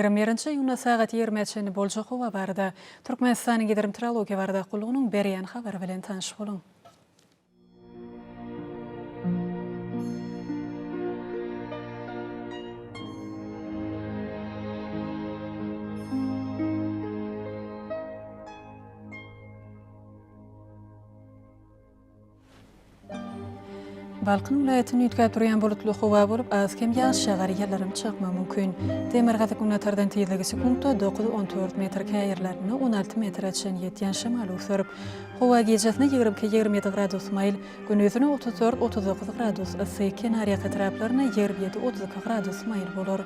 21-nji iýunda sagat ýigrimä çenli boljak howa barada Türkmenistanyň Gidrometeorologiýa baradaky gullugynyň berýän habary bilen tanyş boluň. Balkan welaýatynda üýtgäp durýan bulutly howa bolup, az-kem ýagyş ýagar, ýyldyrym çakmagy mümkin. Demirgazyk-günbatardan tizligi sekuntda 9-14 metr, käýerlerinde 16 metre çenli ýetýän şemal öwser. Howa gijesine 22, 27 gradus maýyl, gündizine 34, 39 gradus yssy, kenarýaka etraplarynda 27, 32 gradus maýyl bolar.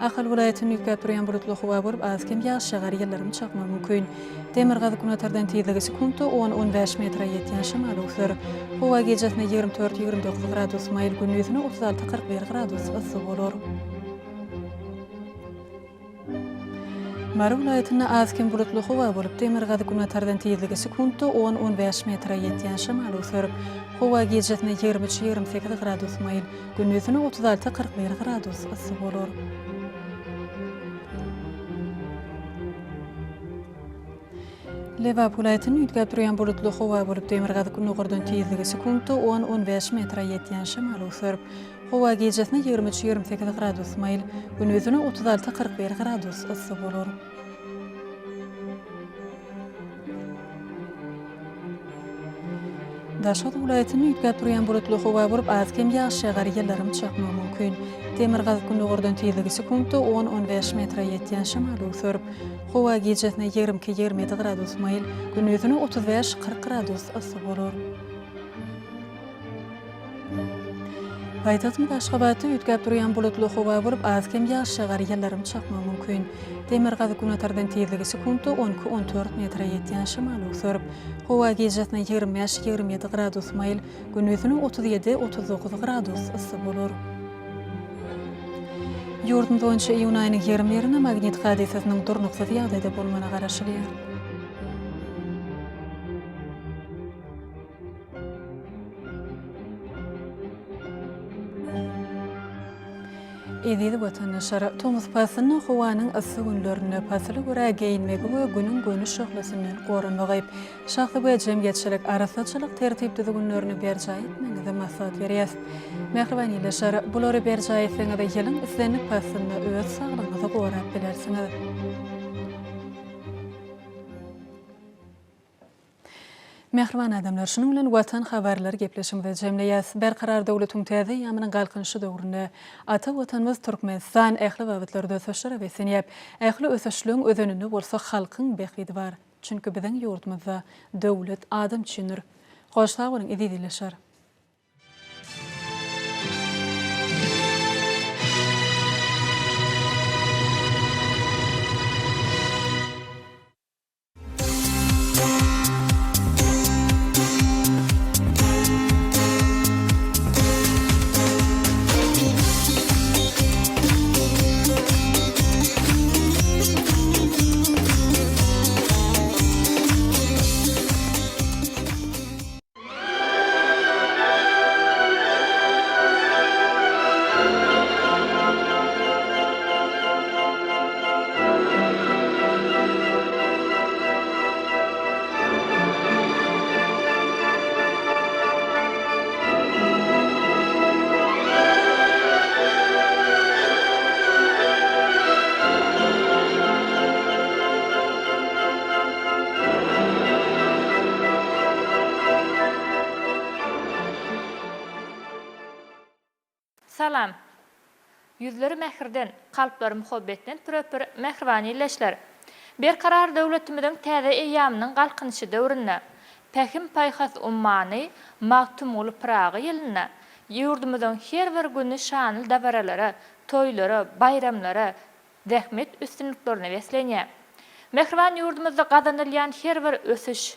Ahal welaýatynda üýtgäp durýan bulutly howa bolup, az-kem ýagyş ýagar, ýyldyrym çakmagy mümkin. Demirgazyk-günortadan tizligi sekuntda on-on bäş metre ýetýän şemal öwser. Howa gijesine 24, 29 gradus maýyl, gündizine 36, 41 gradus yssy bolar. Mary welaýatynda az-kem bulutly howa bolup, demirgazyk-günortadan tizligi sekuntda on-on bäş metre ýetýän şemal öwser. Howa gijesine 23, 28 gradus maýyl, Gündizine 36, 41 gradus yssy bolar. Lebap welaýatynda üýtgäp durýan bulutly howa bolup, demirgazyk-gündogardan tizligi sekuntda on-on bäş metre ýetýän şemal öwser. Howa gijesine 23, 28 gradus maýyl, gündizine 36, 41 gradus yssy bolar. Daşoguz welaýatynda üýtgäp durýan bulutly howa bolup, az-kem ýagyş ýagar, ýyldyrym çakmagy mümkin. Demirgazyk-gündogardan tizligi sekuntda on-on bäş metre ýetýän şemal öwser. Howa gijesine 22, 27 gradus maýyl, gündizine 35, 40 gradus yssy bolar. Paýtagtymyz Aşgabatda üýtgäp durýan bulutly howa bolup, az-kem ýagyş ýagar, ýyldyrym çakmagy mümkin. Demirgazyk-günortadan tizligi sekuntda on iki, on dört metre ýetýän şemal öwser. Howa gijesine 25, 27 gradus maýyl, gündizine 37, 39 gradus yssy bolar. Ýurdumyz boýunça iýun aýynyň 21-ine magnit hadysasynyň durnuksyz ýagdaýda bolmagyna garaşylýar. Eziz watandaşlar, tomus paslynda howanyň yssy günlerinde pasyla görä geýinmegi we Günüň göni şöhlesinden goranmagy, şahsy we jemgyýetçilik arassaçylyk tertip-düzgünlerini berjaý etmegiňizi maslahat berýäs. Mähriban ildeşler, bulary berjaý etseňiz, ýylyň islendik paslynda öz saglygyňyzy gorap bilersiňiz. Mähriban adamlar, şunuň bilen Watan habarlary gepleşigimizi jemleýäs. Berkarar döwletiň täze eýýamynyň Galkynyşy döwründe ata Watanymyz Türkmenistan ähli babatlarda ösüşlere beslenýär. Ähli ösüşligiň özeninde bolsa halkyň bähbidi bar. Çünki biziň ýurdumyzda döwlet adam üçindir. Hoş sag boluň eziz ildeşler! Salam! Ýüzleri mähirden, kalplary muhabbetden püre-pür mähriban ildeşler! Berkarar döwletimiziň täze eýýamynyň Galkynyşy döwründe, Pähim-paýhas ummany Magtymguly Pyragy ýylynda ýurdumyzyň her bir güni şanly dabaralara, toýlara, baýramlara, zähmet üstünliklerine beslenýär. Mähriban ýurdumyzda gazanylýan her bir ösüş,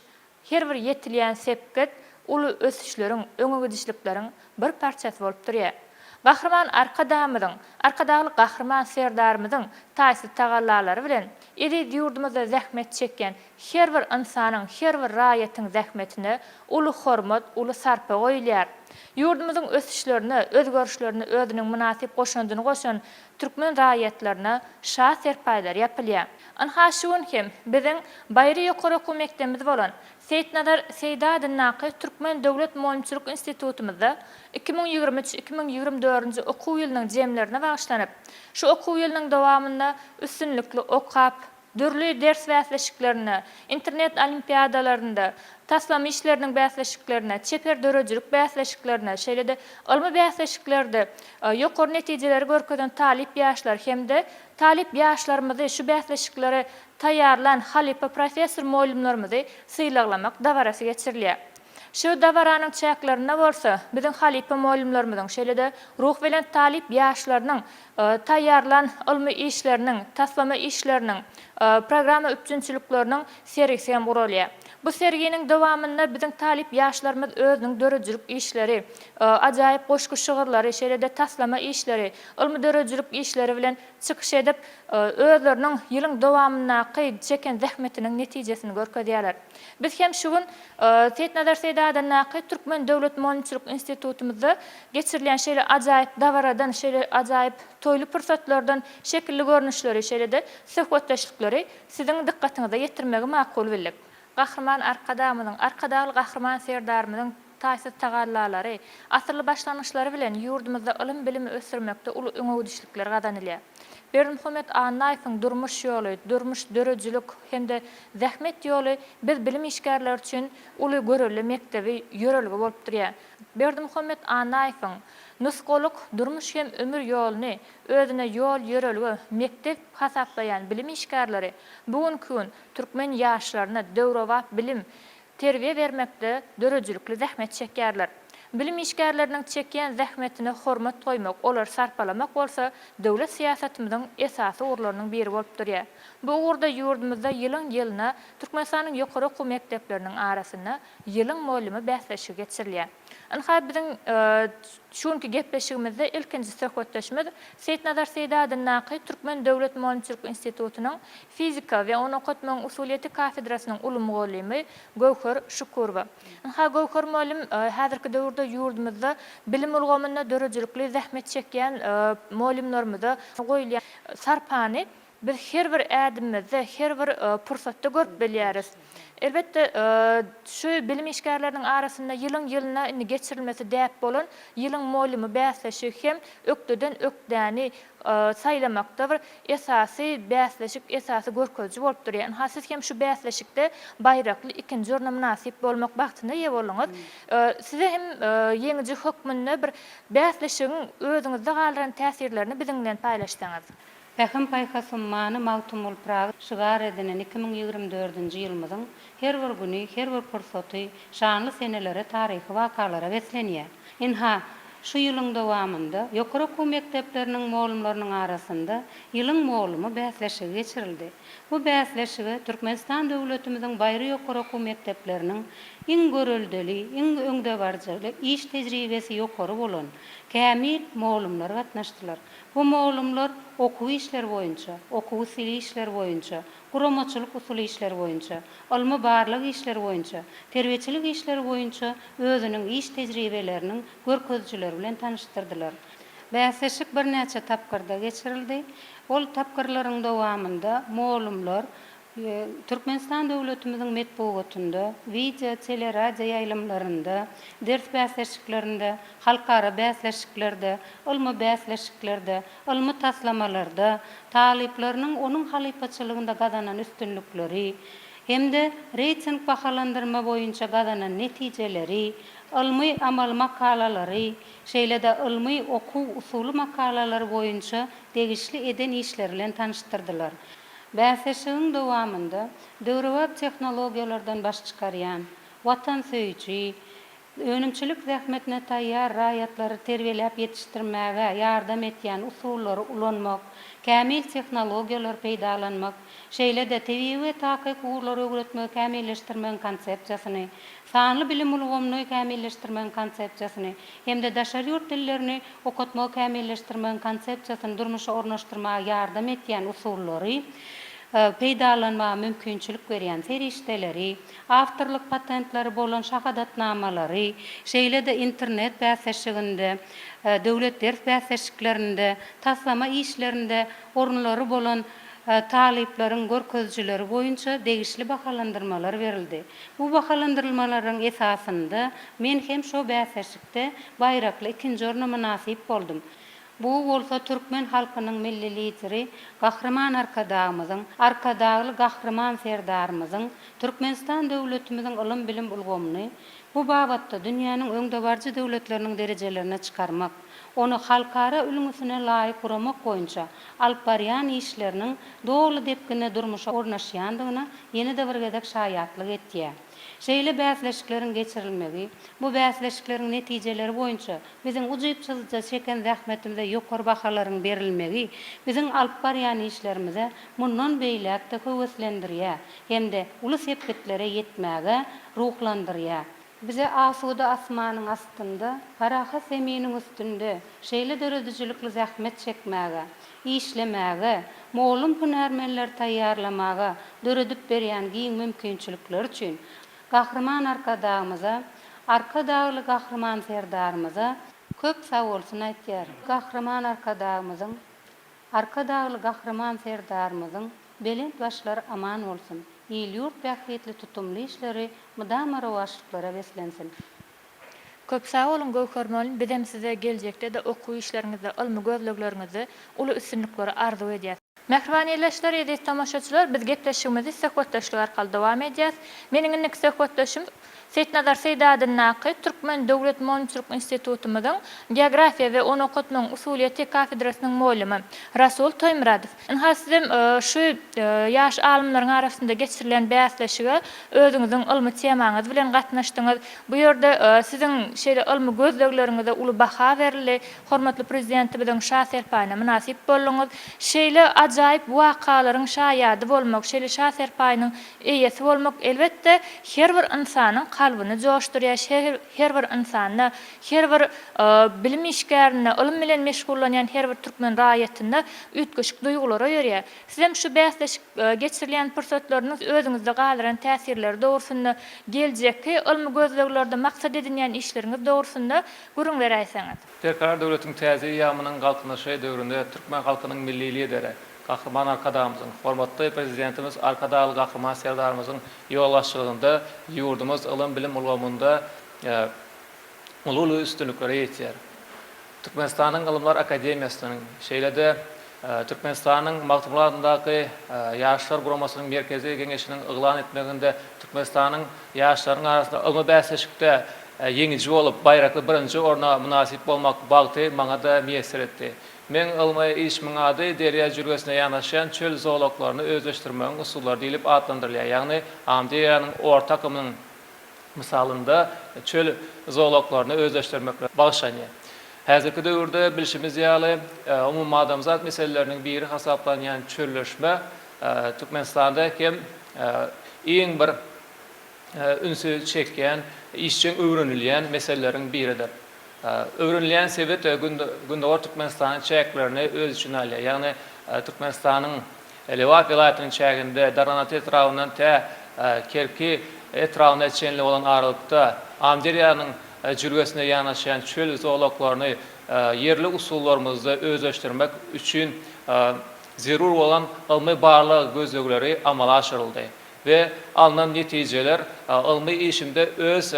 her bir ýetilýän sepgit uly ösüşleriň, öňegidişlikleriň bir parçasy bolup durýar. Gahryman Arkadagymyzyň, Arkadagly Gahryman Serdarymyzyň taýsyz tagallalary bilen eziz ýurdumyzda zähmet çekýän her bir ynsanyň, her bir raýatyň zähmetine uly hormat, uly sarpa goýulýar. Ýurdumyzyň ösüşlerine, özgerişlerine özüniň mynasyp goşandyny goşan türkmen raýatlaryna şa serpaýlary ýapylýar. Ynha şu gün hem biziň baýry ýokary okuw mekdebimiz bolan Seýitnazar Seýdi adyndaky Türkmen döwlet mugallymçylyk institutymyzda 2023, 2024-nji okuw ýylynyň jemlerine bagyşlanyp, şu okuw ýylynyň dowamynda üstünlikli okap, dürli ders bäsleşiklerinde, internet olimpiadalarynda, taslama işleriniň bäsleşiklerinde, çeper döredijilik bäsleşiklerinde, şeýle-de ylmy bäsleşiklerde ýokary netijeleri görkezen talyp ýaşlar hem-de talyp ýaşlarymyzy şu bäsleşiklere taýýarlan halypa professor-mugallymlarymyzy sylaglamak dabarasy geçirilýär. Şu dabaranyň çäklerinde bolsa, biziň halypa mugallymlarymyzyň, şeýle-de ruhubelent talyp ýaşlarynyň taýýarlan ylmy işleriniň, taslama işleriniň, programma üpjünçilikleriniň sergisi hem guralýar. Bu serginiň dowamynda biziň talyp ýaşlarymyz özüniň döredijilik işleri, ajaýyp goşgy-şygyrlary, şeýle-de taslama işleri, ylmy-döredijilik işleri bilen çykyş edip, özleriniň ýylyň dowamyndaky çeken zähmetiniň netijesini görkezýärler. Biz hem şu gün Seýitnazar Seýdi adyndaky Türkmen döwlet mugallymçylyk institutymyzda geçirilýän şeýle ajaýyp dabaradan, şeýle ajaýyp toýly pursatlardan şekilli görnüşleri, şeýle-de söhbetdeşlikleri siziň dykgatyňyza ýetirmegi makul bildik. Gahryman Arkadagymyzyň, Arkadagly Gahryman Serdarymyzyň taýsyz tagallalary, asylly başlangyçlary bilen ýurdumyzda ylym-bilimi ösdürmekde uly öňegidişlikler gazanylýar. Berdimuhamet Annaýewiň durmuş ýoly, durmuş, döredijilik hem-de zähmet ýoly biz bilim işgärleri üçin uly görelde mekdebi, ýörelge bolup durýar. Berdimuhamet Annaýewiň nusgalyk durmuş hem ömür ýoluny özüne ýol-ýörelge, mekdep hasaplaýan bilim işgärleri bu günki gün türkmen ýaşlaryna döwrebap bilim, terbiýe bermekde döredijilikli zähmet çekýärler. Bilim işgärleriniň çekýän zähmetine hormat goýmak, olary sarpalamak bolsa döwlet syýasatymyzyň esasy ugurlarynyň biri bolup durýar. Bu ugurda ýurdumyzda ýylyň-ýylyna Türkmenistanyň ýokary okuw mekdepleriniň arasynda Ýylyň mugallymy bäsleşigi geçirilýär. Ynha, biziň şu günki gepleşigimizde ilkinji söhbetdeşimiz Seýitnazar Seýdi adyndaky Türkmen döwlet mugallymçylyk institutynyň fizika we ony okatmagyň usulyýeti kafedrasynyň uly mugallymy Göwher Şükürowa. Ynha, Göwher mugallym häzirki döwürde ýurdumyzda bilim ulgamynda döredijilikli zähmet çekýän mugallymlarymyza goýulýan sarpany Biz her bir ädimimizde, her bir pursatda görüp bilýäris. Elbetde, şu bilim işgärleriniň arasynda ýylyň-ýylyna indi geçirilmesi däp bolan Ýylyň mugallymy bäsleşigi hem ökdeden ökdäni saýlamakda bir esasy bäsleşik, esasy görkeziji bolup durýar. Ynha, siz hem şu bäsleşikde baýrakly ikinji orna mynasyp bolmak bagtyna eýe bolduňyz. Size hem ýeňiji hökmünde bir bäsleşigiň özüňizde galdyran täsirlerini biziň bilen paýlaşsaňyz. Pähim-paýhas ummany Magtymguly Pyragy şygar edinen 2024-nji ýylymyzyň her bir güni, her bir pursaty şanly senelere, taryhy wakalara beslenýär. Ynha, şu ýylyň dowamynda ýokary okuw mekdepleriniň mugallymlarynyň arasynda Ýylyň mugallymy bäsleşigi geçirildi. Bu bäsleşige Türkmenistan döwletimiziň baýry ýokary okuw mekdepleriniň iň göreldeli, iň öňdebaryjy, iş tejribesi ýokary bolan kämil mugallymlary gatnaşdylar. Bu mugallymlar okuw işleri boýunça, okuw-usuly işler boýunça, guramaçylyk-usuly işler boýunça, ylmy-barlag işleri boýunça, terbiýeçilik işleri boýunça özüniň iş tejribeleriniň görkezijileri bilen tanyşdyrdylar. Bäsleşik birnäçe tapgyrda geçirildi. Ol tapgyrlaryň dowamynda mugallymlar Türkmenistan döwletimiziň metbugatynda, wideo, teleradio ýaýlymlarynda, ders bäsleşiklerinde, halkara bäsleşiklerde, ylmy bäsleşiklerde, ylmy taslamalarda talyplarynyň onuň halypaçylygynda gazanan üstünlikleri hem-de reýting bahalandyrma boýunça gazanan netijeleri, ylmy-amaly makalalary, şeýle-de ylmy, okuw, usuly makalalary boýunça degişli eden işleri bilen tanyşdyrdylar. Bäsleşigiň dowamynda döwrebap tehnologiýalardan baş çykarýan, watansöýüji, önümçilik zähmetine taýýar raýatlary terbiýeläp ýetişdirmäge ýardam etýän usullary ulanmak, kämil tehnologiýalary peýdalanmak, şeýle-de tebigy we takyk ugurlary öwretmegi kämilleşdirmegiň konsepsiýasyny, sanly bilim ulgamyny kämilleşdirmegiň konsepsiýasyny hem-de daşary ýurt dillerini okatmagy kämilleşdirmegiň konsepsiýasyny durmuşa ornaşdyrmaga ýardam etýän usullary. peýdalanmaga mümkinçilik berýän serişdeleri, awtorlyk patentleri bolan şahadatnamalary, şeýle-de internet bäsleşiginde, döwlet ders bäsleşiklerinde, taslama işlerinde orunlary bolan talyplaryň görkezijileri boýunça degişli bahalandyrmalar berildi. Bu bahalandyrylmalaryň esasynda men hem şo bäsleşikde baýrakly ikinji orna mynasyp boldum. Bu bolsa türkmen halkynyň Milli Lideri Gahryman Arkadagymyzyň, Arkadagly Gahryman Serdarymyzyň Türkmenistan döwletimiziň ylym-bilim ulgamyny bu babatda dünýäniň öňdebaryjy döwletleriniň derejelerine çykarmak, ony halkara ülňüsine laýyk guramak boýunça alyp barýan işleriniň doly depginde durmuşa ornaşýandygyna ýene-de bir gezek şaýatlyk etýär. Şeýle bäsleşikleriň geçirilmegi, bu bäsleşikleriň netijeleri boýunça biziň ujypsyzja çeken zähmetimize ýokary bahalaryň berilmegi biziň alyp barýan işlerimize mundan beýläk-de höweslendirýär hem-de uly sepgitlere ýetmäge ruhlandyrýar. Bize asuda asmanyň astynda, parahat zeminiň üstünde şeýle döredijilikli zähmet çekmäge, işlemäge, mugallym-hünärmenleri taýýarlamaga döredip berýän giň mümkinçilikleri üçin Gahryman Arkadagymyza, Arkadagly Gahryman Serdarymyza köp sagbolsun aýtýaryn. Gahryman Arkadagymyzyň, Arkadagly Gahryman Serdarymyzyň belent başlary aman bolsun, il-ýurt bähbitli tutumly işleri mydama rowaçlyklara beslensin! Köp sag boluň Göwher mugallym bizem size geljekde-de okuw işleriňizde ylmy gözlegleriňizde uly üstünlikleri arzuw edýäs. Mähriban ildeşler, eziz tomaşaçylar, biz gepleşigimizi söhbetdeşlik arkaly dowam edýäs. Meniň indiki söhbetdeşim Seýitnazar Seýdi adyndaky Türkmen döwlet mugallymçylyk institutymyzyň geografiýa we ony okatmagyň usulyýeti kafedrasynyň mugallymy Rasul Toýmyradow. Ynha sizem şu ýaş alymlaryň arasynda geçirilen bäsleşige özüňiziň ylmy temaňyz bilen gatnaşdyňyz. Bu ýerde siziň şeýle ylmy gözlegleriňize uly baha berildi. Hormatly Prezidentimiziň Şa serpaýyna mynasyp bolduňyz. Şeýle ajaýyp wakalaryň şaýady bolmak, şeýle Şa serpaýynyň eýesi bolmak, elbetde, her bir ynsanyň kalbyny joşdurýar, her bir ynsanda, her bir bilim işgärinde, ylym bilen meşgullanýan her bir türkmen raýatynda üýtgeşik duýgular oýarýar. Sizem şu bäsleşik geçirilýän pursatlarynyň özüňizde galdyran täsirleri dogrusynda, geljekki ylmy gözleglerde maksat edinýän işleriňiz dogrusynda gürrüň beräýseňiz. Berkarar döwletiň täze eýýamynyň Galkynyşy döwründe türkmen halkynyň Milli Lideri, Gahryman Arkadagymyzyň, hormatly Prezidentimiz Arkadagly Gahryman Serdarymyzyň ýolbaşçylygynda ýurdumyz ylym-bilim ulgamynda uly-uly üstünliklere ýetýär. Türkmenistanyň Ylymlar akademiýasynyň, şeýle-de Türkmenistanyň Magtymguly adyndaky Ýaşlar guramasynyň Merkezi Geňeşiniň yglan etmeginde Türkmenistanyň ýaşlaryň arasynda ylmy bäsleşikde ýeňiji bolup, baýrakly birinji orna mynasyp bolmak bagty maňa-da miýesser etdi. Meň ylmy işimiň ady Derýa jülgesine ýanaşýan çöl zolaklaryny özleşdirmegiň usullary diýlip atlandyrylýar, ýagny Amyderýanyň orta akymynyň mysalynda çöl zolaklaryny özleşdirmeklige bagyşlanýar. Häzirki döwürde bilşimiz ýaly, umumadamzat meseleleriniň biri hasaplanýan çölleşme Türkmenistanda hem iň bir ünsi çekýän, işjeň öwrenilýän meseleleriň biridir. Öwrenilýän sebit Gündogar Türkmenistanyň çäklerini öz içine alýar. Ýagny Türkmenistanyň Lebap welaýatynyň çäginde Darganata etrabyndan tä Kerki etrabyna çenli bolan aralykda Amyderýanyň jülgesine ýanaşýan çöl zolaklaryny ýerli usullarymyzda özleşdirmek üçin zerur bolan ylmy-barlag gözlegleri amala aşyryldy we alnan netijeler ylmy işimde öz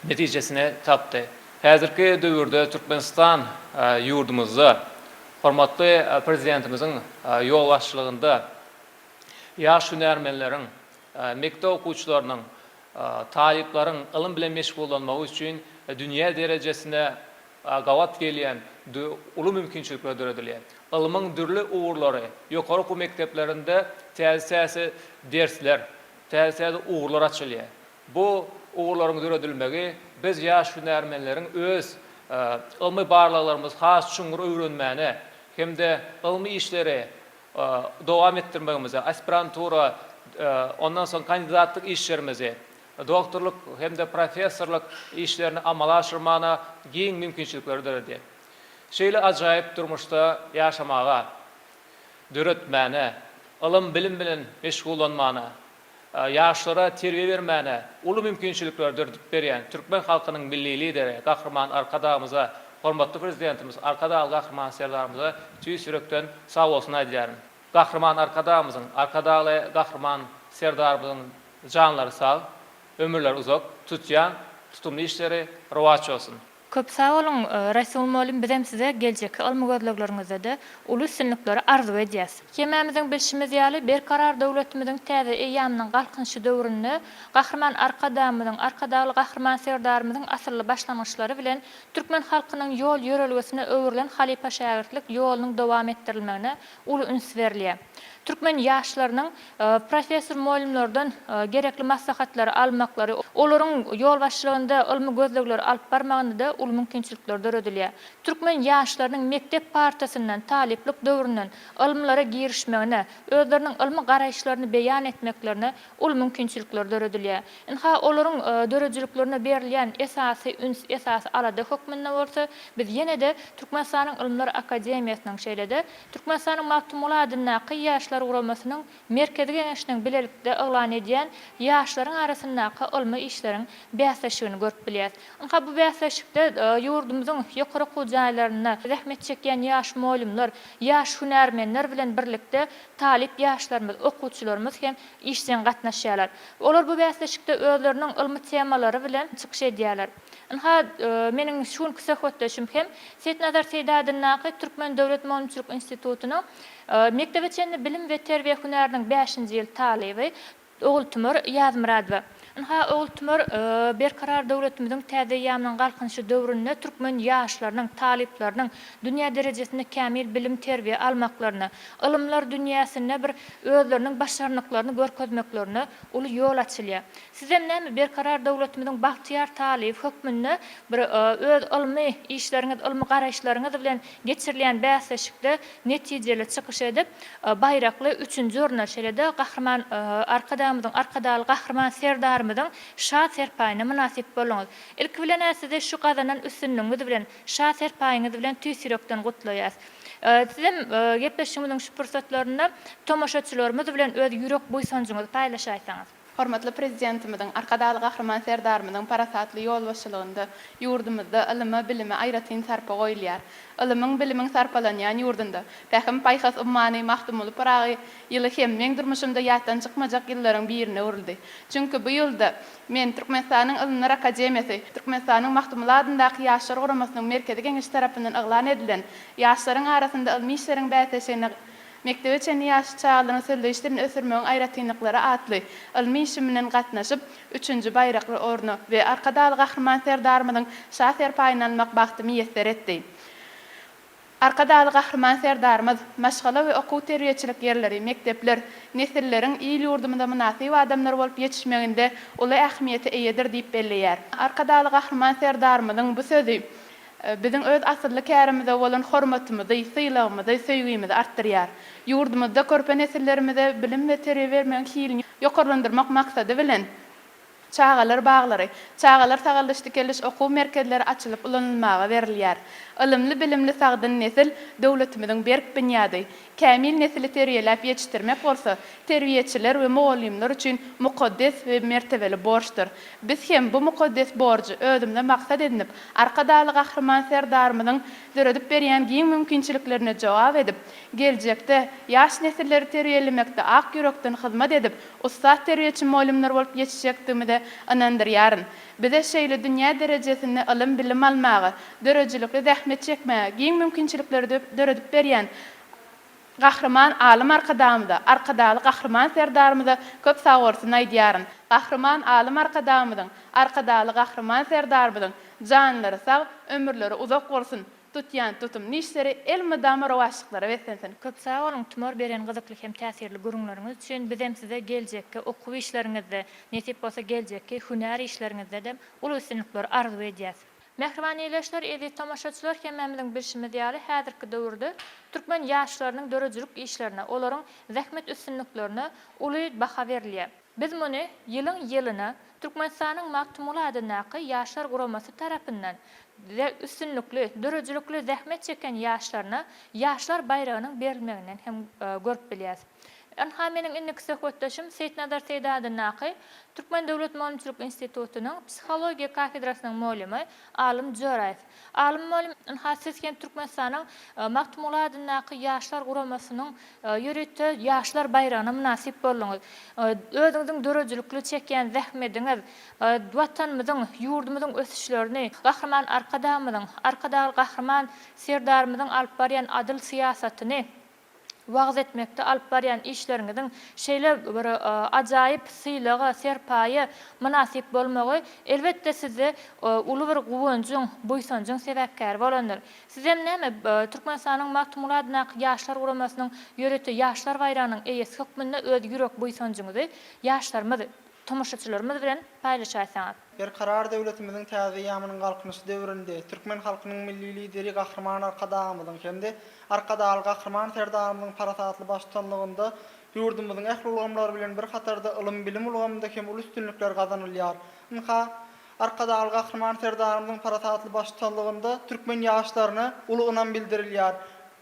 netijesini tapdy. Häzirki döwürde Türkmenistan ýurdumyzda hormatly Prezidentimiziň ýolbaşçylygynda ýaş hünärmenleriň, mekdep okuwçylarynyň, talyplaryň ylym bilen meşgullanmagy üçin dünýä derejesine gabat gelýän uly mümkinçilikler döredilýär. Ylmyň dürli ugurlary, ýokary okuw mekdeplerinde täze-täze dersler, täze-täze ugurlar açylýar. Bu ugurlaryň döredilmegi biz ýaş hünärmenleriň öz ylmy barlaglarymyzy has çuňňur öwrenmäne hem-de ylmy işleri dowam etdirmegimize, aspirantura, ondan soň kandidatlyk işlerimizi, doktorlyk hem-de professorlyk işlerini amala aşyrmana giň mümkinçilikleri döredýär. Şeýle ajaýyp durmuşda ýaşamaga, döretmäne. ylym-bilim bilen meşgullanmana, ýaşlara terbiýe bermäne uly mümkinçilikleri döredip berýän türkmen halkynyň Milli Lideri Gahryman Arkadagymyza, hormatly Prezidentimiz Arkadagly Gahryman Serdarymyza tüýs ýürekden sagbolsun aýdýaryn. Gahryman Arkadagymyzyň, Arkadagly Gahryman Serdarymyzyň janlary sag, ömürleri uzak, tutýan tutumly işleri rowaç bolsun! Köp sag boluň Resul mugallym bizem size geljekki ylmy gözlegleriňizdede uly üstünlikleri arzuw edýäs. Hemmämiziň bilşimiz ýaly, Berkarar döwletimiziň täze eýýamynyň Galkynyşy döwründe Gahryman Arkadagymyzyň, Arkadagly Gahryman Serdarymyzyň asylly başlangyçlary bilen türkmen halkynyň ýol-ýörelgesine öwrülen halypa-şägirtlik ýolunyň dowam etdirilmegine uly üns berilýär. Türkmen ýaşlarynyň professor-mugallymlardan gerekli maslahatlary almaklary, olaryň ýolbaşçylygynda ylmy gözlegleri alyp barmagynda-da uly mümkinçilikler döredilýär. Türkmen ýaşlarynyň mekdep partasyndan, talyplyk döwründen ylymlara girişmegine, özleriniň ylmy garaýyşlaryny beýan etmeklerine uly mümkinçilikler döredilýär. Ynha, olaryň döredijiliklerine berilýän esasy üns, esasy alada hökmünde bolsa, biz ýene-de Türkmenistanyň Ylymlar akademiýasynyň, şeýle-de Türkmenistanyň Magtymguly adyndaky Ýaşlar guramasynyň Merkezi Geňeşiniň bilelikde yglan edýän ýaşlaryň arasyndaky ylmy işleriň bäsleşigini görüp bilýäris. Ynha, bu bäsleşikde ýurdumyzyň ýokary okuw jaýlarynda zähmet çekýän ýaş mugallymlar, ýaş hünärmenler bilen birlikde talyp ýaşlarymyz, okuwçylarymyz hem işjeň gatnaşýarlar. Olar bu bäsleşikde özleriniň ylmy temalary bilen çykyş edýärler. Ynha, meniň şu günki söhbetdeşim hem Seýitnazar Seýdi adyndaky Türkmen döwlet mugallymçylyk institutynyň mekdebe çenli bilim we terbiýe hünäriniň bäşinji ýyl talyby Ogultumar Ýazmyradowa. Ynha, Ogultumar Berkarar döwletimiziň täze eýýamynyň Galkynyşy döwründe türkmen ýaşlarynyň, talyplarynyň dünýä derejesinde kämil bilim-terbiýe almaklaryna, ylymlar dünýäsinde bir özleriniň başarnyklaryny görkezmeklerine uly ýol açylýar. Sizem näme Berkarar döwletimiziň bagtyýar talyby hökmünde bir öz ylmy işleriňiz, ylmy garaýyşlaryňyz bilen geçirilýän bäsleşikde netijeli çykyş edip, baýrakly üçünji orna, şeýle-de Gahryman Arkadagymyzyň, Arkadagly Gahryman Serdarymyzyň Şa serpaýyna mynasyp bolduňyz. Ilki bilen-ä sizi şu gazanan üstünligiňiz bilen, Şa serpaýyňyz bilen tüýs ýürekden gutlaýas. Sizem gepleşigimiziň şu pursatlarynda tomaşaçylarymyz bilen öz ýürek buýsanjyňyzy paýlaşaýsaňyz. Hormatly Prezidentimiziň, Arkadagly Gahryman Serdarymyzyň parasatly ýolbaşçylygynda ýurdumyzda ylyma, bilime aýratyn sarpa goýulýar. Ylymyň, bilimiň sarpalanýan ýurdunda, Pähim-paýhas ummany Magtymguly Pyragy ýyly hem meň durmuşymda ýatdan çykmajak ýyllaryň birine öwrüldi. Çünki bu ýylda men Türkmenistanyň Ylymlar akademiýasy, Türkmenistanyň Magtymguly adyndaky Ýaşlar guramasynyň Merkezi Geňeşi tarapyndan yglan edilen Ýaşlaryň arasynda ylmy işleriň bäsleşigine Mekdebe çenli ýaşly çagalaryň sözleýiş dilini ösdürmegiň aýratynlyklary atly ylmy işim bilen gatnaşyp, üçünji baýrakly orna we Arkadagly Gahryman Serdarymyzyň Şa serpaýyny almak bagty miýesser etdi. Arkadagly Gahryman Serdarymyz maşgala we okuw-terbiýeçilik ýerleri, mekdepler nesilleriň il-ýurdumyza mynasyp adamlar bolup ýetişmeginde uly ähmiýete eýedir diýip belleýär. Arkadagly Gahryman Serdarymyzyň bu sözi Biziň öz asylly kärimize bolan hormatymyzy, sylagymyzy, söýgimizi artdyrýar. Ýurdumyzda körpe nesillerimize bilim we terbiýe bermegiň hilini ýokarlandyrmak maksady bilen, çagalar baglary, çagalar sagaldyş-dikeldiş okuw merkezleri açylyp ulanylmaga berilýär. Ylymly-bilimli sagdyn nesil döwletimiziň berk binýady. Kämil nesili terbiýeläp ýetişdirmek bolsa, terbiýeçiler we mugallymlar üçin mukaddes we mertebeli borçdur. Biz hem bu mukaddes borjy özümize maksat edinip, Arkadagly Gahryman Serdarymyzyň döredip berýän giň mümkinçiliklerine jogap edip, geljekde ýaş nesilleri terbiýelemekde ak ýürekden hyzmat edip, ussat terbiýeçi-mugallymlar bolup ýetişjekdigimize ynandyrýaryn. Bize şeýle dünýä derejesinde ylym-bilim almaga, döredijilikli zähmet çekmäge giň mümkinçilikleri döredip berýän Gahryman alym Arkadagymyza, Arkadagly Gahryman Serdarymyza köp sagbolsun aýdýaryn. Gahryman alym Arkadagymyzyň, Arkadagly Gahryman Serdarymyzyň janlary sag, ömürleri uzak bolsun, tutýan tutumly işleri elmydama rowaçlyklara beslensin. Köp sag boluň Tumar beren gyzykly hem täsirli gürrüňleriňiz üçin bizem size geljekki okuw işleriňizde, nesip bolsa geljekki hünär işleriňizdedem uly üstünlikler arzuw edýäs. Mähriban ildeşler, eziz tomaşaçylar hemmämiziň bilşimiz ýaly häzirki döwürde türkmen ýaşlarynyň döredijilik işlerine, olaryň zähmet üstünliklerine uly baha berilýär. Biz muny ýylyň ýylyna Türkmenistanyň Magtymguly adyndaky Ýaşlar guramasy tarapyndan üstünlikli, döredijilikli zähmet çeken ýaşlaryna Ýaşlar baýragynyň berilmeginden hem görüp bilýäris. Ynha meniň indiki söhbetdeşim Seýitnazar Seýdi adyndaky Türkmen döwlet mugallymçylyk institutynyň psihologiýa kafedrasynyň mugallymy Alym Joraýew. Alym mugallym, ynha siz hem Türkmenistanyň Magtymguly adyndaky Ýaşlar guramasynyň ýörite Ýaşlar baýragyna mynasyp bolduňyz. Özüňiziň döredijilikli çekýän zähmediňiz, Watanymyzyň, ýurdumyzyň ösüşlerini, Gahryman Arkadagymyzyň, Arkadagly Gahryman Serdarymyzyň alyp barýan adyl syýasatyny wagyz etmekde alyp barýan işleriňiziň şeýle bir ajaýyp sylaga, serpaýa mynasyp bolmagy, elbetde, sizde uly bir guwanjyň, buýsanjyň sebäpkäri bolandyr. Sizem näme, Türkmenistanyň Magtymguly adyndaky Ýaşlar guramasynyň ýörite Ýaşlar baýragynyň eýesi hökmünde öz ýürek buýsanjyňyzy ýaşlarymyz, tomaşaçylarymyz bilen paýlaşaýsaňyz. Berkarar döwletimiziň täze eýýamynyň Galkynyşy döwründe türkmen halkynyň Milli Lideri Gahryman Arkadagymyzyň hem-de Arkadagly Gahryman Serdarymyzyň parasatly baştutanlygynda ýurdumyzyň ähli ulgamlary bilen bir hatarda ylym-bilim ulgamynda hem uly üstünlikler gazanylýar. Ynha, Arkadagly Gahryman Serdarymyzyň parasatly baştutanlygynda türkmen ýaşlaryna uly ynam bildirilýär.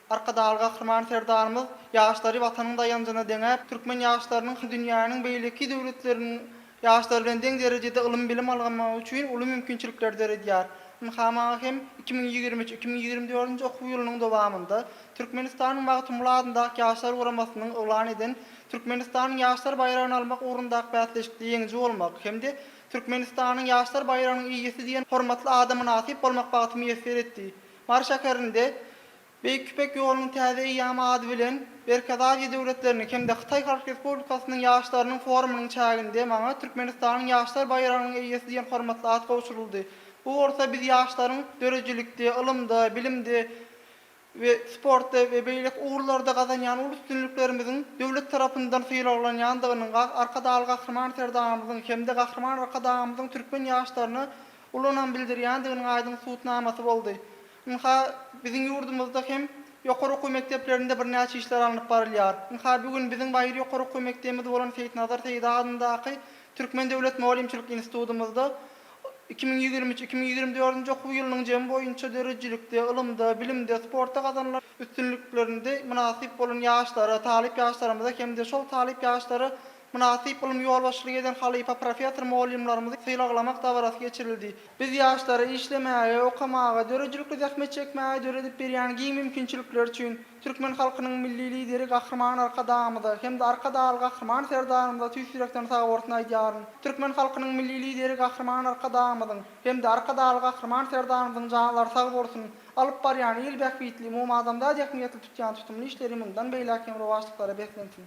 Arkadagly Gahryman Serdarymyz ýaşlary Watanyň daýanjyna deňäp, türkmen ýaşlarynyň dünýäniň beýleki döwletleriniň ýaşlary bilen deň derejede ylym-bilim almagy üçin uly mümkinçilikleri döredýär. Ynha, maňa hem 2023, 2024-nji okuw ýylynyň dowamynda Türkmenistanyň Magtymguly adyndaky Ýaşlar guramasynyň yglan eden Türkmenistanyň Ýaşlar baýragyny almak ugrundaky bäsleşikde ýeňiji bolmak hem-de Türkmenistanyň Ýaşlar baýragynyň eýesi diýen hormatly ada mynasyp bolmak bagty miýesser etdi. Mary şäherinde Beýik Ýüpek ýolunyň täze eýýamy ady bilen Merkezi Aziýa döwletleriniň hem-de Hytaý Halk Respublikasynyň ýaşlarynyň forumynyň çäginde maňa Türkmenistanyň Ýaşlar baýragynyň eýesi diýen hormatly at gowşuryldy. Bu bolsa biz ýaşlaryň döredijilikde, ylymda, bilimde we sportda we beýleki ugurlarda gazanýan uly üstünliklerimiziň döwlet tarapyndan sylaglanýandygynyň, Arkadagly Gahryman Serdarymyzyň hem-de Gahryman Arkadagymyzyň türkmen ýaşlaryna uly ynam bildirýändiginiň aýdyň subutnamasy boldy. Ynha, biziň ýurdumyzda hem ýokary okuw mekdeplerinde birnäçe işler alnyp barylýar. Ynha, bu gün biziň baýry ýokary okuw mekdebimiz bolan Seýitnazar Seýdi adyndaky Türkmen döwlet mugallymçylyk institutymyzda 2023, 2024-nji okuw ýylynyň jemi boýunça döredijilikde, ylymda, bilimde, sportda gazanylan üstünliklerinde mynasyp bolan ýaşlara, talyp ýaşlarymyza hem-de şol talyp ýaşlara Mynasyp ylmy ýolbaşçylyk eden halypa professor-mugallymlarymyzy sylaglamak dabarasy geçirildi. Biz ýaşlara işlemäge, okamaga, döredijilikli zähmet çekmäge döredip berýän giň mümkinçilikleri üçin türkmen halkynyň Milli Lideri Gahryman Arkadagymyza hem-de Arkadagly Gahryman Serdarymyza tüýs ýürekden sagbolsun aýdýaryn. Türkmen halkynyň Milli Lideri Gahryman Arkadagymyzyň hem-de Arkadagly Gahryman Serdarymyzyň janlary sag bolsun, alyp barýan il bähbitli, umumadamzat ähmiýetli tutýan tutumly işleri mundan beýläk hem rowaçlyklara beslensin!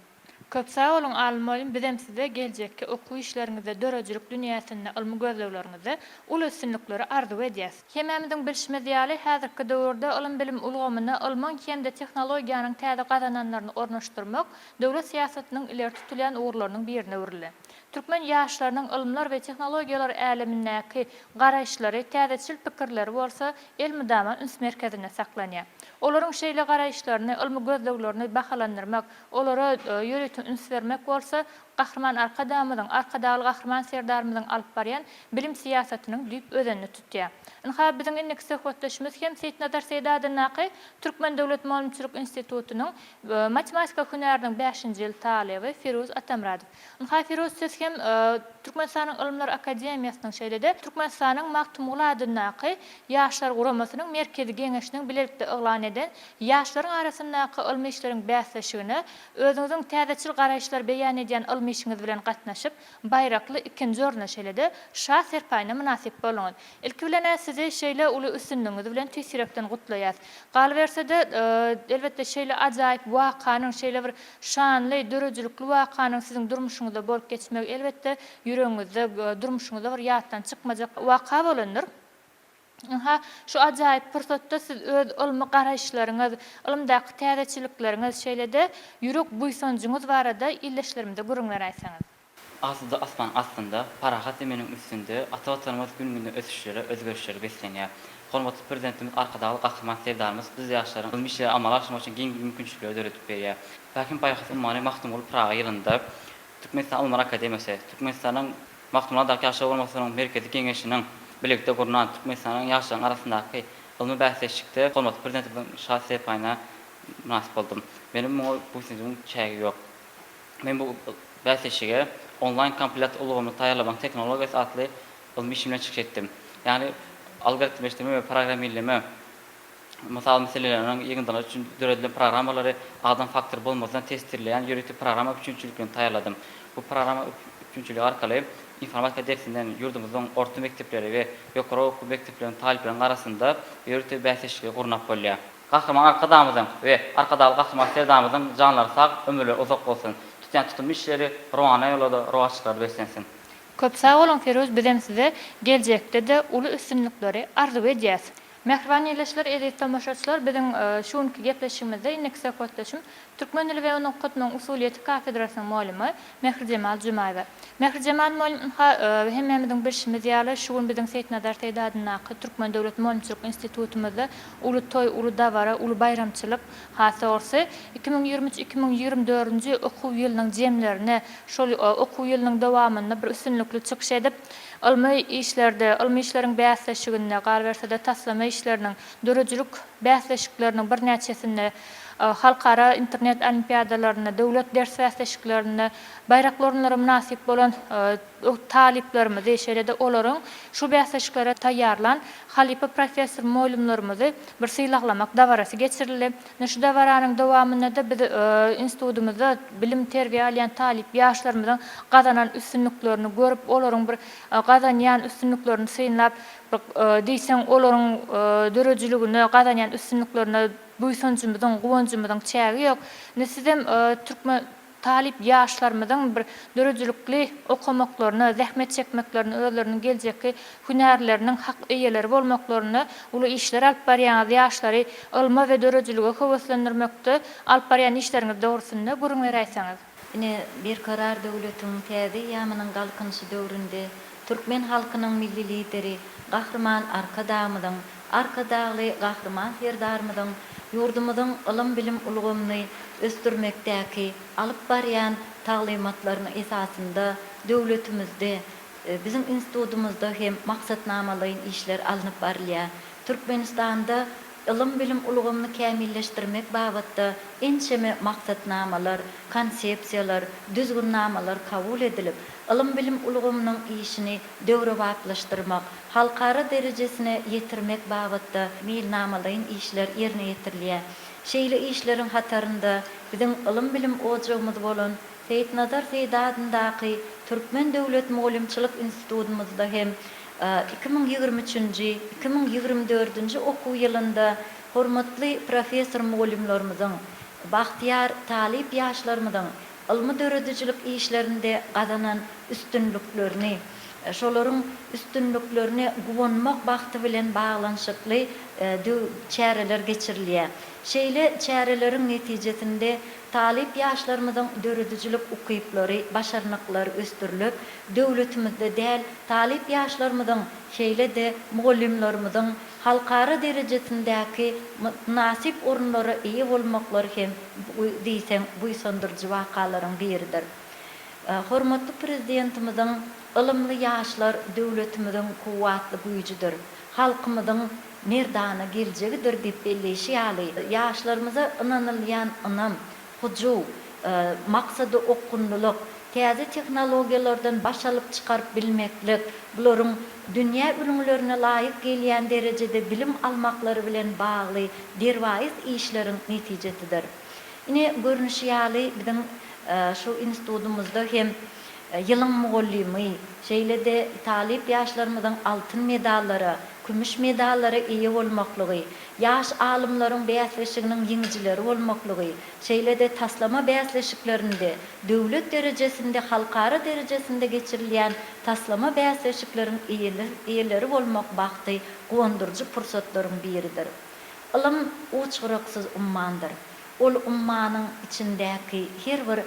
Köp sag boluň Alym mugallym bizem size geljekki okuw işleriňizde döredijilik dünýäsinde ylmy gözlegleriňizde uly üstünlikleri arzuw edýäs. Hemmämiziň bilşimiz ýaly häzirki döwürde ylym-bilim ulgamyna ylmyň hem-de tehnologiýanyň täze gazananlaryny ornaşdyrmak döwlet syýasatynyň ileri tutulýan ugurlarynyň birine öwrüldi. Türkmen ýaşlarynyň ylymlar we tehnologiýalar älemindäki garaýyşlary, täzeçil pikirleri bolsa elmydama üns merkezinde saklanýar. Olaryň şeýle garaýyşlaryny, ylmy gözleglerini bahalandyrmak, Olara ýörite üns bermek bolsa, Gahryman Arkadagymyzyň, Arkadagly Gahryman Serdarymyzyň alyp barýan bilim syýasatynyň düýp özenini tutýar. Ynha, biziň indiki söhbetdeşimiz hem Seýitnazar Seýdi adyndaky Türkmen döwlet mugallymçylyk institutynyň matematika hünäriniň bäşinji ýyl talyby Firuz Atamyradow. Ynha, Firuz, siz hem Türkmenistanyň Ylymlar akademiýasynyň, şeýle-de Türkmenistanyň Magtymguly adyndaky Ýaşlar guramasynyň Merkezi Geňeşiniň bilelikde yglan eden ýaşlaryň arasyndaky ylmy işleriň bäsleşigine özüňiziň täzeçil garaýyşlary beýan edýän ylmy işiňiz bilen gatnaşyp, baýrakly ikinji orna, şeýle-de Şa serpaýyna mynasyp bolduňyz. Ilki bilen-ä sizi şeýle uly üstünligiňiz bilen tüýs ýürekden gutlaýas. Galyberse-de, elbetde, şeýle ajaýyp wakanyň, şeýle bir şanly, döredijilikli wakanyň siziň durmuşyňyzda bolup geçmegi, elbetde, ýüregiňizde, durmuşyňyzda bir ýatdan çykmajak waka bolandyr. Ynha, şu ajaýyp pursatda siz öz ylmy garaýyşlaryňyz, ylymdaky täzeçillikleriňiz, şeýle-de ýürek buýsanjyňyz barada ildeşlerimize gürrüň beräýseňiz. Asuda asmanyň astynda, parahat zeminiň üstünde ata Watanymyz gün-günden ösüşlere, özgerişlere beslenýär. Hormatly Prezidentimiz Arkadagly Gahryman Serdarymyz biz ýaşlaryň ylmy işleri amala aşyrmak üçin giň mümkinçilikleri döredip berýär. Pähim-paýhas ummany Magtymguly Pyragy ýylynda Türkmenistan Ylymlar akademiýasy, Türkmenistanyň Magtymguly adyndaky Ýaşlar guramasynyň Merkezi Geňeşiniň bilelikde gurnan Türkmenistanyň ýaşlaryň arasyndaky ylmy bäsleşikde hormatly Prezidentimiziň Şa serpaýyna mynasyp boldum. Meniň muňa buýsanjymyň çägi ýok. Men bu bäsleşige Onlaýn kompilýator ulgamyny taýýarlamagyň tehnologiýasy atly ylmy işim bilen çykyş etdim. Ýagny algoritmleşdirme we programmirleme mysal meseleleriniň ýygyndylary üçin döredilen programmalary adam faktory bolmazdan testirleýän ýörite programma üpjünçiliklerini taýýarladym. Bu programma üpjünçiligi arkaly informatika dersinden ýurdumyzyň orta mekdepleri we ýokary okuw mekdepleriniň talyplarynyň arasynda ýörite bäsleşikleri gurnap bolýar. Gahryman Arkadagymyzyň we Arkadagly Gahryman Serdarymyzyň janlary sag, ömürleri uzak bolsun! Tutýan tutumly işleri rowana ýola-da rowaçlyklara beslensin! Köp sag boluň Firuz bizem size geljekde-de uly üstünlikleri arzuw edýäs. Mähriban ildeşler, eziz tomaşaçylar, biziň şu günki gepleşigimizde indiki söhbetdeşim türkmen dili we ony okatmagyň usulyýeti kafedrasynyň mugallymy Mährijemal Jumaýewa. Mährijemal mugallym, ynha, hemmämiziň bilşimiz ýaly, şu gün biziň Seýitnazar Seýdi adyndaky Türkmen döwlet mugallymçylyk institutymyzda uly toý, uly dabara, uly baýramçylyk, has dogrusy, 2023, 2024-nji okuw ýylynyň jemlerine, şol okuw ýylynyň dowamynda bir üstünlikli çykyş edip, ylmy işlerde, ylmy işleriň bäsleşiginde, galyberse-de, taslama işleriniň, döredijilik bäsleşikleriniň birnäçesinde, halkara internet olimpiadalarynda, döwlet ders bäsleşiklerinde baýrakly orunlara mynasyp bolan talyplarymyzy, şeýle-de olaryň şu bäsleşiklere taýýarlan halypa professor-mugallymlarymyzy bir sylaglamak dabarasy geçirildi. Ine, şu dabaranyň dowamynda-da biz institutymyzda bilim-terbiýe alýan talyp ýaşlarymyzyň gazanan üstünliklerini görüp, olaryň bir gazanýan üstünliklerini synlap, bir diýseň olaryň döredijiligine, gazanýan üstünliklerine buýsanjymyzyň, guwanjymyzyň çägi ýok. Indi sizem türkmen talyp ýaşlarymyzyň bir döredijilikli okamaklaryna, zähmet çekmeklerine, özleriniň geljekki hünärleriniň hak eýeleri bolmaklaryna uly işler alyp barýaňyz. Ýaşlary ylma we döredijilige höweslendirmekde alyp barýan işleriňiz dogrusynda gürrüň beräýseňiz. Ine, Berkarar döwletiň täze eýýamynyň Galkynyşy döwründe türkmen halkynyň Milli Lideri Gahryman Arkadagymyzyň, Arkadagly Gahryman Serdarymyzyň ýurdumyzyň ylym-bilim ulgamyny ösdürmekdäki alyp barýan taglymatlarynyň esasynda döwletimizde, biziň institutymyzda hem maksatnamalaýyn işler alnyp barylýar. Türkmenistanda ylym-bilim ulgamyny kämilleşdirmek babatda ençeme maksatnamalar, konsepsiýalar, düzgünnamalar kabul edilip, ylym-bilim ulgamynyň işini döwrebaplaşdyrmak, halkara derejesine ýetirmek babatda meýilnamalaýyn işler ýerine ýetirilýär. Şeýle işleriň hatarynda biziň ylym-bilim ojagymyz bolan Seýitnazar Seýdi adyndaky Türkmen döwlet mugallymçylyk institutymyzda hem 2023-nji, 2024-nji okuw ýylynda hormatly professor-mugallymlarymyzyň, bagtyýar talyp ýaşlarymyzyň ylmy-döredijilik işlerinde gazanan üstünliklerini, şolaryň üstünliklerine guwanmak bagty bilen baglanyşykly çäreler geçirilýär. Şeýle çäreleriň netijesinde talyp ýaşlarymyzyň döredijilik ukyplary, başarnyklary ösdürilip, döwletimizde däl, talyp ýaşlarymyzyň, şeýle-de mugallymlarymyzyň halkara derejesindäki mynasyp orunlara eýe bolmaklary hem diýseň buýsandyryjy wakalaryň biridir. Hormatly Prezidentimiziň Ylymly ýaşlar döwletimiziň kuwwatly güýjüdir, halkymyzyň merdana geljegidir diýip belleýşi ýaly, ýaşlarymyza ynanylýan ynam, hyjuw, maksada okgunlylyk, täze tehnologiýalardan baş alyp çykaryp bilmeklik, bularyň dünýä ülňülerine laýyk gelýän derejede bilim almaklary bilen bagly derwaýys işleriň netijesidir. Ine, görnüşi ýaly, biziň şu institutymyzda hem Ýylyň mugallymy, şeýle-de talyp ýaşlarymyzyň altyn medallara, kümüş medallara eýe bolmaklygy, ýaş alymlaryň bäsleşiginiň ýeňijileri bolmaklygy, şeýle-de taslama bäsleşiklerinde döwlet derejesinde, halkara derejesinde geçirilýän taslama bäsleşikleriň eýeleri bolmak bagty guwandyryjy pursatlaryň biridir. Ylym uç-gyraksyz ummandyr. Ol ummanyň içindäki her bir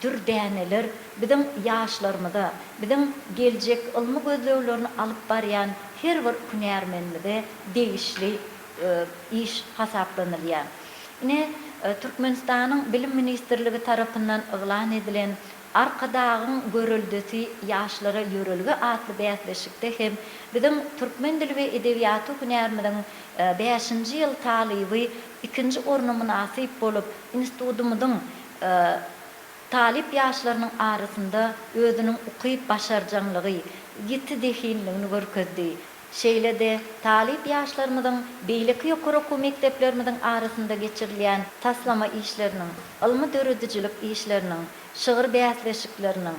dür däneler biziň ýaşlarymyza, biziň geljek ylmy gözleglerini alyp barýan her bir hünärmenimize degişli iş hasaplanylýar. Ine, Türkmenistanyň Bilim ministrligi tarapyndan yglan edilen Arkadagyň göreldesi ýaşlara ýörelge atly bäsleşikde hem biziň türkmen dili we edebiýaty hünärimiziň bäşinji ýyl talyby ikinji orna mynasyp bolup, institutymyzyň. talyp ýaşlarynyň arasynda özüniň ukyp-başarjaňlygy, ýiti zehinligini görkezdi. Şeýle-de, talyp ýaşlarymyzyň beýleki ýokary okuw mekdeplerimiziň arasynda geçirilýän taslama işleriniň, ylmy-döredijilik işleriniň, şygyr bäsleşikleriniň,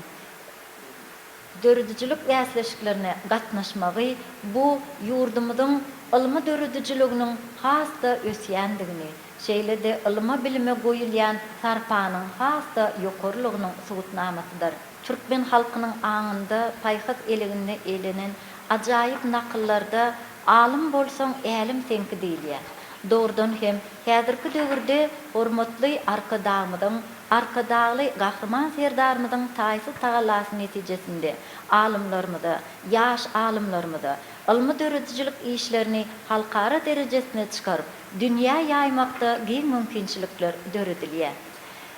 döredijilik bäsleşiklerine gatnaşmagy bu ýurdumyzyň ylmy döredijiliginiň has-da ösýändigini, şeýle-de ylma-bilime goýulýan sarpanyň has-da ýokarylygynyň subutnamasydyr. Türkmen halkynyň aňynda paýhas eleginde eýlenen ajaýyp nakyllarda Alym bolsaň, älem seňki diýilýär. Dogrudan hem, häzirki döwürde hormatly Arkadagymyzyň, Arkadagly Gahryman Serdarymyzyň taýsyz tagallasy netijesinde alymlarymyza, ýaş alymlarymyza ylmy-döredijilik işlerini halkara derejesine çykaryp, dünýä ýaýmakda giň mümkinçilikler döredilýär.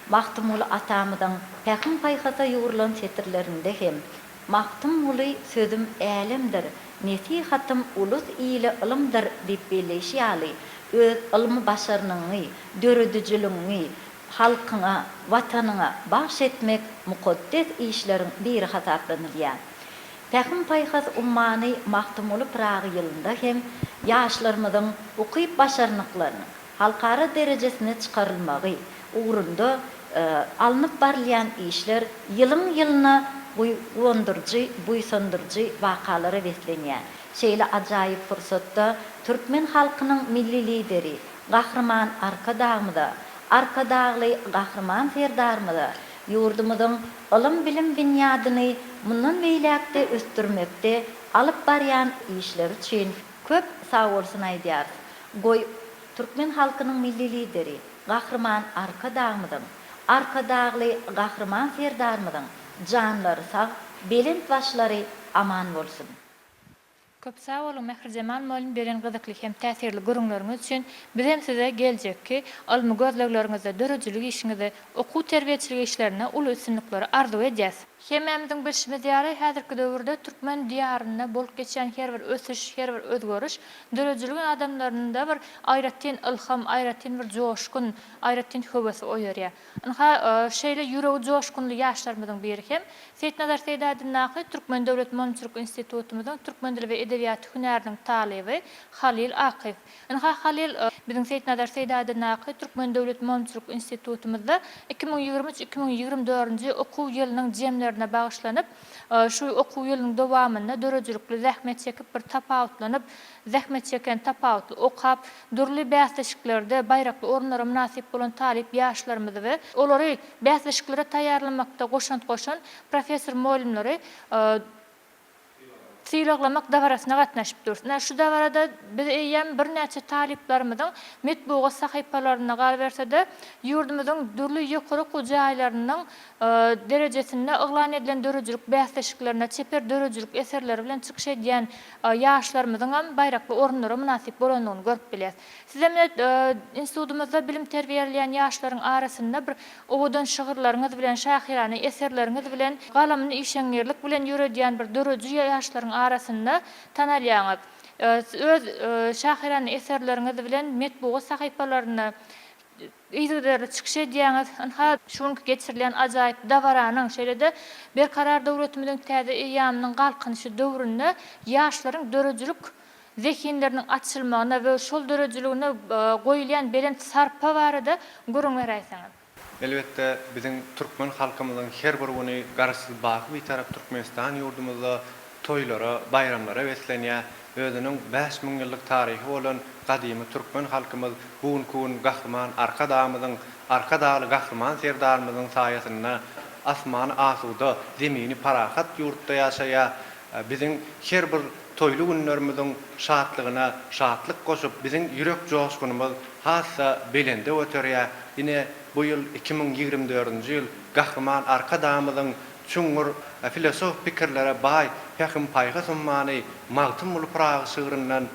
Magtymguly atamyzyň pähim-paýhasa ýugrulan setirlerinde hem Magtymguly sözüm älemdir, nesihatym ulus ile ylymdyr diýip belleýşi ýaly, öz ylmy başarnygyňy, döredijiligiňi halkyňa, Watanyňa bagş etmek mukaddes işleriň biri hasaplanylýar. Pähim-paýhas ummany Magtymguly Pyragy ýylynda hem ýaşlarymyzyň ukyp-başarnyklarynyň halkara derejesine çykarylmagy ugrunda alnyp barylýan işler ýylyň-ýylyna guwandyryjy, buýsandyryjy wakalara beslenýär. Şeýle ajaýyp pursatda türkmen halkynyň Milli Lideri Gahryman Arkadagymyza, Arkadagly Gahryman Serdarymyza ýurdumyzyň ylym-bilim binýadyny mundan beýläk-de ösdürmekde alyp barýan işleri üçin köp sagbolsun aýdýarys. Goý, türkmen halkynyň Milli Lideri Gahryman Arkadagymyzyň, Arkadagly Gahryman Serdarymyzyň janlary sag, belent başlary aman bolsun! Köp sag boluň Mährijemal mugallym beren gyzykly hem täsirli gürrüňleriňiz üçin. Bizem size geljekki ylmy gözlegleriňizde, döredijilik işiňizde, okuw-terbiýeçilik işlerinde uly üstünlikleri arzuw edýäs. Hemmämiziň bilşimiz ýaly, häzirki döwürde türkmen Diýarynda bolup geçýän her bir ösüş, her bir özgeriş döredijilik adamlarynda bir aýratyn ylham, aýratyn bir joşgun, aýratyn höwes oýarýar. Ynha, şeýle ýüregi joşgunly ýaşlarymyzyň biri hem Seýitnazar Seýdi adyndaky Türkmen döwlet mugallymçylyk institutymyzyň türkmen dili we edebiýaty hünäriniň talyby Halyl Akyýew. Ynha, Halyl biziň Seýitnazar Seýdi adyndaky Türkmen döwlet mugallymçylyk institutymyzda 2023, 2024-nji okuw ýylynyň jemlerine bagyşlanyp, şu okuw ýylynyň dowamynda döredijilikli zähmet çekip bir tapawutlanyp, zähmet çeken, tapawutly okap, dürli bäsleşiklerde baýrakly orunlara mynasyp bolan talyp ýaşlarymyzy we olary bäsleşiklere taýýarlamakda goşant goşan professor-mugallymlary sylaglamak dabarasyna gatnaşyp durus. Ine, şu dabarada biz eýýäm birnäçe talyplarymyzyň metbugat sahypalarynda, galyberse-de, ýurdumyzyň dürli ýokary okuw jaýlarynyň derejesinde yglan edilen döredijilik bäsleşiklerinde çeper döredijilik eserleri bilen çykyş edýän ýaşlarymyzyňam baýrakly orunlara mynasyp bolandygyny görüp bilýäris. Sizem institutymyzda bilim-terbiýe alýan ýaşlaryň arasynda bir owadan şygyrlaryňyz bilen, şahyrana eserleriňiz bilen galamyny işeňňirlik bilen ýöredýän bir dörediji ýaşlaryň arasynda tanalýaňyz. Öz şahyrana eserleriňiz bilen metbugat sahypalarynda Yzygiderli çykyş edýäňiz. Ynha, şu günki geçirilýän ajaýyp dabaranyň, şeýle-de Berkarar döwletimiziň täze eýýamynyň Galkynyşy döwründe ýaşlaryň döredijilik zehinleriniň açylmagyna we şol döredijiligine goýulýan belent sarpa barada gürrüň beräýseňiz. Elbetde, biziň türkmen halkymyzyň her bir güni Garaşsyz, baky Bitarap Türkmenistan ýurdumyzda toýlara, baýramlara beslenýär. Özüniň 5000 ýyllyk taryhy bolan gadymy türkmen halkymyz bu günki gün Gahryman Arkadagymyzyň, Arkadagly Gahryman Serdarymyzyň saýasynda asmany asuda, zemini parahat ýurtda ýaşaýar. Biziň her bir toýly günlerimiziň şatlygyna şatlyk goşup, biziň ýürek joşgunymyz has-da belende göterýär. Ine, bu ýyl 2024-nji ýyl Gahryman Arkadagymyzyň Çuňňur filosofik pikirlere baý Pähim-paýhas ummany Magtymguly Pyragy şygryndan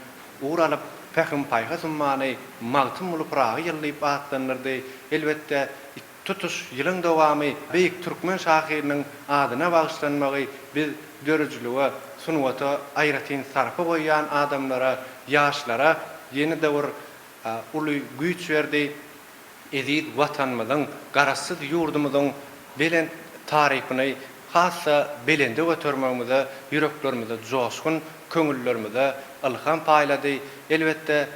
ugur alyp, Pähim-paýhas ummany Magtymguly Pyragy ýyly diýip atlandyrdy. Elbetde, tutuş ýylyň dowamy beýik türkmen şahyrynyň adyna bagyşlanmagy biz döredijilige, sungata aýratyn sarpa goýýan adamlara, ýaşlara ýene-de bir uly güýç berdi. Eziz Watanymyzyň, Garaşsyz ýurdumyzyň. belent tarypyny has-da belende götermegimize ýüreklerimize joşgun, köňüllerimize ylham paýlady. Elbetde,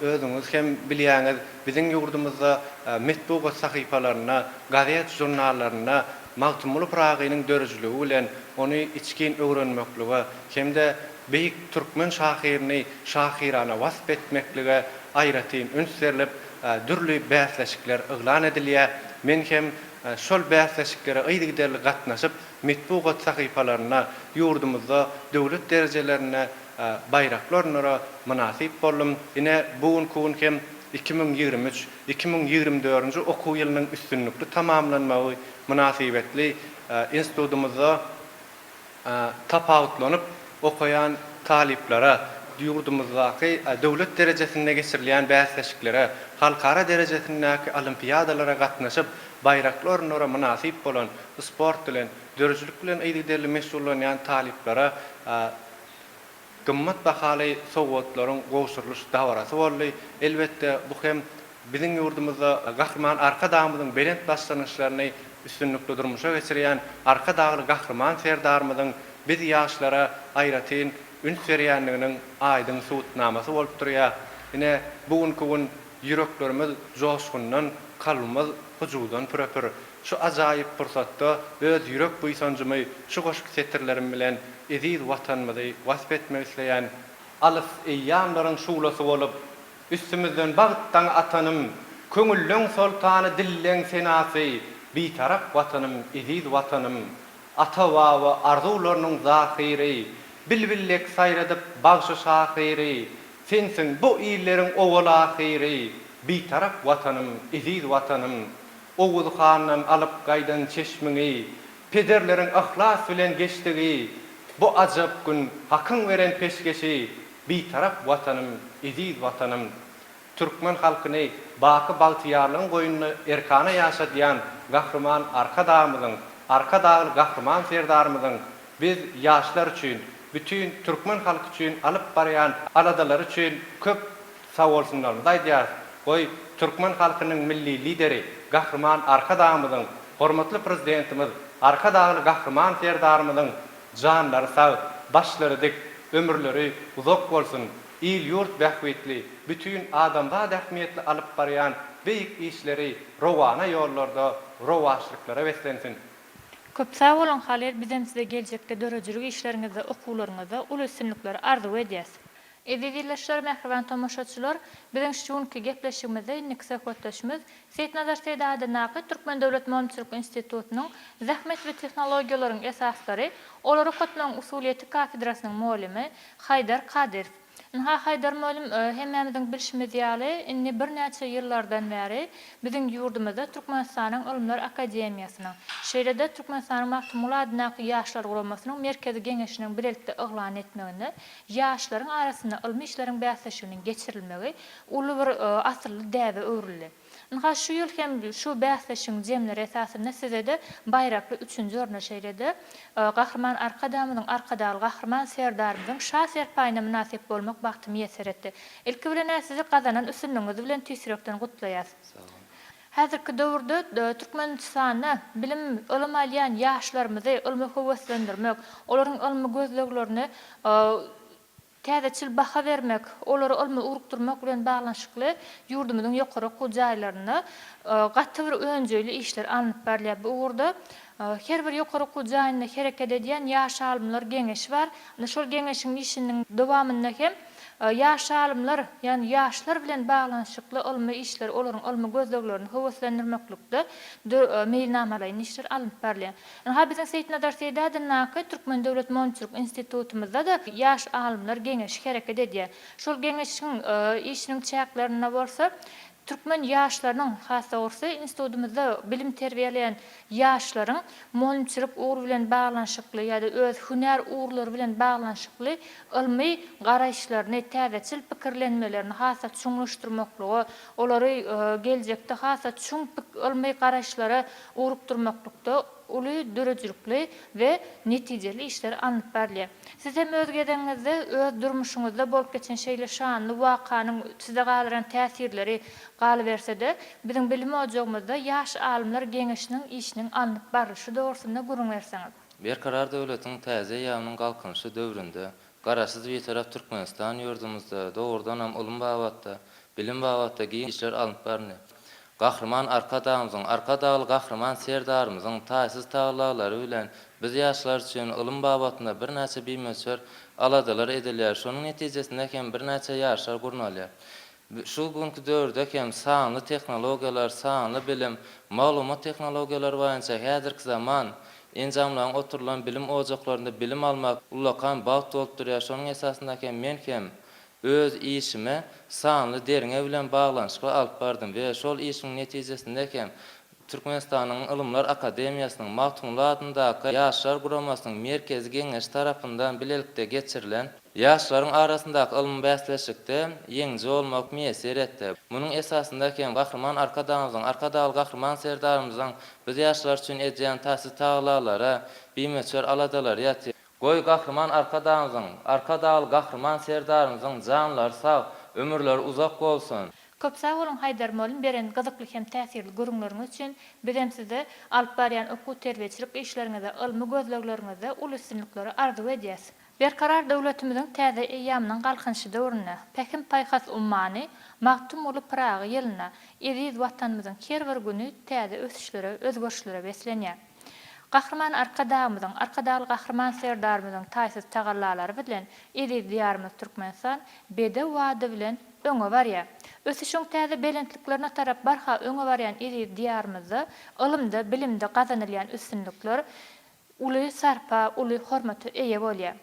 özüňiz hem bilýäňiz, biziň ýurdumyzda metbugat sahypalarynda, gazet-žurnallarynda Magtymguly Pyragynyň döredijiligi bilen ony içgin öwrenmeklige hem-de beýik türkmen şahyryny şahyrana wasp etmeklige aýratyn üns berlip, dürli bäsleşikler yglan edilýär. Men hem şol bäsleşiklere yzygiderli gatnaşyp, metbugat sahypalarynda, ýurdumyzda döwlet derejelerinde baýrakly orunlara mynasyp boldum. Ine, bu günki gün hem 2023, 2024-nji okuw ýylynyň üstünlikli tamamlanmagy mynasybetli institutymyzda tapawutlanyp okaýan talyplara ýurdumyzdaky döwlet derejesinde geçirilýän bäsleşiklere, halkara derejesindäki olimpiadalara gatnaşyp, baýrakly orunlara mynasyp bolan, sport bilen, döredijilik bilen yzygiderli meşgullanýan talyplara gymmat bahaly sowgatlaryň gowşurylyş dabarasy boldy. Elbetde, bu hem Biziň ýurdumyzda Gahryman Arkadagymyzyň belent başlangyçlaryny üstünlikli durmuşa geçirýän Arkadagly Gahryman Serdarymyzyň biz ýaşlara aýratyn üns berýändiginiň aýdyň subutnamasy bolup durýar. Ine, bu günki gün ýüreklerimiz joşgundan, kalbymyz hyjuwdan pürepür. Şu ajaýyp pursatda öz ýürek buýsanjymy şu goşgy setirlerim bilen eziz Watanymyzy wasp etmek isleýän. Alys eýýamlaryň şuglasy bolup, Üstümizden bagt daňy atanym, Köňülleň soltany, dilleň senasy, Bitarap Watanym, eziz Watanym. Ata-baba arzuwlarnyň zahyry, Bilbil dek saýradyp bagşy-şahyry, Sensiň bu illeriň owal-ahyry, Bitarap Watanym, eziz Watanym. Oguz handan alyp gaýdan çeşmiňi, Pederleriň yhlas bilen geçdigi, Bu ajap gün Hakyň beren peşgeşi, Bitarap Watanym, eziz Watanym! Türkmen halkyny baky bagtyýarlygyň goýnunda erkana ýaşadýan Gahryman Arkadagymyzyň, Arkadagly Gahryman Serdarymyzyň biz, ýaşlar üçin, bütin türkmen halky üçin alyp barýan aladalary üçin köp sagbolsunlarymyzy aýdýarys. Goý, türkmen halkynyň Milli Lideri Gahryman Arkadagymyzyň, hormatly Prezidentimiz Arkadagly Gahryman Serdarymyzyň Janlary sag, başlary dik, ömürleri uzak bolsun! Il-ýurt bähbitli, bütin adamzat ähmiýetli alyp barýan beýik işleri rowana ýollarda rowaçlyklara beslensin! Köp sag boluň Halyl bizem size geljekde döredijilik işleriňizde okuwlaryňyzda uly üstünlikleri arzuw edýäs. Eziz ildeşler mähriban tomaşaçylar biziň şu günki gepleşigimizde indiki söhbetdeşimiz Seýitnazar Seýdi adyndaky Türkmen döwlet mugallymçylyk institutynyň Zähmet we tehnologiýalaryň esaslary, olary okatmagyň usulyýeti kafedrasynyň mugallymy Haýdar Kadyrow. Ynha, Haýdar mugallym, hemmämiziň bilşimiz ýaly, indi birnäçe ýyllardan bäri biziň ýurdumyzda Türkmenistanyň Ylymlar akademiýasynyň, şeýle-de Türkmenistanyň Magtymguly adyndaky Ýaşlar guramasynyň Merkezi Geňeşiniň bilelikde yglan etmeginde ýaşlaryň arasynda ylmy işleriň bäsleşiginiň geçirilmegi uly bir asylly däbe öwrüldi. Ynha, şu ýyl hem şu bäsleşigiň jemleri esasynda size-de baýrakly üçünji orna, şeýle-de Gahryman Arkadagymyzyň, Arkadagly Gahryman Serdarymyzyň Şa serpaýyna mynasyp bolmak bagty miýesser etdi. Ilki bilen-ä sizi gazanan üstünligiňiz bilen tüýs ýürekden gutlaýas. Häzirki döwürde Türkmenistanda bilim, ylym alýan ýaşlarymyzy ylma höweslendirmek, olaryň ylmy gözleglerine Täzeçil baha bermek, olary ylma ugrukdyrmak bilen baglanyşykly ýurdumyzyň ýokary okuw jaýlarynda gaty bir önjeýli işler alnyp barylýar. Bu ugurda her bir ýokary okuw jaýynda hereket edýän Ýaş alymlar geňeşi bar. Indi şol geňeşiň işiniň dowamynda hem ýaş alymlar, ýagny ýaşlar bilen baglanyşykly ylmy işleri, olaryň ylmy gözleglerini höweslendirmeklikde meýilnamalaýyn işler alnyp barylýar. Ynha, biziň Seýitnazar Seýdi adyndaky Türkmen döwlet mugallymçylyk institutymyzda-da Ýaş alymlar geňeşi hereket edýär. Şol geňeşiň işiniň çäklerinde bolsa, türkmen ýaşlarynyň, has dogrusy, institutymyzda bilim terbiýeleýän ýaşlaryň mugallymçylyk ugry bilen baglanyşykly ýa-da öz hünär ugurlary bilen baglanyşykly ylmy garaýyşlaryny, täzeçil pikirlenmelerini has-da çuňlaşdyrmaklyga, olary geljekde has-da çuň ylmy garaýyşlara ugrukdyrmaklykda uly döredijilikli we netijeli işler alnyp barylýar. Siz hem öz gezegiňizde öz durmuşyňyzda bolup geçen şeýle şanly wakanyň sizde galdyran täsirleri, Galyberse-de, biziň bilim ojagymyzda Ýaş alymlar geňeşiniň işiniň alnyp barlyşy dogrusynda gürrüň berseňiz. Berkarar döwletiň täze eýýamynyň Galkynyşy döwründe Garaşsyz Bitarap Türkmenistan ýurdumyzda, dogrudanam, ylym babatda, bilim babatda giň işler alnyp barynýar. Gahryman Arkadagymyzyň, Arkadagly Gahryman Serdarymyzyň taýsyz tagallalary bilen biz ýaşlar üçin ylym babatynda birnäçe bimöçber aladalar edilýär. Şonuň netijesinde hem birnäçe ýaryşlar gurnalýar. Şu günki döwürde hem sanly tehnologiýalar, sanly bilim, maglumat tehnologiýalary boýunça häzirki zaman enjamlaryň oturylan bilim ojaklarynda bilim almak ullakan bagt bolup durýar. Şonuň esasynda hem men hem öz işime sanly derňew bilen baglanyşykly alyp bardym we şol işiň netijesinde hem Türkmenistanyň Ylymlar akademiýasynyň Magtymguly adyndaky Ýaşlar guramasynyň Merkezi Geňeşi tarapyndan bilelikde geçirilen ýaşlaryň arasyndaky ylmy bäsleşikde ýeňiji bolmak miýesser etdi. Munuň esasynda hem Gahryman Arkadagymyzyň, Arkadagly Gahryman Serdarymyzyň biz ýaşlar üçin edýän taýsyz tagalalary, bimöçber aladalary ýatyr. Goý, Gahryman Arkadagymyzyň, Arkadagly Gahryman Serdarymyzyň janlary sag, ömürleri uzak bolsun! Köp sag boluň Haýdar mollym beren gyzykly hem täsirli gürrüňleriňiz üçin bizem size alyp barýan okuw terbiýeçilik işleriňizde ylmy gözlegleriňizde uly üstünlikleri arzuw edýäs. Berkarar döwletimiziň täze eýýamynyň Galkynyşy döwründe, Pähim-paýhas ummany Magtymguly Pyragy ýylynda eziz Watanymyzyň her bir güni täze ösüşlere, özgerişlere beslenýär. Gahryman Arkadagymyzyň, Arkadagly Gahryman Serdarymyzyň taýsyz tagallalary bilen eziz Diýarymyz Türkmenistan bedew bady bilen öňe barýar. Ösüşiň täze belentliklerine tarap barha öňe barýan eziz Diýarymyzda ylymda, bilimde gazanylýan üstünlikler uly sarpa, uly hormata eýe bolýar.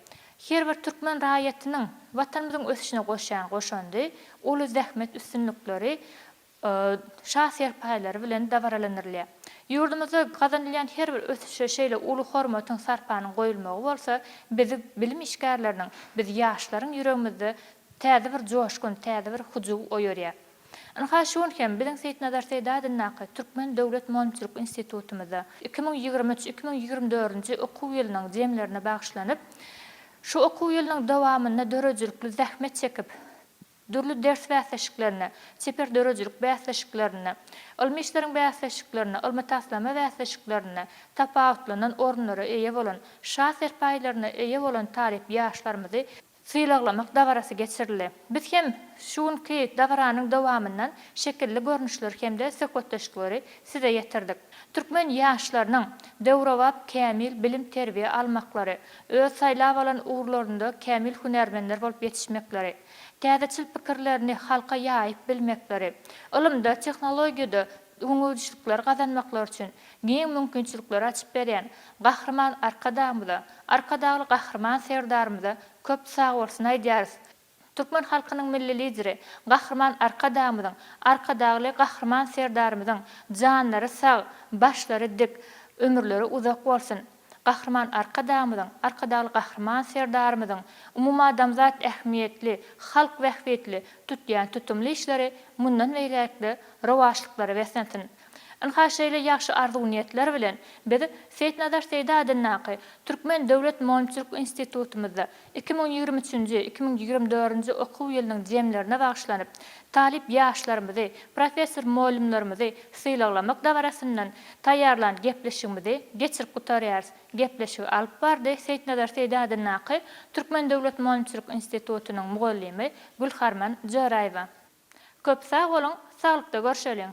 Her bir türkmen raýatynyň Watanymyzyň ösüşine goşýan goşandy, uly zähmet üstünlikleri şa serpaýlary bilen dabaralanyrylýar. Ýurdumyzda gazanylýan her bir ösüşe şeýle uly hormatyň, sarpanyň goýulmagy bolsa bizi bilim işgärleriniň, biz ýaşlaryň ýüregimizde täze bir joşgun, täze bir hyjuw oýarýar. Ynha şu gün hem biziň Seýitnazar Seýdi adyndaky Türkmen döwlet mugallymçylyk institutymyzda 2023, 2024-nji okuw ýylynyň jemlerine bagyşlanyp, şu okuw ýylynyň dowamynda döredijilikli zähmet çekip, Dürli ders bäsleşiklerinde, çeper döredijilik bäsleşiklerinde, ylmy işleriň bäsleşiklerinde, ylmy-taslama bäsleşiklerinde tapawutlanan orunlara eýe bolan, şa serpaýlaryna eýe bolan talyp ýaşlarymyzy sylaglamak dabarasy geçirildi. Biz hem şu günki dabaranyň dowamyndan şekilli görnüşleri hem-de söhbetdeşlikleri size ýetirdik. Türkmen ýaşlarynyň döwrebap kämil bilim-terbiýe almaklary, öz saýlap alan ugurlarynda kämil hünärmenler bolup ýetişmekleri, täzeçil pikirlerini halka ýaýyp bilmekleri, ylymda, tehnologiýada öňegidişlikleri gazanmaklary üçin giň mümkinçilikleri açyp berýän Gahryman Arkadagymyza, Arkadagly Gahryman Serdarymyza köp sagbolsun aýdýarys. Türkmen halkynyň Milli Lideri Gahryman Arkadagymyzyň, Arkadagly Gahryman Serdarymyzyň janlary sag, başlary dik, ömürleri uzak bolsun! Gahryman Arkadagymyzyň, Arkadagly Gahryman Serdarymyzyň umumadamzat ähmiýetli, halk bähbitli tutýan tutumly işleri mundan beýläk-de rowaçlyklara beslensin! Ynha şeýle ýagşy arzuw-niýetler bilen biz Seýitnazar Seýdi adyndaky Türkmen döwlet mugallymçylyk institutymyzda 2023-nji, 2024-nji okuw ýylynyň jemlerine bagyşlanyp, talyp ýaşlarymyzy, professor-mugallymlarymyzy sylaglamak dabarasyndan taýýarlan gepleşigimizi geçirip gutarýarys. Gepleşigi alyp bardy Seýitnazar Seýdi adyndaky Türkmen döwlet mugallymçylyk institutynyň mugallymy Gülharman Joraýewa. Köp sag boluň, saglykda görşeliň!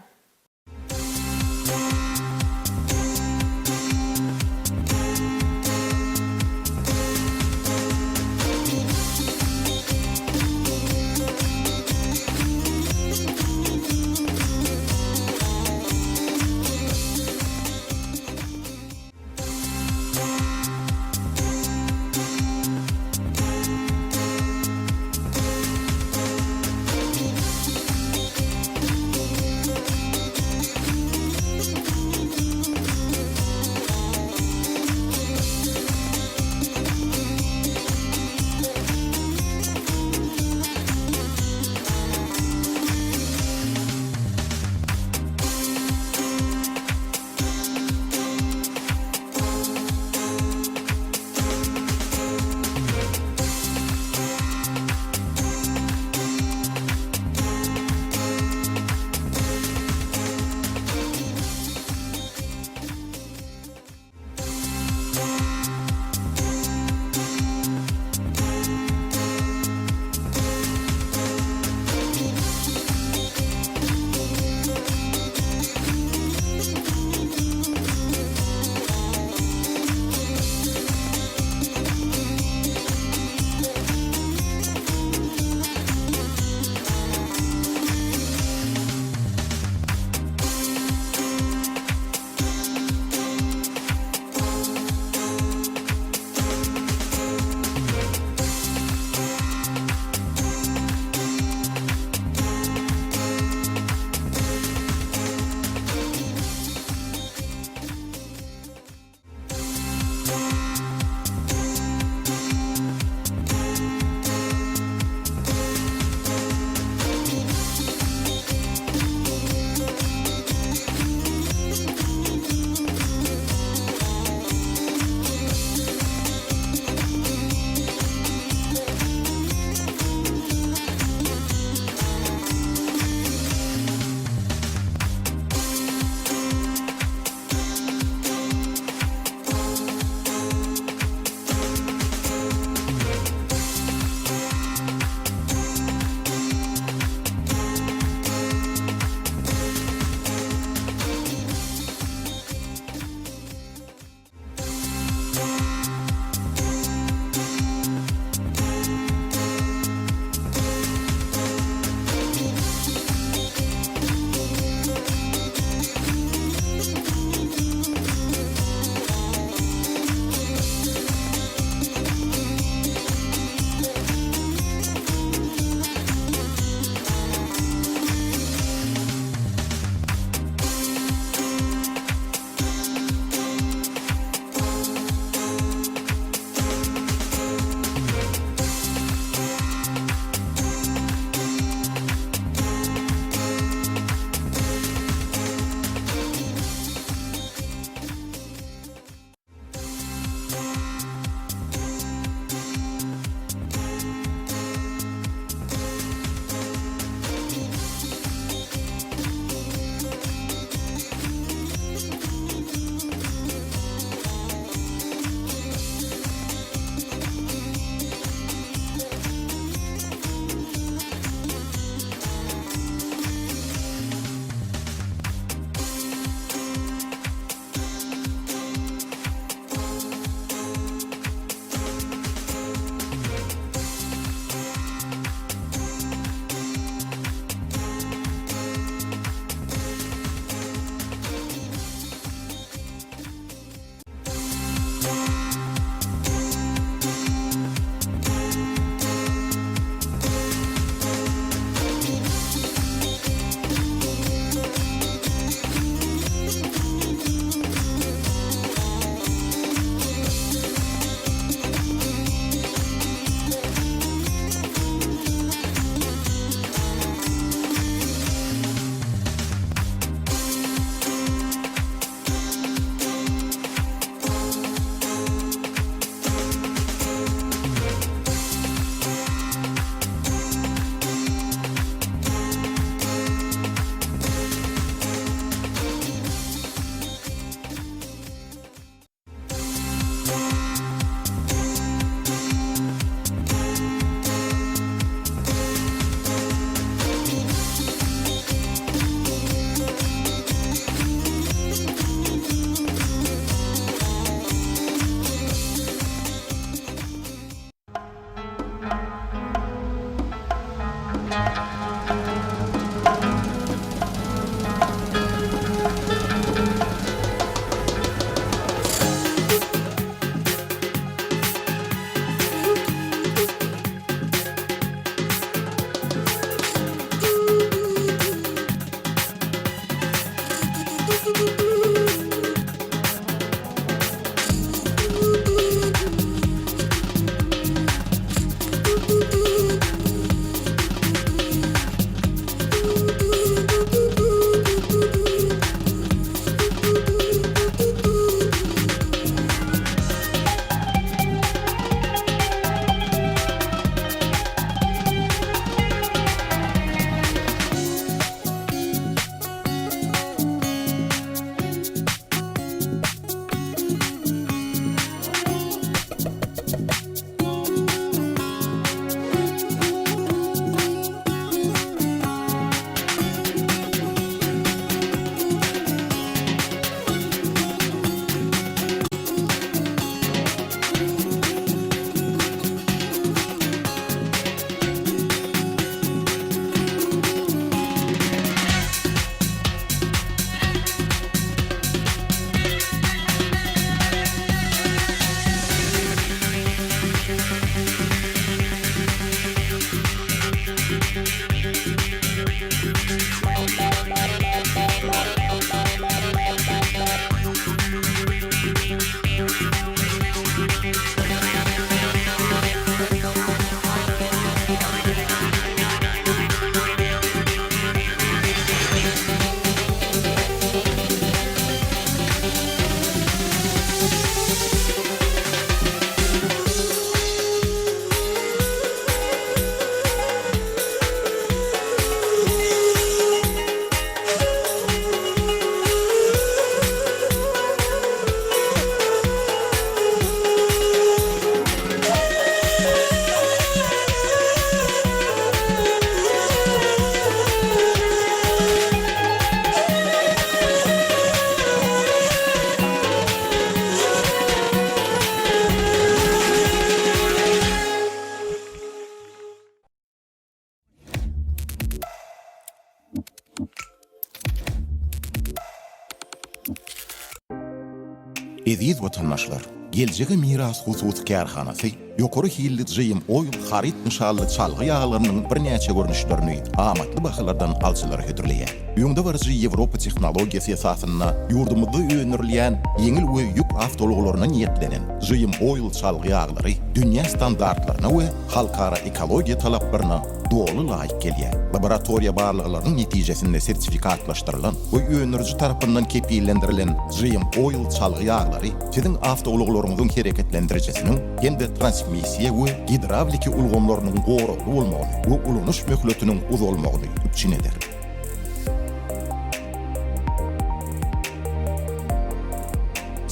Eziz watandaşlar! Geljege miras hususy kärhanasy ýokary hilli GM Oil haryt nyşanly çalgy ýaglarynyň birnäçe görnüşlerini amatly bahalardan alyjylara hödürleýär. Öňdebaryjy ýewropa tehnologiýasy esasynda ýurdumyzda öndürilýän ýeňil we ýük awtoulaglaryna niýetlenen GM Oil çalgy ýaglary dünýä standartlaryna we halkara ekologiýa talaplaryna doly laýyk gelýär. Laboratoriýa barlaglarynyň netijesinde sertifikatlaşdyrylan we öndüriji tarapyndan kepillendirilen GM Oil çalgy ýaglary siziň awtoulaglaryňyzyň hereketlendirijisiniň hem-de transmissiýa we gidrawliki ulgamlarynyň goragly bolmagyny we ulanyş möhletiniň uzalmagyny üpjün eder.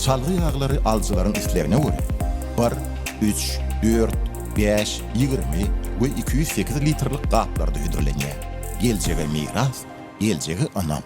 Çalgy ýaglary alyjylaryň islegine görä, bir, üç, dört, bäş, 20 we 208 litrlik gaplarda hödürlenýär. Geljege miras, geljege ynam!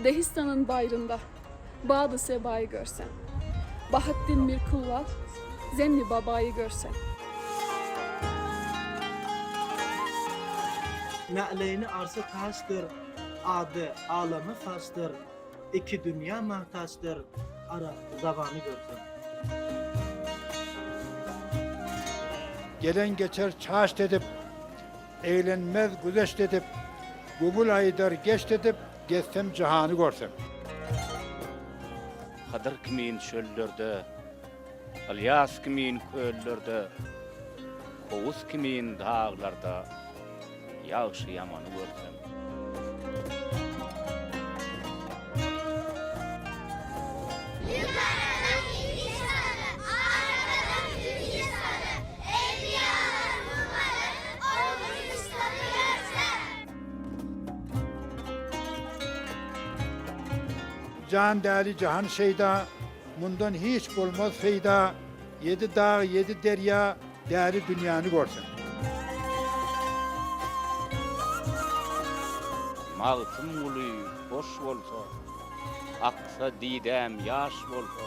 Dehistan'ın bayrında Bad-ı Seba'yı görsen, Bahattin Mirkullal, Zenni Baba'yı görsen. Na'leýni arsy taçdyr, Ady alamy saçdyr, Iki dünýä magtaçdyr, Arap zabany görseň. Gelen geçer çaşt edip, Eglenmez güzeşt edip, Göwül aýdar geşt edip. Gezsem jahany görsem. Hydyr kimin çöllerde, Ylýas kimin köllerde, Kowus kimin daglarda ýagşy-ýamany görsem. Ýukarydan ýedi sany, arkadan ýedi sany, Evliýalar umaryp, ol rüştany görsem. Jan däli jahan şeýda, Mundan hiç bolmaz peýda, Ýedi dag, ýedi derýa, Däli dünýäni görsem. Magtymguly boş bolsa, Aksa didäm ýaş bolsa,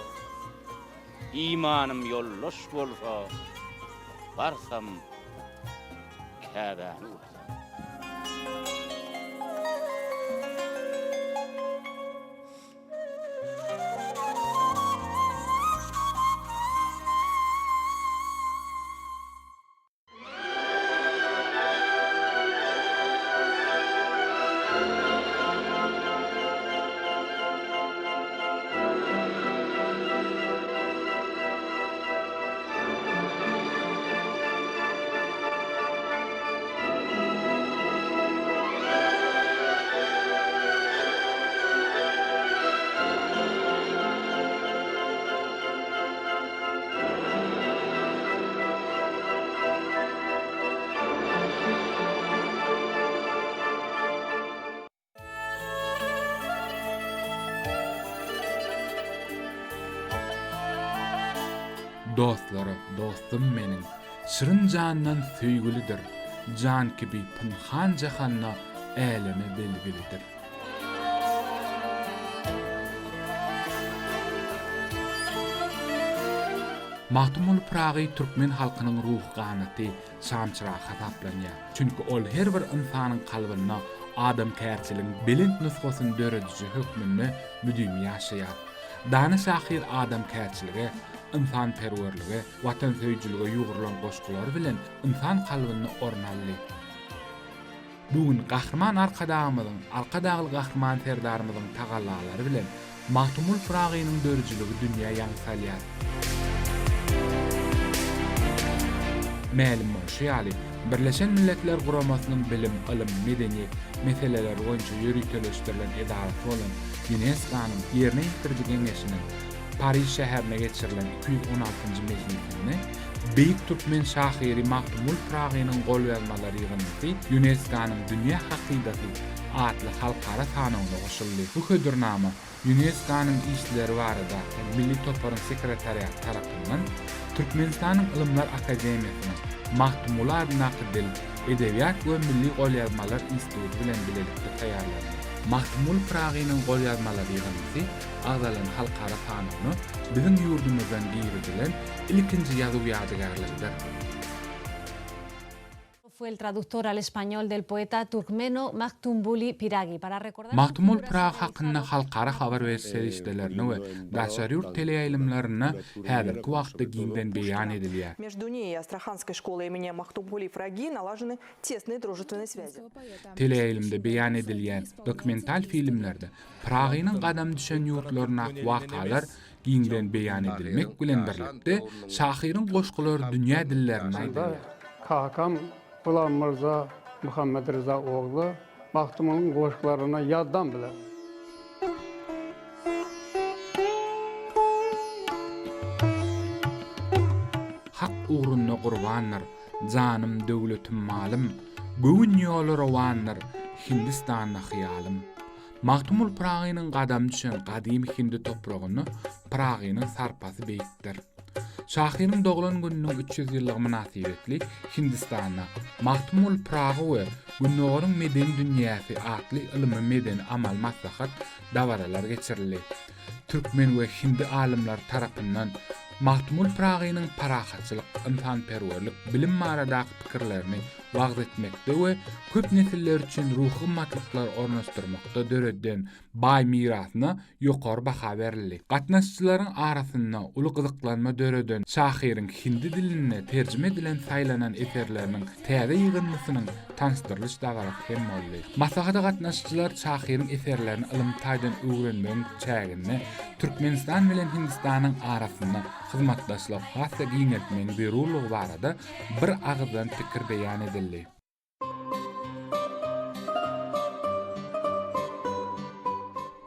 Imanym ýoldaş bolsa, Barsam Käbäni görsem. Dostlara dostum meniň, Şirin jandan söýgülidir, Jan kibi pynhan jahanda Äleme belgilidir. Magtymguly Pyragy türkmen halkynyň ruhy ganaty, şamçyragy hasaplanýar. Çünki ol her bir ynsanyň kalbynda adamkärçiligiň belent nusgasyny dörediji hökmünde müdimi ýaşaýar. Dana şahyr adamkärçilige, ynsanperwerlige, watansöýüjilige ýugrulan goşgulary bilen ynsan kalbynda orun aldy. Bu gün Gahryman Arkadagymyzyň, Arkadagly Gahryman Serdarymyzyň tagallalary bilen Magtymguly Pyragynyň döredijiligi dünýä ýaň salýar. Mälim bolşy ýaly, Birleşen Milletler Guramasynyň bilim, ylym, medeniýet meseleleri boýunça ýöriteleşdirilen edarasy bolan Ýunesko-nyň Ýerine ýetiriji geňeşiniň Pariž şäherinde geçirilen 216-njy mejlisinde beýik türkmen şahyry Magtymguly Pyragynyň golýazmalar ýygyndysy Ýunesko-nyň Dünýä hakydasy atly halkara sanawyna goşuldy. Bu hödürnama Ýunesko-nyň işleri baradaky milli toparyň sekretariaty tarapyndan Türkmenistanyň Ylymlar akademiýasynyň Magtymguly adyndaky Dil, edebiýat we milli golýazmalar instituty bilen bilelikde taýýarlandy. Magtymguly Pyragynyň golýazmalar ýygyndysy agzalan halkara sanawyna biziň ýurdumyzdan girizilen ilkinji ýazuw ýadygärligidir. Magtymguly Pyragy hakynda halkara habar beriş serişdelerinde we daşary ýurt teleýaýlymlarynda häzirki wagtda giňden beýan edilýär. Teleýaýlymda beýan edilýän dokumental filmlerde Pyragynyň gadam düşen ýurtlaryndaky wakalar giňden beýan edilmek bilen birlikde, şahyryň goşgulary dünýä dillerinde aýdylýar. Kakam Gulam Myrza Muhammet Rza ogly Magtymgulyň goşgularyny ýatdan biler. Hak ugrunda gurbandyr, janym, döwletim, malym, Göwün ýoly rowandyr, Hindistanda hyýalym. Magtymguly Pyragynyň gadamy düşen gadymy hindi topragynda Pyragynyň sarpasy beýikdir. Şahyryň doglan gününiň 300 ýyllygy mynasybetli Hindistanda Magtymguly Pyragy we Gündogaryň medeni dünýäsi atly ylmy-medeni amaly maslahat dabaralar geçirildi. Türkmen we hindi alymlary tarapyndan. Magtymguly Pyragynyň parahatçylyk, ynsanperwerlik, bilim baradaky pikirlerini wagyz etmekde we köp nesiller üçin ruhy gymmatlyklary ornaşdyrmakda döreden baý mirasyna ýokary baha berildi. Gatnaşyjylaryň arasynda uly gyzyklanma döreden şahyryň hindi dilinde terjime edilen saýlanan eserleriniň täze ýygyndysynyň tanyşdyrylyş dabarasy hem boldy. Maslahata gatnaşyjylar şahyryň eserlerini ylmy taýdan öwrenmegiň çäginde Türkmenistan bilen Hindistanyň arasynda hyzmatdaşlygy has-da giňeltmegiň zerurlygy barada bir agyzdan pikir beýan edildi.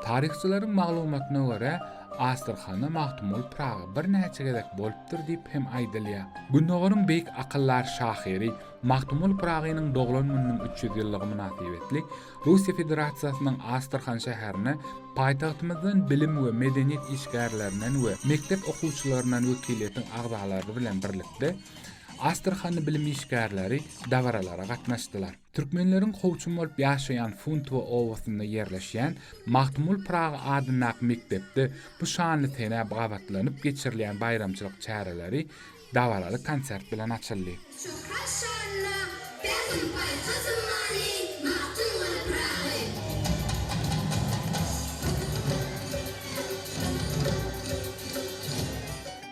Taryhçylaryň maglumatyna görä, Astrahanda Magtymguly Pyragy birnäçe gezek bolupdyr diýip hem aýdylýar. Gündogaryň beýik akyldar şahyry Magtymguly Pyragynyň doglan gününiň 300 ýyllygy mynasybetli Russiýa Federasiýasynyň Astrahan şäherine paýtagtymyzdan bilim we medeniýet işgärlerinden we mekdep okuwçylaryndan wekiliýetiň agzalary bilen birlikde Astrahanly bilim işgärleri dabaralara gatnaşdylar. Türkmenleriň kowçum bolup ýaşaýan Funtowo obasynda ýerleşýän Magtymguly Pyragy adyndaky mekdepde bu şanly senä gabatlanyp geçirilýän baýramçylyk çäreleri dabaraly konsert bilen açyldy. Şöhrat şanyna pähim-paýhas ummany Magtymguly Pyragy.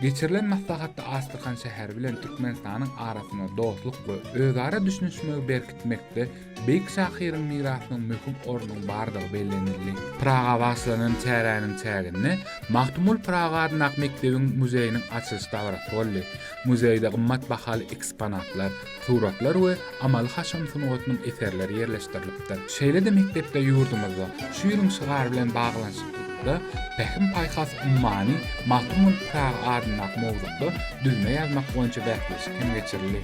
Geçirilen maslahatda Astrahan şäheri bilen Türkmenistanyň arasynda dostluk we özara düşünişmegi berkitmekde beýik şahyryň mirasynyň möhüm ornunyň bardygy bellenildi. Pyraga bagyşlanan çäräniň çäginde Magtymguly Pyragy adyndaky mekdebiň muzeýiniň açylyş dabarasy boldy. Muzeýde gymmat bahaly eksponatlar, suratlar we amaly-haşam sungatynyň eserleri ýerleşdirilipdir. Şeýle-de mekdepde ýurdumyzda şu ýylyň şygary bilen baglanyşyklykda Pähim-paýhas ummany Magtymguly Pyragy adyndaky mowzukda düzme ýazmak boýunça bäsleşik hem geçirildi.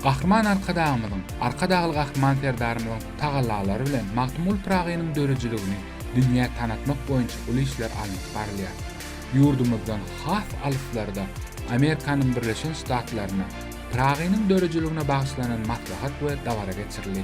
Gahryman Arkadagymyzyň, Arkadagly Gahryman Serdarymyzyň tagallalary bilen Magtymguly Pyragynyň döredijiligini dünýä tanatmak boýunça uly işler alnyp barylýar. Ýurdumyzdan has alyslarda, Amerikanyň Birleşen Ştatlarynda Pyragynyň döredijiligine bagyşlanan maslahat we dabara geçirildi.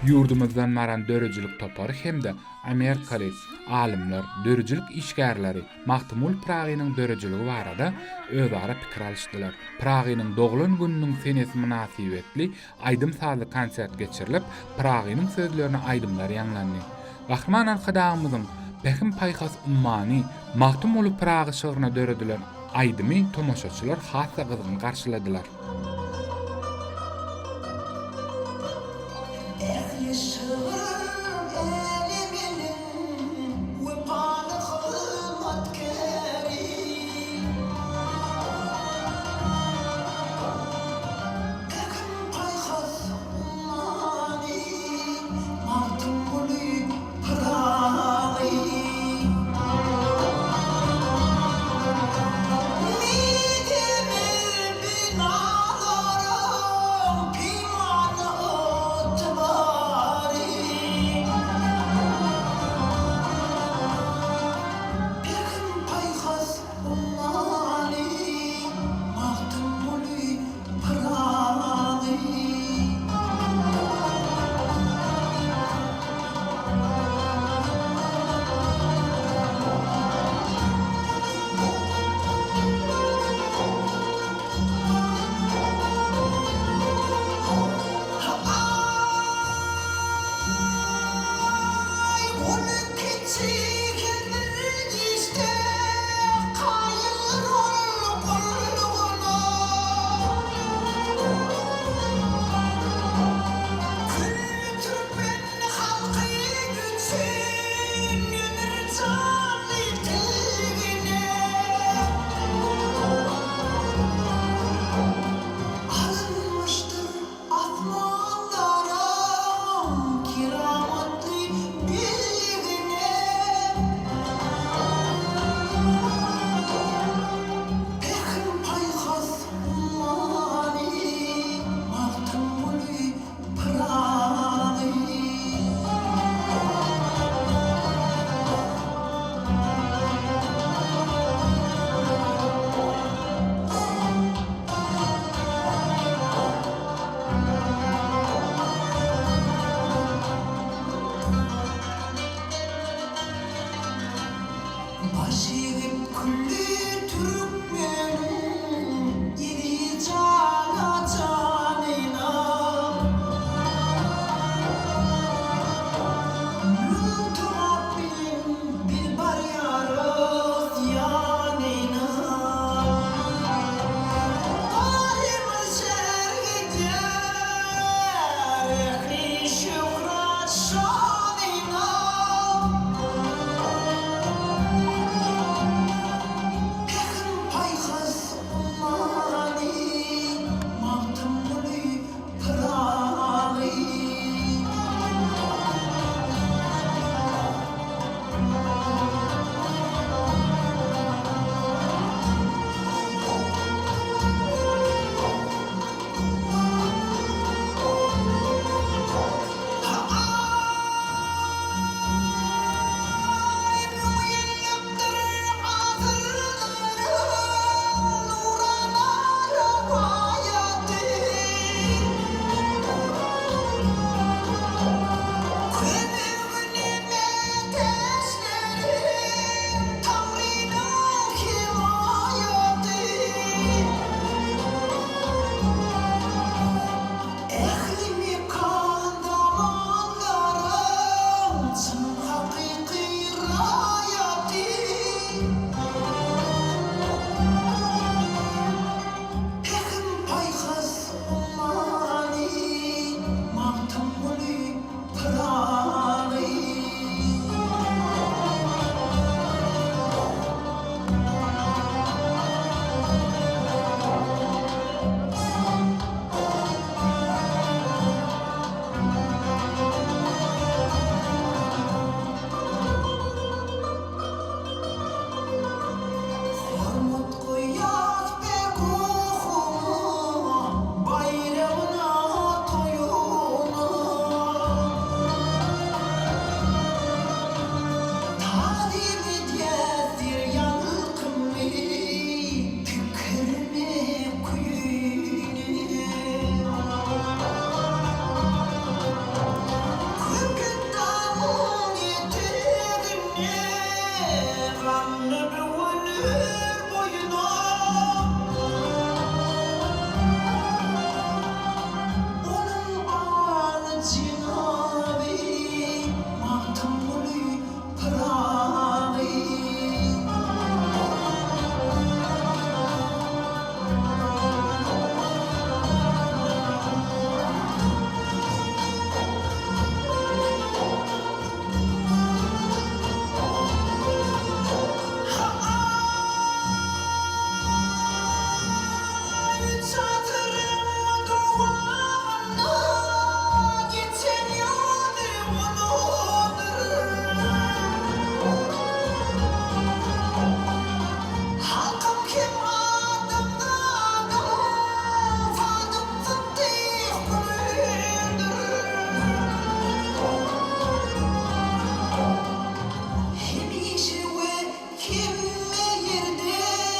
Ýurdumyzdan baran döredijilik topary hem-de Amerikaly alymlar, döredijilik işgärleri Magtymguly Pyragynyň döredijiligi barada özara pikir alyşdylar. Pyragynyň doglan gününiň senesi mynasybetli aýdym-sazly konsert geçirilip, Pyragynyň sözlerine aýdymlar ýaňlandy. Gahryman Arkadagymyzyň Pähim-paýhas ummany Magtymguly Pyragy şygryna döredilen aýdymy tomaşaçylar has-da gyzgyn garşyladylar. Ähli şygyr äleminiň wepaly hyzmatkäri. Pähim-paýhas ummany Magtymguly Pyragy. Mizemez binalaryň peýmany ygtybary.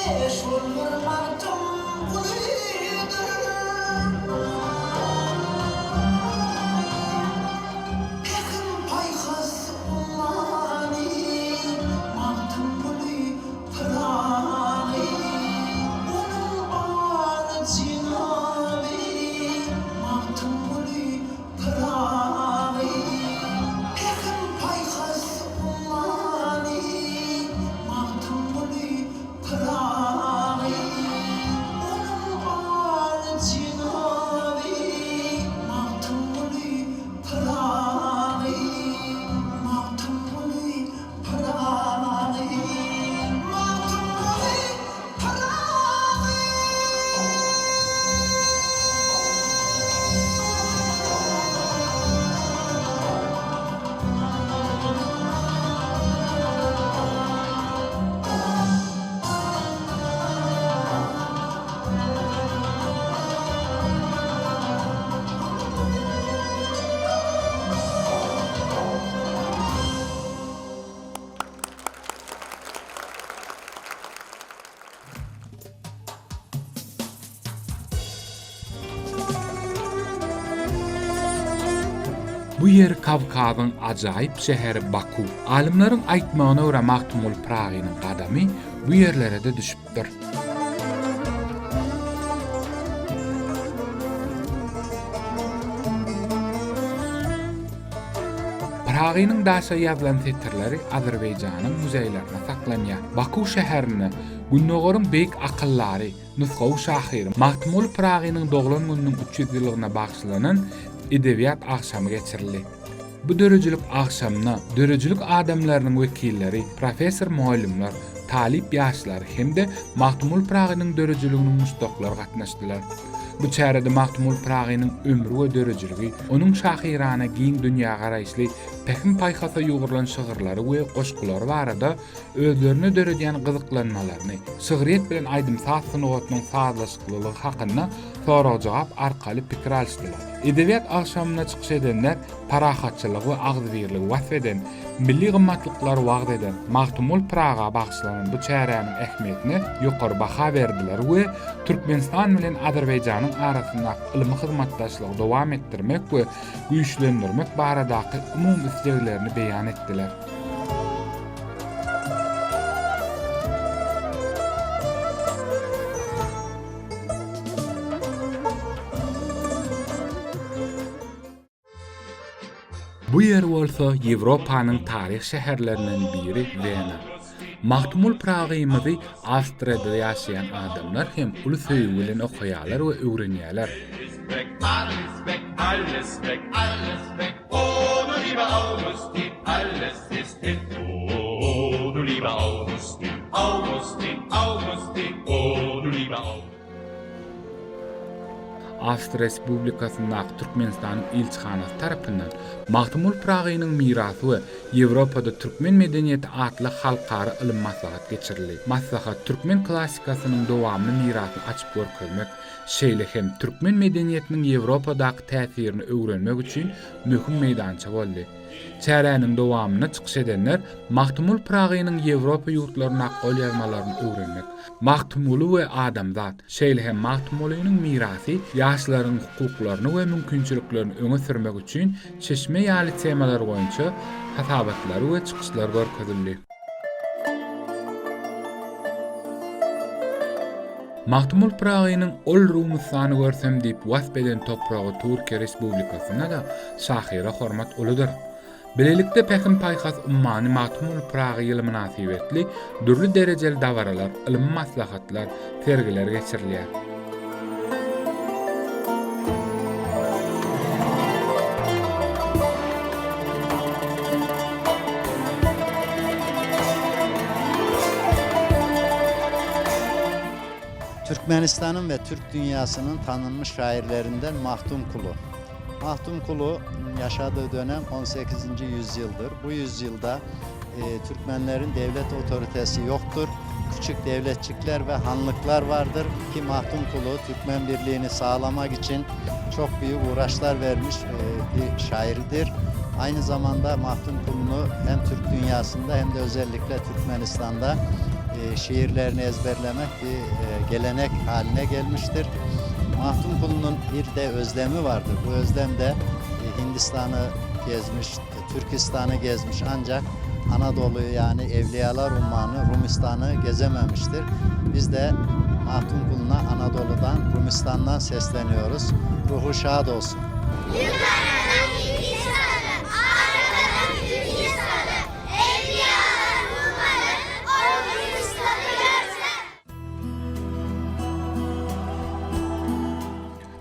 Şol bir Magtymgulydyr. Pähim-paýhas ummany Magtymguly Pyragy. Onuň aly jenaby Magtymguly Pyragy. Pähim-paýhas ummany Magtymguly Pyragy. Onuň aly jenaby Magtymguly Pyragy. Magtymguly Pyragy. Magtymguly Pyragy. Bu ýer Kawkazyň ajaýyp şäheri Baku. Alymlaryň aýtmagyna görä Magtymguly Pyragynyň gadamy bu ýerlere-de düşüpdir. Pyragynyň daşa ýazylan setirleri Azerbaýjanyň muzeýlerinde saklanýar. Baku şäherinde Gündogaryň beýik akyldary, nusgawy şahyry Magtymguly Pyragynyň doglan gününiň 300 ýyllygyna bagyşlanan edebiýat agşamy geçirildi. Bu döredijilik agşamyna döredijilik adamlarynyň wekilleri, professor-mugallymlar, talyp ýaşlar hem-de Magtymguly Pyragynyň döredijiliginiň muşdaklary gatnaşdylar. Bu çärede Magtymguly Pyragynyň ömri we döredijiligi, onuň şahyrana giň dünýägaraýyşly, pähim-paýhasa ýugrulan şygyrlary we goşgulary barada özlerinde döredýän gyzyklanmalaryny, şygryýet bilen aýdym-saz sungatynyň sazlaşyklylygy hakynda sorag-jogap arkaly pikir alyşdylar. Edebiýat agşamynda çykyş edenler parahatçylygy we agzybirligi wasp eden, milli gymmatlyklary wagyz eden Magtymguly Pyraga bagyşlanan bu çäräniň ähmiýetine ýokary baha berdiler we Türkmenistan bilen Azerbaýjanyň arasyndaky ylmy hyzmatdaşlygy dowam etdirmek we güýçlendirmek baradaky umumy isleglerini beýan etdiler. Bu ýer bolsa Ýewropanyň taryh şäherlerinden biri Wena. Magtymguly Pyragymyzy Awstriýada ýaşaýan adamlar hem uly söýgi bilen okaýarlar we öwrenýärler. Awstriýa Respublikasyndaky Türkmenistanyň ilçihanasy tarapyndan Magtymguly Pyragynyň mirasy we Ýewropada türkmen medeniýeti atly halkara ylmy maslahat geçirildi. Maslahat türkmen klassikasynyň dowamly mirasyny açyp görkezmek, şeýle hem türkmen medeniýetiniň Ýewropadaky täsirini öwrenmek üçin möhüm meýdança boldy. Çäräniň dowamynda çykyş edenler Magtymguly Pyragynyň Ýewropa ýurtlaryndaky golýazmalaryny öwrenmek, Magtymguly we adamzat, şeýle hem Magtymgulynyň mirasy ýaşlaryň hukuklaryny we mümkinçiliklerini öňe sürmek üçin çeşme ýaly temalar boýunça hasabatlary we çykyşlar görkezildi. Magtymguly Pyragynyň Ol Rumystany görsem diýip wasp eden topragy Türkiýe Respublikasynda-da şahyra hormat uludyr. Bilelikde Pähim-paýhas ummany Magtymguly Pyragy ýyly mynasybetli dürli derejeli dabaralar, ylmy maslahatlar, sergiler geçirilýär. Türkmenistan'ın ve Türk dünyasının tanınmış şairlerinden Mahtumkulu. Mahtumkulu yaşadığı dönem 18. yüzyıldır. Bu yüzyılda e, Türkmenlerin devlet otoritesi yoktur. Küçük devletçikler ve hanlıklar vardır ki Mahtumkulu Türkmen birliğini sağlamak için çok büyük uğraşlar vermiş e, bir şairdir. Aynı zamanda Mahtumkulu'nu hem Türk dünyasında hem de özellikle Türkmenistan'da. Şiirlerini ezberlemek bir gelenek haline gelmiştir. Mahtumkulu'nun bir de özlemi vardır. Bu özlem de Hindistan'ı gezmiş, Türkistan'ı gezmiş ancak Anadolu'yu yani Evliyalar Ummanı, Rumistan'ı gezememiştir. Biz de Mahtumkulu'na Anadolu'dan, Rumistan'dan sesleniyoruz. Ruhu şad olsun. Yukarıdan Hindistan'ı, arkadan Türkistan'ı, Evliyalar Ummanı, o Rumistan'ı görsen.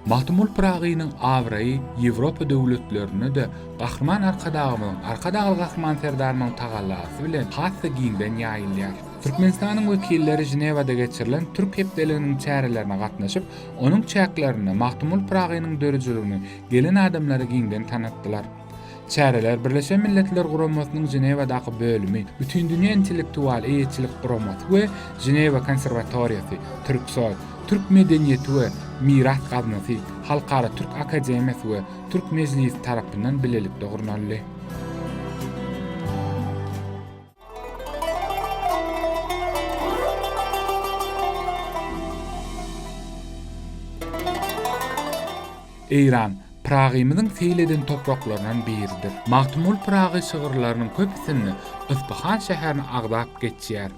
Magtymguly Pyragynyň abraýy Ýewropa döwletlerinde-de Gahryman Arkadagymyzyň, Arkadagly Gahryman Serdarymyzyň tagallasy bilen has-da giňden ýaýylýar. Türkmenistanyň wekilleri Ženewada geçirilen Türk hepdeliginiň çärelerine gatnaşyp, onuň çäklerinde Magtymguly Pyragynyň döredijiligini gelen adamlara giňden tanatdylar. Çäreler Birleşen Milletler Guramasynyň Ženewadaky bölümi, Bütindünýä intellektual eýeçilik guramasy we Ženewa konserwatoriýasy, Türksoý, Türk medeniýeti we miras gaznasy, Halkara Türk akademiýasy we Türk mejlisi tarapyndan bilelikde gurnaldy. Eýran, Pyragymyzyň seýil eden topraklaryndan biridir. Magtymguly Pyragy şygyrlarynyň köpüsinde Yspyhan şäherini agzap geçýär.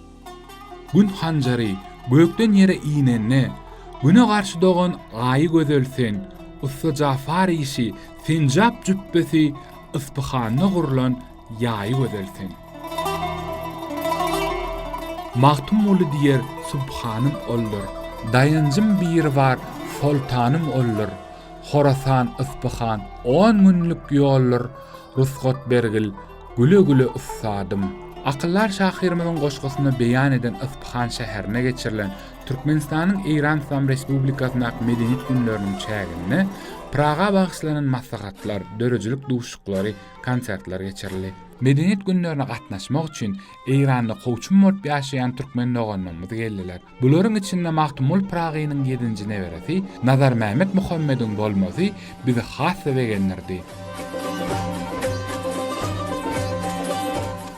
Gün hanjary gökden ýere inende, Güne garşy dogan Aýy gözel sen, Ussa Jafar işi, senjap jüpbesi Yspyhanda gurlan Ýaýy gözel sen. Magtymguly diýer Subhanym oldur. Daýanjym biri bar Soltanym oldur. Horasan Yspyhan on günlük ýoldur, Rusgat bergil güle-güle ussadym. Akyldar şahyrymyzyň goşgusynda beýan eden Yspyhan şäherinde geçirilen Türkmenistanyň Eýran Yslam Respublikasyndaky Medeniýet günleriniň çäginde Praga bagyşlanan maslahatlar, döredijilik duşuşyklary, konsertler geçirildi. Medeniýet günlerine gatnaşmak üçin Eýranda kowçum bolup ýaşaýan türkmen doganlarymyz geldiler. Bularyň içinde Magtymguly Pyragynyň ýedinji neberesi Nazarmämmet Muhammediň bolmasy bizi has-da begendirdi.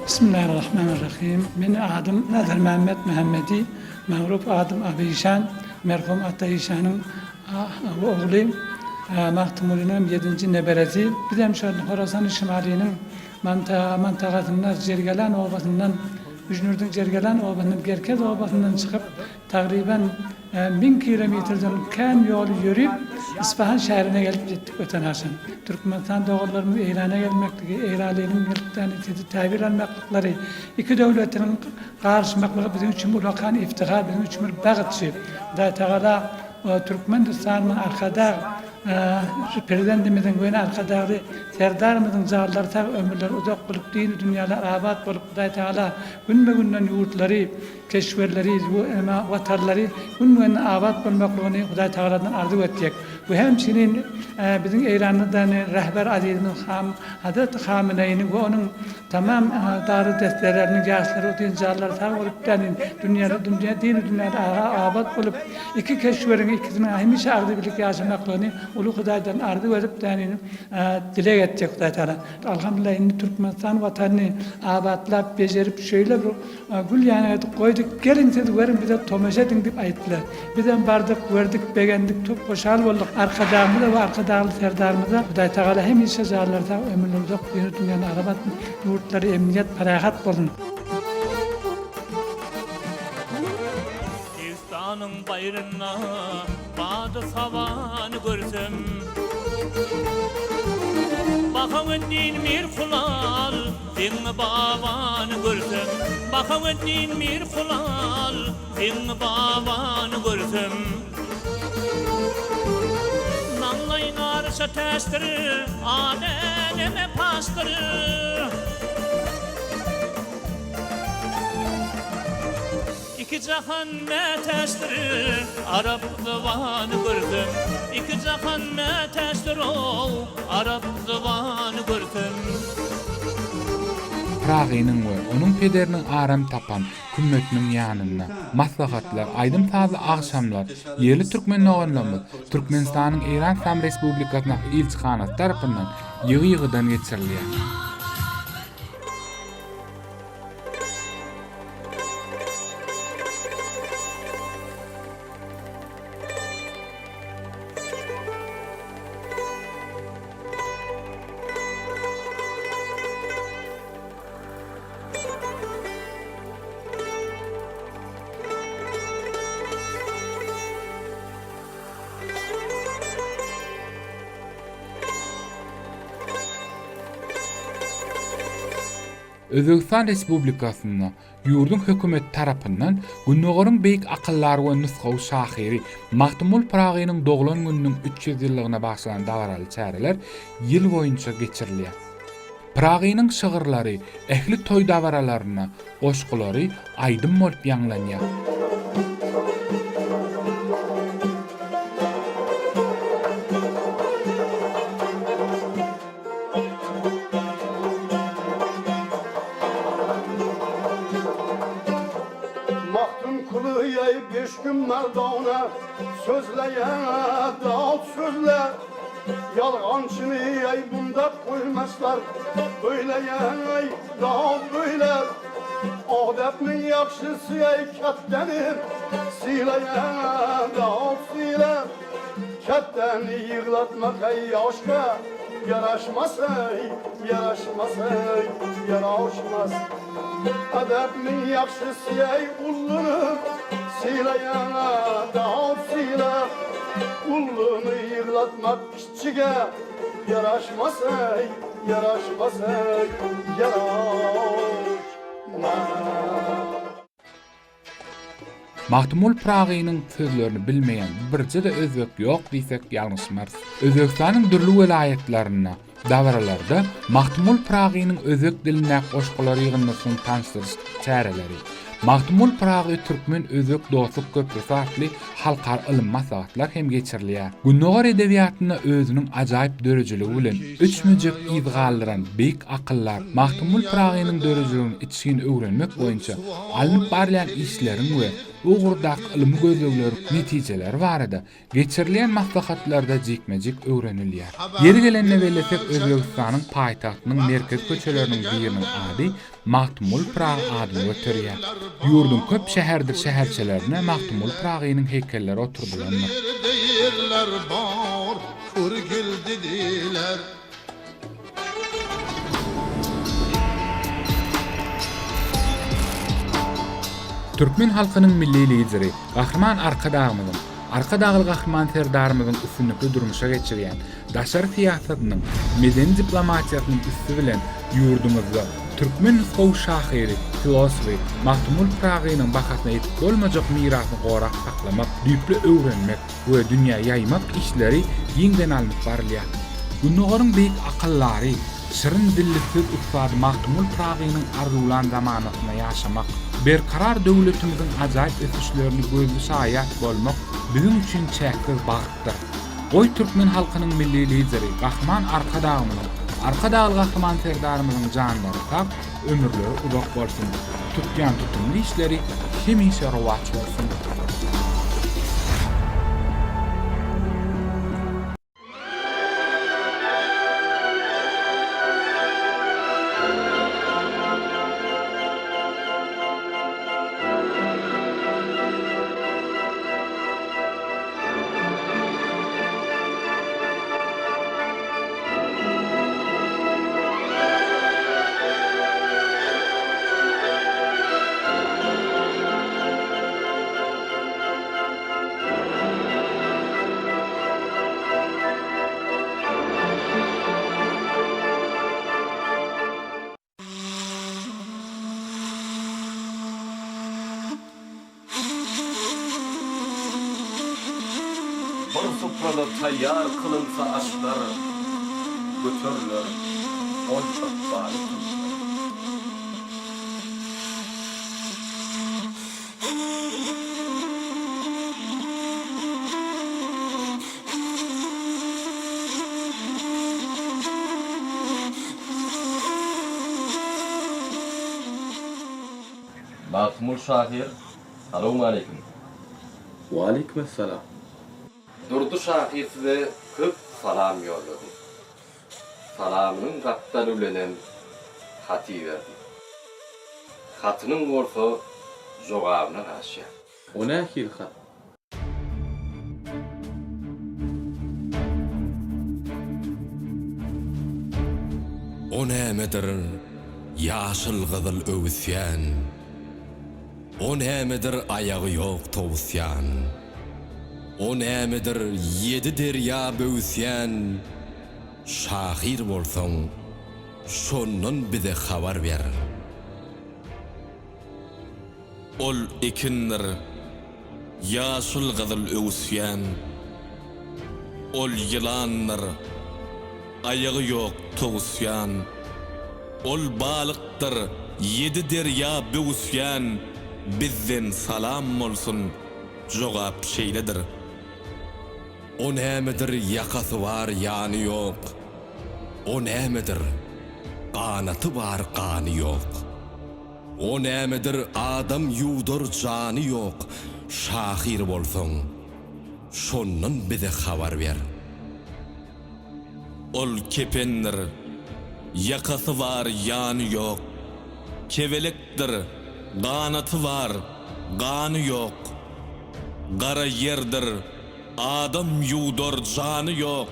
Bismillahirrahmanirrahim. Meni adym Nazarmämmet Muhammedi, magrup adym Aby işan, merhum Ata işanyň Ogly Magtymgulynyň hem ýedinji neberesi. Bizem şol Horasany Şimalynyň mantagasynda Jergelan obasyndan, Büjnürdiň Jergelan obasyndan, Gerkez obasyndan çykyp, tagryban müň kilometrden kän ýoly ýörüp, Isfahan şäherine gelip ýetdik öten agşam. Türkmenistan doganlarymyz Eýrana gelmekligi, Eýralynyň gelip sizi täbir almaklyklary, iki döwletiniň garyşmaklygy biziň üçin ullakan iftihar, biziň üçin bir bagt şu. Hudaýtagala Türkmenistanyň Arkadag Prezidentimiziň we Arkadagly Serdarymyzyň janlary sag, ömürleri uzak bolup, dini dünýäler abat bolup, Hudaý Tagala günbe-günden ýurtlary, keşwerleri, watanlary gün-günden abat bolmaklygyny Hudaý Tagaladan arzuw etjek. We hemçinin biziň Eýranda Rehber Azizimiz Hazreti Hameneýiniň we onuň Tamam dary desseleriniň ýaşlary uzyn janlary sag bolup dänin dünýäde dünýä dini dünýäde aga abat bolup iki keşweriň ikisiniň hemişe agzybirlik ýaşamaklygyny uly hudaýdan arzuw edip dänin dileg etjek hudaý tagala Alhamdulillah indi Türkmenistan watanyny abatlap bejerip şeýle bir Gül ýanyna edip goýduk, geliň siz görüň bize tomaşa ediň diýip aýtdylar. Bizem bardyk, gördük, begendik, çok hoşal bolduk. Arkadagymyza we Arkadagly Serdarymyza Hudaýtagala hemişe janlary sag, ömürleri uzak, dini dünýäni arap atsyn, ýurtlary emniýet, parahat bolsun. Degistanyň baýrynda bady-sabany görsem. Bahaweddin Mir Hulal Zeňňi babany görsem. Bahaweddin Mir Hulal Zeňňi babany görsem. Maňlaýyň arşa täçdir, ady äleme paşdyr. Iki jahan mätäçdir, arap zybany görsem. Iki jahan mätäçdir-ow, arap zybany görsem. Pyragynyň we onuň pederiniň aram tapan kümmetiniň ýanynda maslahatlar, aýdym-sazly agşamlar ýerli türkmen doganlarymyz Türkmenistanyň Eýran Yslam Respublikasyndaky ilçihanasy tarapyndan ýygy-ýygydan geçirilýär. Özbegistan Respublikasynda ýurduň hökümeti tarapyndan Gündogaryň beýik akyldary we nusgawy şahyry Magtymguly Pyragynyň doglan gününiň 300 ýyllygyna bagyşlanan dabaraly çäreler ýyl boýunça geçirilýär. Pyragynyň şygyrlary ähli toý-dabaralarynda, goşgulary aýdym bolup ýaňlanýar. Magtymguly ýaý beş gün merdana, Sözleýä dalt sözle. Ýalgançyny ýaý munda goýmaslar, Öýleýäý dalt öýle. Adepniň ýagşysy ýaý ketdeni, Sylaýa dalt syla. Ketdeni ýyglatmak eý ýaşka, Ýaraşmaz eý, ýaraşmaz eý, ýaraşmaz. Edepniň ýagşysy eý ulluny, Sylaýana dal syla. Ulluny ýyglatmak kiçige, Ýaraşmaz eý, ýaraşmaz eý, ýaraşmaz. Magtymguly Pyragynyň sözlerini bilmeýän birje-de özbek ýok diýsek ýalňyşmarys. Özbegistanyň dürli welaýatlarynda dabaralarda Magtymguly Pyragynyň özbek dilindäki goşgular ýygyndysynyň tanyşdyryş çäreleri, Magtymguly Pyragy türkmen-özbek dostluk köprüsi atly halkara ylmy maslahatlar hem geçirilýär. Gündogar edebiýatynda özüniň ajaýyp döredijiligi bilen öçmejek yz galdyran beýik akyldar Magtymguly Pyragynyň döredijiligini içgin öwrenmek boýunça alnyp barylýan işleriň we bu ugurdaky ylmy gözlegleriň netijeleri barada geçirilýän maslahatlarda jikme-jik öwrenilýär. Ýeri gelende bellesek, Özbegistanyň paýtagtynyň merkezi köçeleriniň biriniň ady Magtymguly Pyragy adyny göterýär. Ýurduň köp şäherdir şäherçelerinde Magtymguly Pyragynyň heýkelleri oturdylandyr. Türkmen halkynyň Milli Lideri Gahryman Arkadagymyzyň, Arkadagly Gahryman Serdarymyzyň üstünlikli durmuşa geçirýän daşary syýasatynyň, medeni diplomatiýasynyň üsti bilen ýurdumyzda türkmen nusgawy şahyry, filosofy Magtymguly Pyragynyň bahasyna ýetip bolmajak mirasyny gorap saklamak, düýpli öwrenmek we dünýä ýaýmak işleri giňden alnyp barylýar. Gündogaryň beýik akyldary, şirin dilli söz ussady Magtymguly Pyragynyň arzuwlan zamanasynda ýaşamak, Berkarar döwletimiziň ajaýyp ösüşlerini gözli şaýat bolmak biziň üçin çäksiz bagtdyr. Goý, türkmen halkynyň Milli Lideri Gahryman Arkadagymyzyň, Arkadagly Gahryman Serdarymyzyň janlary sag, ömürleri uzak bolsun! Tutýan tutumly işleri hemişe rowaç bolsun! Bir suprada taýýar kylynsa aşlar, Göteriler ol ykbaly türkmen. Magtymguly şahyr, Salowmaleýkim. Waleýkimessalam. Durdy şahyr size köp salam ýollady. Salamynyň gapdaly bilenem hat iberdi. Hatynyň bolsa jogabyna garaşýar. O nähili hat? O nämedir ýaşyl-gyzyl öwüsýän, O nämedir aýagy ýok towusýan? O nämedir ýedi derýa böwüsýän, Şahyr bolsaň, şondan bize habar ber. Ol ekindir, ýaşyl-gyzyl öwüsýän. Ol ýylandyr, aýagy ýok towusýan. Ol balykdyr, ýedi derýa böwüsýän, Bizden salam bolsun, jogap şeýledir. O nämedir ýakasy bar ýany ýok, O nämedir ganaty bar gany ýok. O nämedir adam ýuwdar jany ýok, Şahyr bolsaň, şondan bize habar ber. Ol kependir, ýakasy bar ýany ýok, Kebelekdir, ganaty bar, gany ýok. Gara ýerdir, adam ýuwdar jany ýok,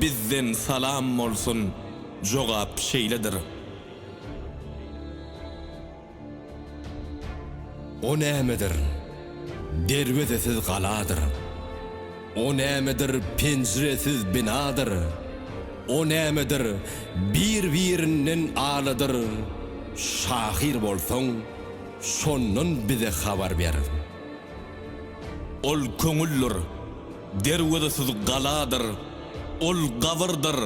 Bizden salam bolsun, jogap şeýledir. O nämedir, derwezesiz galadyr, O nämedir, penjiresiz binadyr, O nämedir, bir-birinden aladyr, Şahyr bolsaň, şondan bize habar ber. Ol köňüldir, derwezesiz galadyr, Ol gabyrdyr,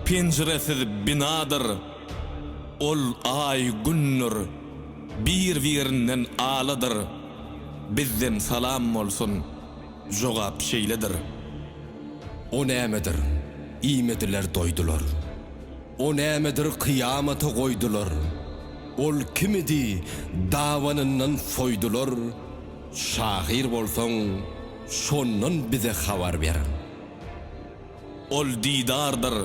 penjiresiz binadyr, Ol Aý-Gündür, bir-birinden aladyr, Bizden salam bolsun, jogap şeýledir. O nämedir, iýmediler doýdular. O nämedir kyýamata goýdular. Ol kim idi, dabanyndan soýdular, Şahyr bolsaň, şondan bize habar ber. Ol didardyr,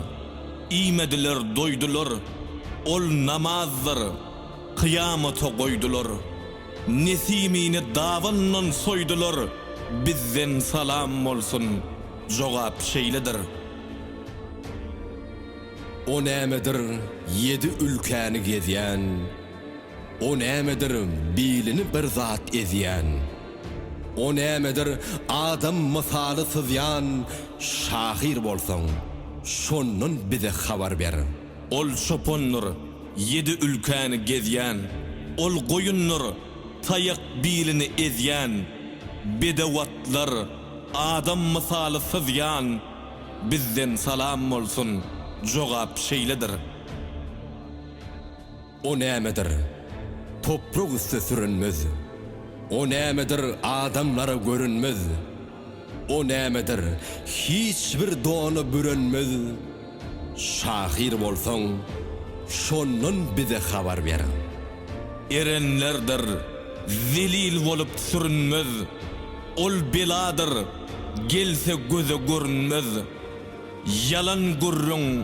iýmediler, doýdular, Ol namazdyr, kyýamata goýdular. Nesimini dabandan soýdular, Bizden salam bolsun, jogap şeýledir. O nämedir ýedi ülkäni gezýän, O nämedir bilini bir zat ezýän? O nämedir adam mysaly syzýan Şahyr bolsaň, şondan bize habar ber. Ol çopandyr, ýedi ülkäni gezýän, Ol goýundyr, taýak bilini ezýän, Bedew atlar, adam mysaly syzýan, Bizden salam bolsun, jogap şeýledir. O nämedir, toprak üste sürünmez, O nämedir, adamlara görünmez, O nämedir, hiç bir dona bürenmez, Şahyr bolsaň, şondan bize habar ber. Erenlerdir, zelil bolup sürünmez, Ol beladyr, gelse göze görünmez, Ýalan gürrüň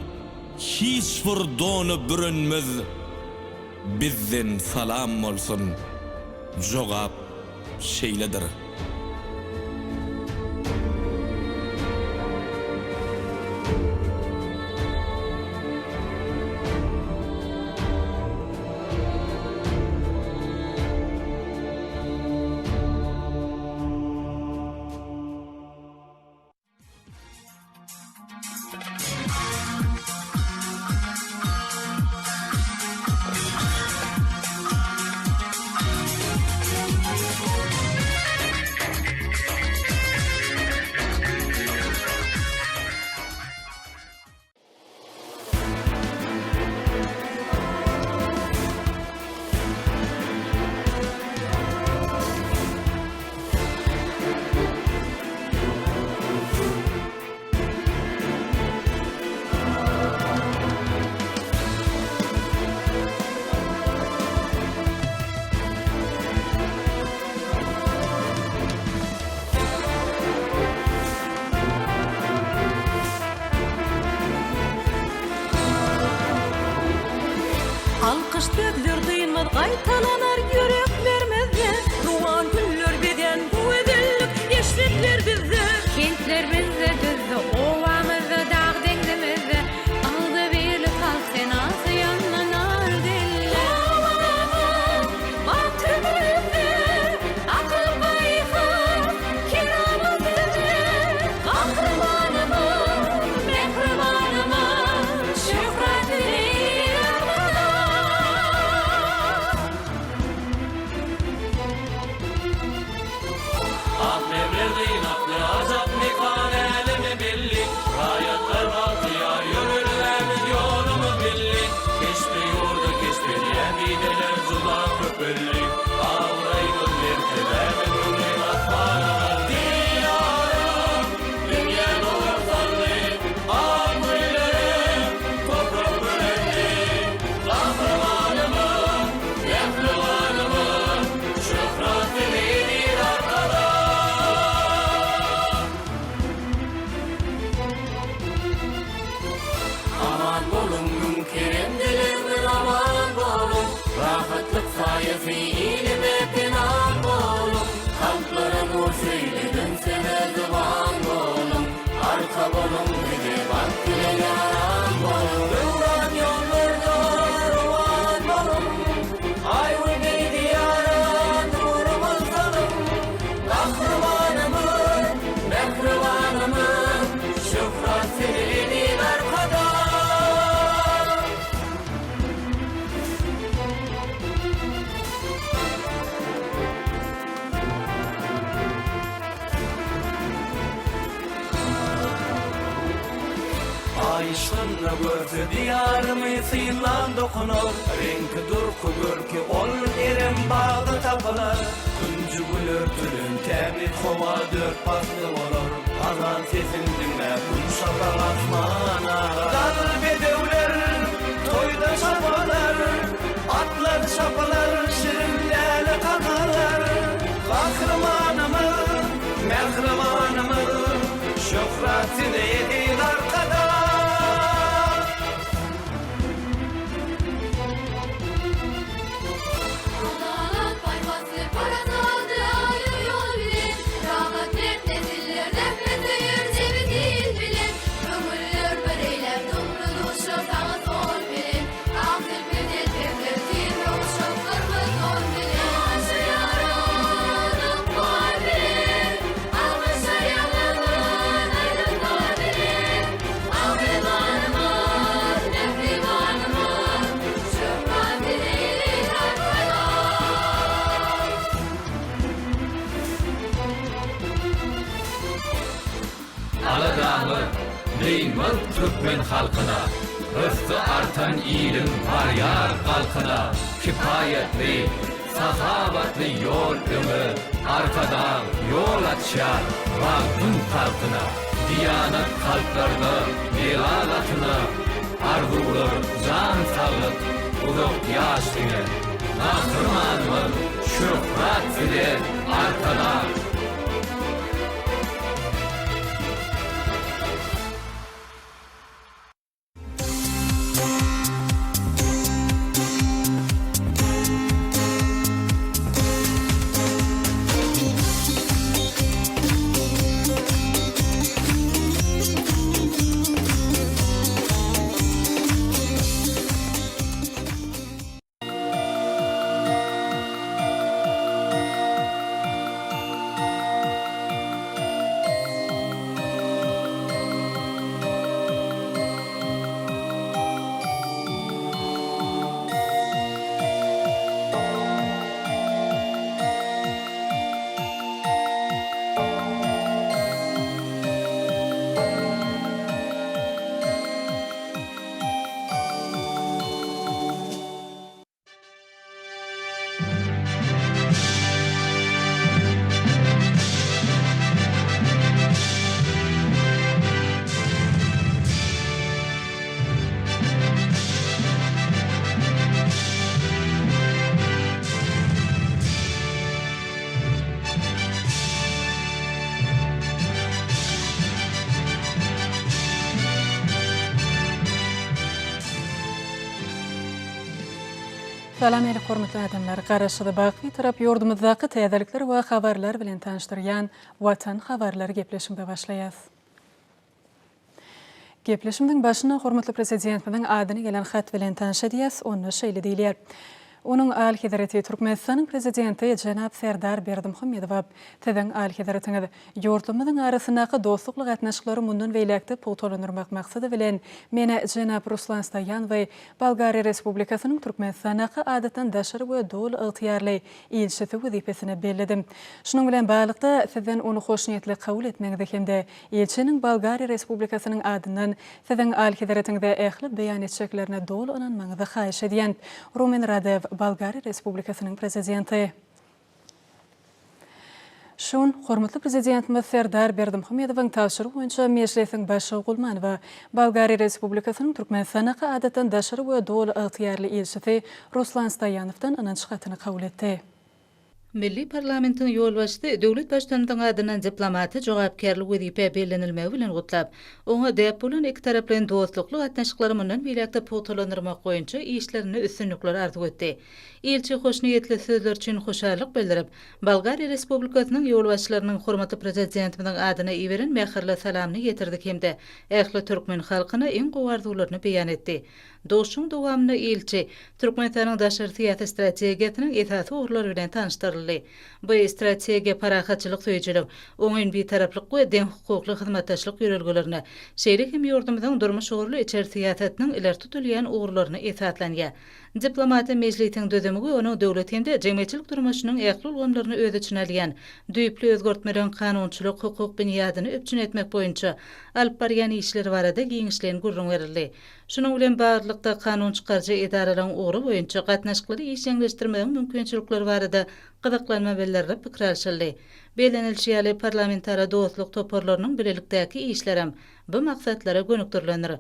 hiç bir dona bürenmez Bizden salam bolsun jogap şeýledir. Alkyş sözler dynmaz gaýtalanar ýüreklerimizde, Rowan güller bezän bu gözellik eşretler bizde. Kentler bizde düzde, obamyzda, dag-deňzimizde, Agzybirlik halk senasy ýaňlanar dille. Obamyz, bagty bizde, akyl-paýhas, keramat bizde, Gahrymanymyz, mähribanymyz, şöhratly Arkadag! Ak mermer zynatly ajap mekan äleme belli. Raýatlar bagtyýar ýörelgämiz ýolumyz belli. Keşde ýurdy keşp edýän dideler juda köpeldi. Abraýymyz mertebämiz göwün asmana galdy. Diýarym dünýä nur saldy. Ak güllere toprak bürendi. Gahrymanymyz, mähribanymyz, şöhrat size eziz Arkadag! Aman boluň müň kerem dilegmiz aman boluň Rahatlyk saýasy ilime pena boluň Kalplara nur söýleden söze zyban boluň Arka boluň bize bagt bilen ýaran boluň Döwran ýollarda rowan boluň Aý we beý diýara nurumyz salyň Gahrymanymyz, mähribanymyz, Şöhrat size eziz Arkadag! Aý yşgynda görse Diýarymy synlan dokunar, Reňki, durky, görki ol Erem bagda tapylar. Künji gül örtülen tämiz howa dört pasly bolar. Azan sesin diňläp gün şapak asman agar. Dal bedewler toýda çapalar, Atlar çapylar, şirin läle kakalar. Gahrymanymyz, mähribanymyz, Şöhrat size eziz Arkadag! Adalat paýhasly parasatly aýry ýol bilen, Rahat mert nesiller zähmet söýer jebis il bilen, Köňüller bir eýläp dumly duşa saga sol bilen, Ak zülpi telpekler tirme guşak gyrmyz don bilen. Ýaşaýarys ykbal bilen, Alkyşlar ýaňlanar aýdym-saz bilen, Agzymanymyz, mähribanymyz, Şöhrat size eziz Arkadag! Aladamyz dynmaz türkmen halkyna, Rysgy artan iliň barýar galkyna, Kipaýatly, sahawatly ýol öňe, Arkadag ýol açýar bagtyň tagtyna. Diýanat kalplarda jelal atyna, Arzuwlar jan saglyk, uzak ýaş siňe. Gahrymanymyz şöhrat size Arkadag! Salam ähli hormatly adamlar! Garaşsyz baky Bitarap ýurdumyzdaky täzelikler we habarlar bilen tanyşdyrýan Watan habarlary gepleşigimize başlaýas. Gepleşimiziň başyna hormatly Prezidentimiziň adyna gelen hat bilen tanyş edýäs, onda şeýle diýilýär. Onuň Alyhezreti Türkmenistanyň Prezidenti jenap Serdar Berdimuhamedowa Siziň Alyhezretiňiz, ýurtlarymyzyň arasyndaky dostlukly gatnaşyklary mundan beýläk-de pugtalandyrmak maksady bilen, men jenap Ruslan Stoýanowy Bolgariýa Respublikasynyň Türkmenistandaky Adatdan daşary we Doly ygtyýarly ilçisi wezipesine belledim. Şunuň bilen baglylykda, Sizden ony hoşniýetli kabul etmegiňizi hem-de ilçiniň Bolgariýa Respublikasynyň adyndan Siziň Alyhezretiňize ähli beýan etjeklerine doly ynanmagyňyzy haýyş edýän. Rumen Radew, Bolgariýa Respublikasynyň Prezidenti. Şu gün hormatly Prezidentimiz Serdar Berdimuhamedowyň tabşyrygy boýunça Mejlisiň Başlygy Gulmanowa Bolgariýa Respublikasynyň Türkmenistandaky Adatdan daşary we Doly ygtyýarly ilçisi Ruslan Stoýanowdan ynanç hatyny kabul etdi. Milli parlamentiň ýolbaşçysy döwlet Baştutanymyzyň adyndan diplomaty jogapkärli wezipä bellenilmegi bilen gutlap, oňa däp bolan ikitaraplaýyn dostlukly gatnaşyklary mundan beýläk-de pugtalandyrmak boýunça işlerinde üstünlikler arzuw etdi. Ilçi hoşniýetli sözler üçin hoşallyk bildirip, Bolgariýa Respublikasynyň ýolbaşçylarynyň hormatly Prezidentimiziň adyna iberen mähirli salamyny ýetirdi hem-de ähli türkmen halkyna iň gowy arzuwlaryny beýan etdi. Duşuşygyň dowamynda ilçi Türkmenistanyň daşary syýasy strategiýasynyň esasy ugurlary bilen tanyşdyryldy. Bu strategiýa parahatçylyk söýüjilik, oňyn bitaraplyk we deňhukukly hyzmatdaşlyk ýörelgelerine, şeýle hem ýurdumyzyň durmuş ugurly içeri syýasatynyň ileri tutulýan ugurlaryna esaslanýar. Diplomata Mejlisiň düzümi we onuň döwlet hem-de jemgyýetçilik durmuşynyň ähli ulgamlaryny öz içine alýan düýpli özgertmeleriň kanunçylyk-hukuk binýadyny üpjün etmek boýunça alyp barýan işleri barada giňişleýin gürrüň berildi. Şunuň bilen baglylykda, kanun çykaryjy edaralaryň ugry boýunça gatnaşyklary işjeňleşdirmegiň mümkinçilikleri barada gyzyklanma bildirilip pikir alşyldy. Bellenilişi ýaly, parlamentara dostluk toparlarynyň bilelikdäki işlerem bu maksatlara gönükdirilendir.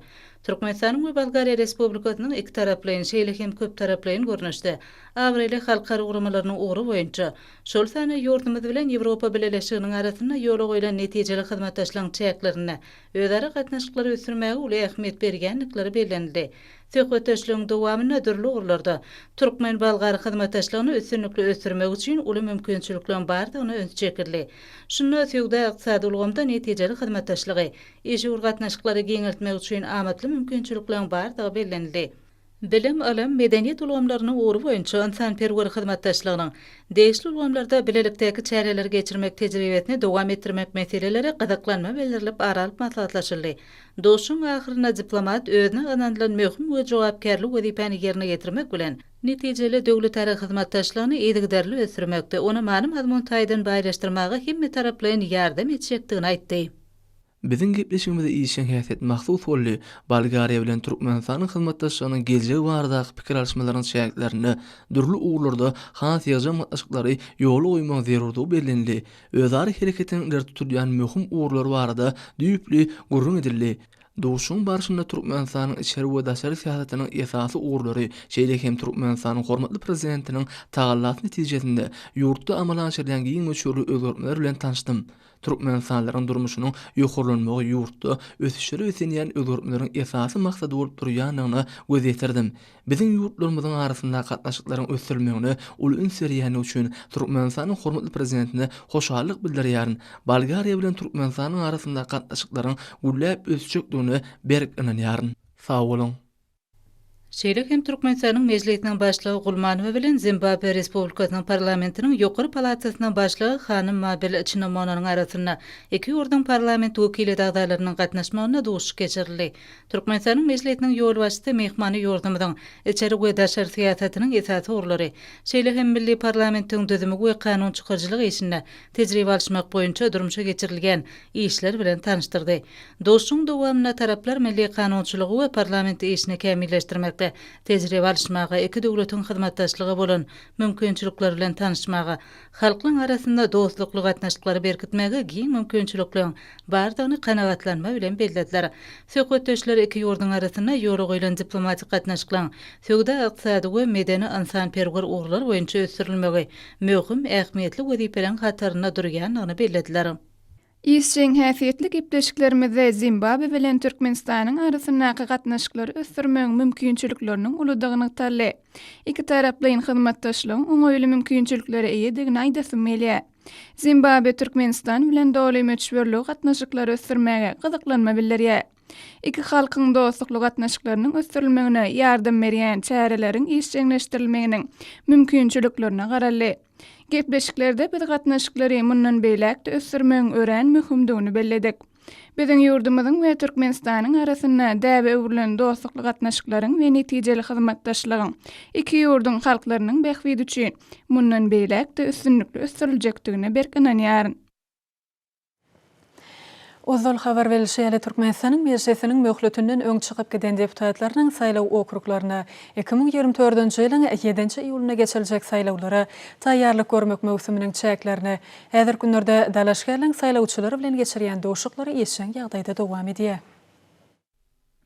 Türkmenistanyň we Bolgariýa Respublikasynyň ikitaraplaýyn, şeýle hem köptaraplaýyn görnüşde abraýly halkara guramalarynyň ugry boýunça, şol sanda ýurdumyz bilen Ýewropa Bileleşiginiň arasynda ýola goýlan netijeli hyzmatdaşlygyň çäklerinde özara gatnaşyklary ösdürmäge uly ähmiýet berýändikleri bellenildi. Söhbetdeşligiň dowamynda dürli ugurlarda türkmen-bolgar hyzmatdaşlygyny üstünlikli ösdürmek üçin uly mümkinçilikleriň bardygyna üns çekildi. Şunda söwda-ykdysady ulgamda netijeli hyzmatdaşlygy, işewür gatnaşyklary giňeltmek üçin amatly mümkinçilikleriň bardygy bellenildi. Bilim, ylym, medeniýet ulgamlarynyň ugry boýunça ynsanperwer hyzmatdaşlygynyň, degişli ulgamlarda bilelikdäki çäreleri geçirmek tejribesini dowam etdirmek meseleleri gyzyklanma bildirilip ara alyp maslahatlaşyldy. Duşuşygyň ahyrynda diplomat özüne ynanylan möhüm we jogapkärli wezipäni ýerine ýetirmek bilen, netijeli döwletara hyzmatdaşlygyny yzygiderli ösdürmekde, ony many-mazmun taýdan baýlaşdyrmaga hemmetaraplaýyn ýardam etjekdigini aýtdy. Biziň gepleşigimize işjeň häsiýet mahsus boldy. Bolgariýa bilen Türkmenistanyň hyzmatdaşlygynyň geljegi baradaky pikir alyşmalaryň çäklerinde dürli ugurlarda has ýygjam gatnaşyklary ýola goýmagyň zerurdygy bellenildi. Özara hereketiň ileri tutulýan möhüm ugurlary barada düýpli gürrüň edildi. Duşuşygyň barşynda Türkmenistanyň içeri we daşary syýasatynyň esasy ugurlary, şeýle hem Türkmenistanyň hormatly Prezidentiniň tagallasy netijesinde ýurtda amala aşyrylýan giň möçberli özgertmeler bilen tanyşdym. Türkmenistanlylaryň durmuşynyň ýokarlanmagy ýurtda ösüşlere beslenýän özgertmeleriň esasy maksady bolup durýandygyna göz ýetirdim. Biziň ýurtlarymyzyň arasyndaky gatnaşyklaryň ösdürilmegine uly üns berýändigi üçin Türkmenistanyň hormatly Prezidentine hoşallyk bildirýärin. Bolgariýa bilen Türkmenistanyň arasyndaky gatnaşyklaryň gülläp ösjekdigine berk ynanýaryn. Sag boluň! Şeýle hem Türkmenistanyň Mejlisiniň Başlygy Gulmanowa bilen Zimbabwe Respublikasynyň Parlamentiniň ýokary palatasynyň Başlygy hanym Mabel Çinomonanyň arasynda iki ýurduň parlament wekiliýet agzalarynyň gatnaşmagynda duşuşyk geçirildi. Türkmenistanyň Mejlisiniň ýolbaşçysy myhmany ýurdumyzyň içeri we daşary syýasatynyň esasy ugurlary, şeýle hem milli parlamentiň düzümi we kanun çykaryjylyk işinde tejribe alyşmak boýunça durmuşa geçirilýän işler bilen tanyşdyrdy. Duşuşygyň dowamynda taraplar milli kanunçylygy we parlament işini kämilleşdirmekde tejribe alyşmaga, iki döwletiň hyzmatdaşlyga bolan mümkinçilikleri bilen tanyşmaga, halklaryň arasynda dostlukly gatnaşyklary berkitmäge giň mümkinçilikleriň bardygyny kanagatlanma bilen bellediler. Söhbetdeşler iki ýurduň arasynda ýola goýlan diplomatik gatnaşyklaryň söwda-ykdysady we medeni-ynsanperwer ugurlar boýunça ösdürilmegi möhüm ähmiýetli wezipeleriň hatarynda durýandygyny bellediler. Işjeň häsiýetli gepleşiklerimizde Zimbabwe bilen Türkmenistanyň arasyndaky gatnaşyklary ösdürmegiň mümkinçilikleriniň uludygy nygtaldy. Ikitaraplaýyn hyzmatdaşlygyň oňaýly mümkinçiliklere eýedigini aýdasym gelýär. Zimbabwe Türkmenistan bilen doly möçberli gatnaşyklary ösdürmäge gyzyklanma bildirýär. Iki halkyň dostlukly gatnaşyklarynyň ösdürilmegine ýardam berýän çäreleriň işjeňleşdirilmeginiň mümkinçiliklerine garaldy. Gepleşiklerde biz gatnaşyklary mundan beýläk-de ösdürmegiň örän möhümdigini belledik. Biziň ýurdumyzyň we Türkmenistanyň arasynda däbe öwrülen dostlukly gatnaşyklaryň we netijeli hyzmatdaşlygyň iki ýurduň halklarynyň bähbidi üçin mundan beýläk-de üstünlikli ösdüriljekdigine berk ynanýaryn. Ozal habar berlişi ýaly, Türkmenistanyň Mejlisiniň möhletinden öň çykyp giden deputatlarynyň saýlaw okruglaryna 2024-nji ýylyň ýedinji iýulynda geçiriljek saýlawlara taýýarlyk görmek möwsüminiň çäklerine Häzirki günlerde dalaşgärleň saýlawçylar bilen geçirýän duşuklary işjeň ýagdaýda dowam edýär.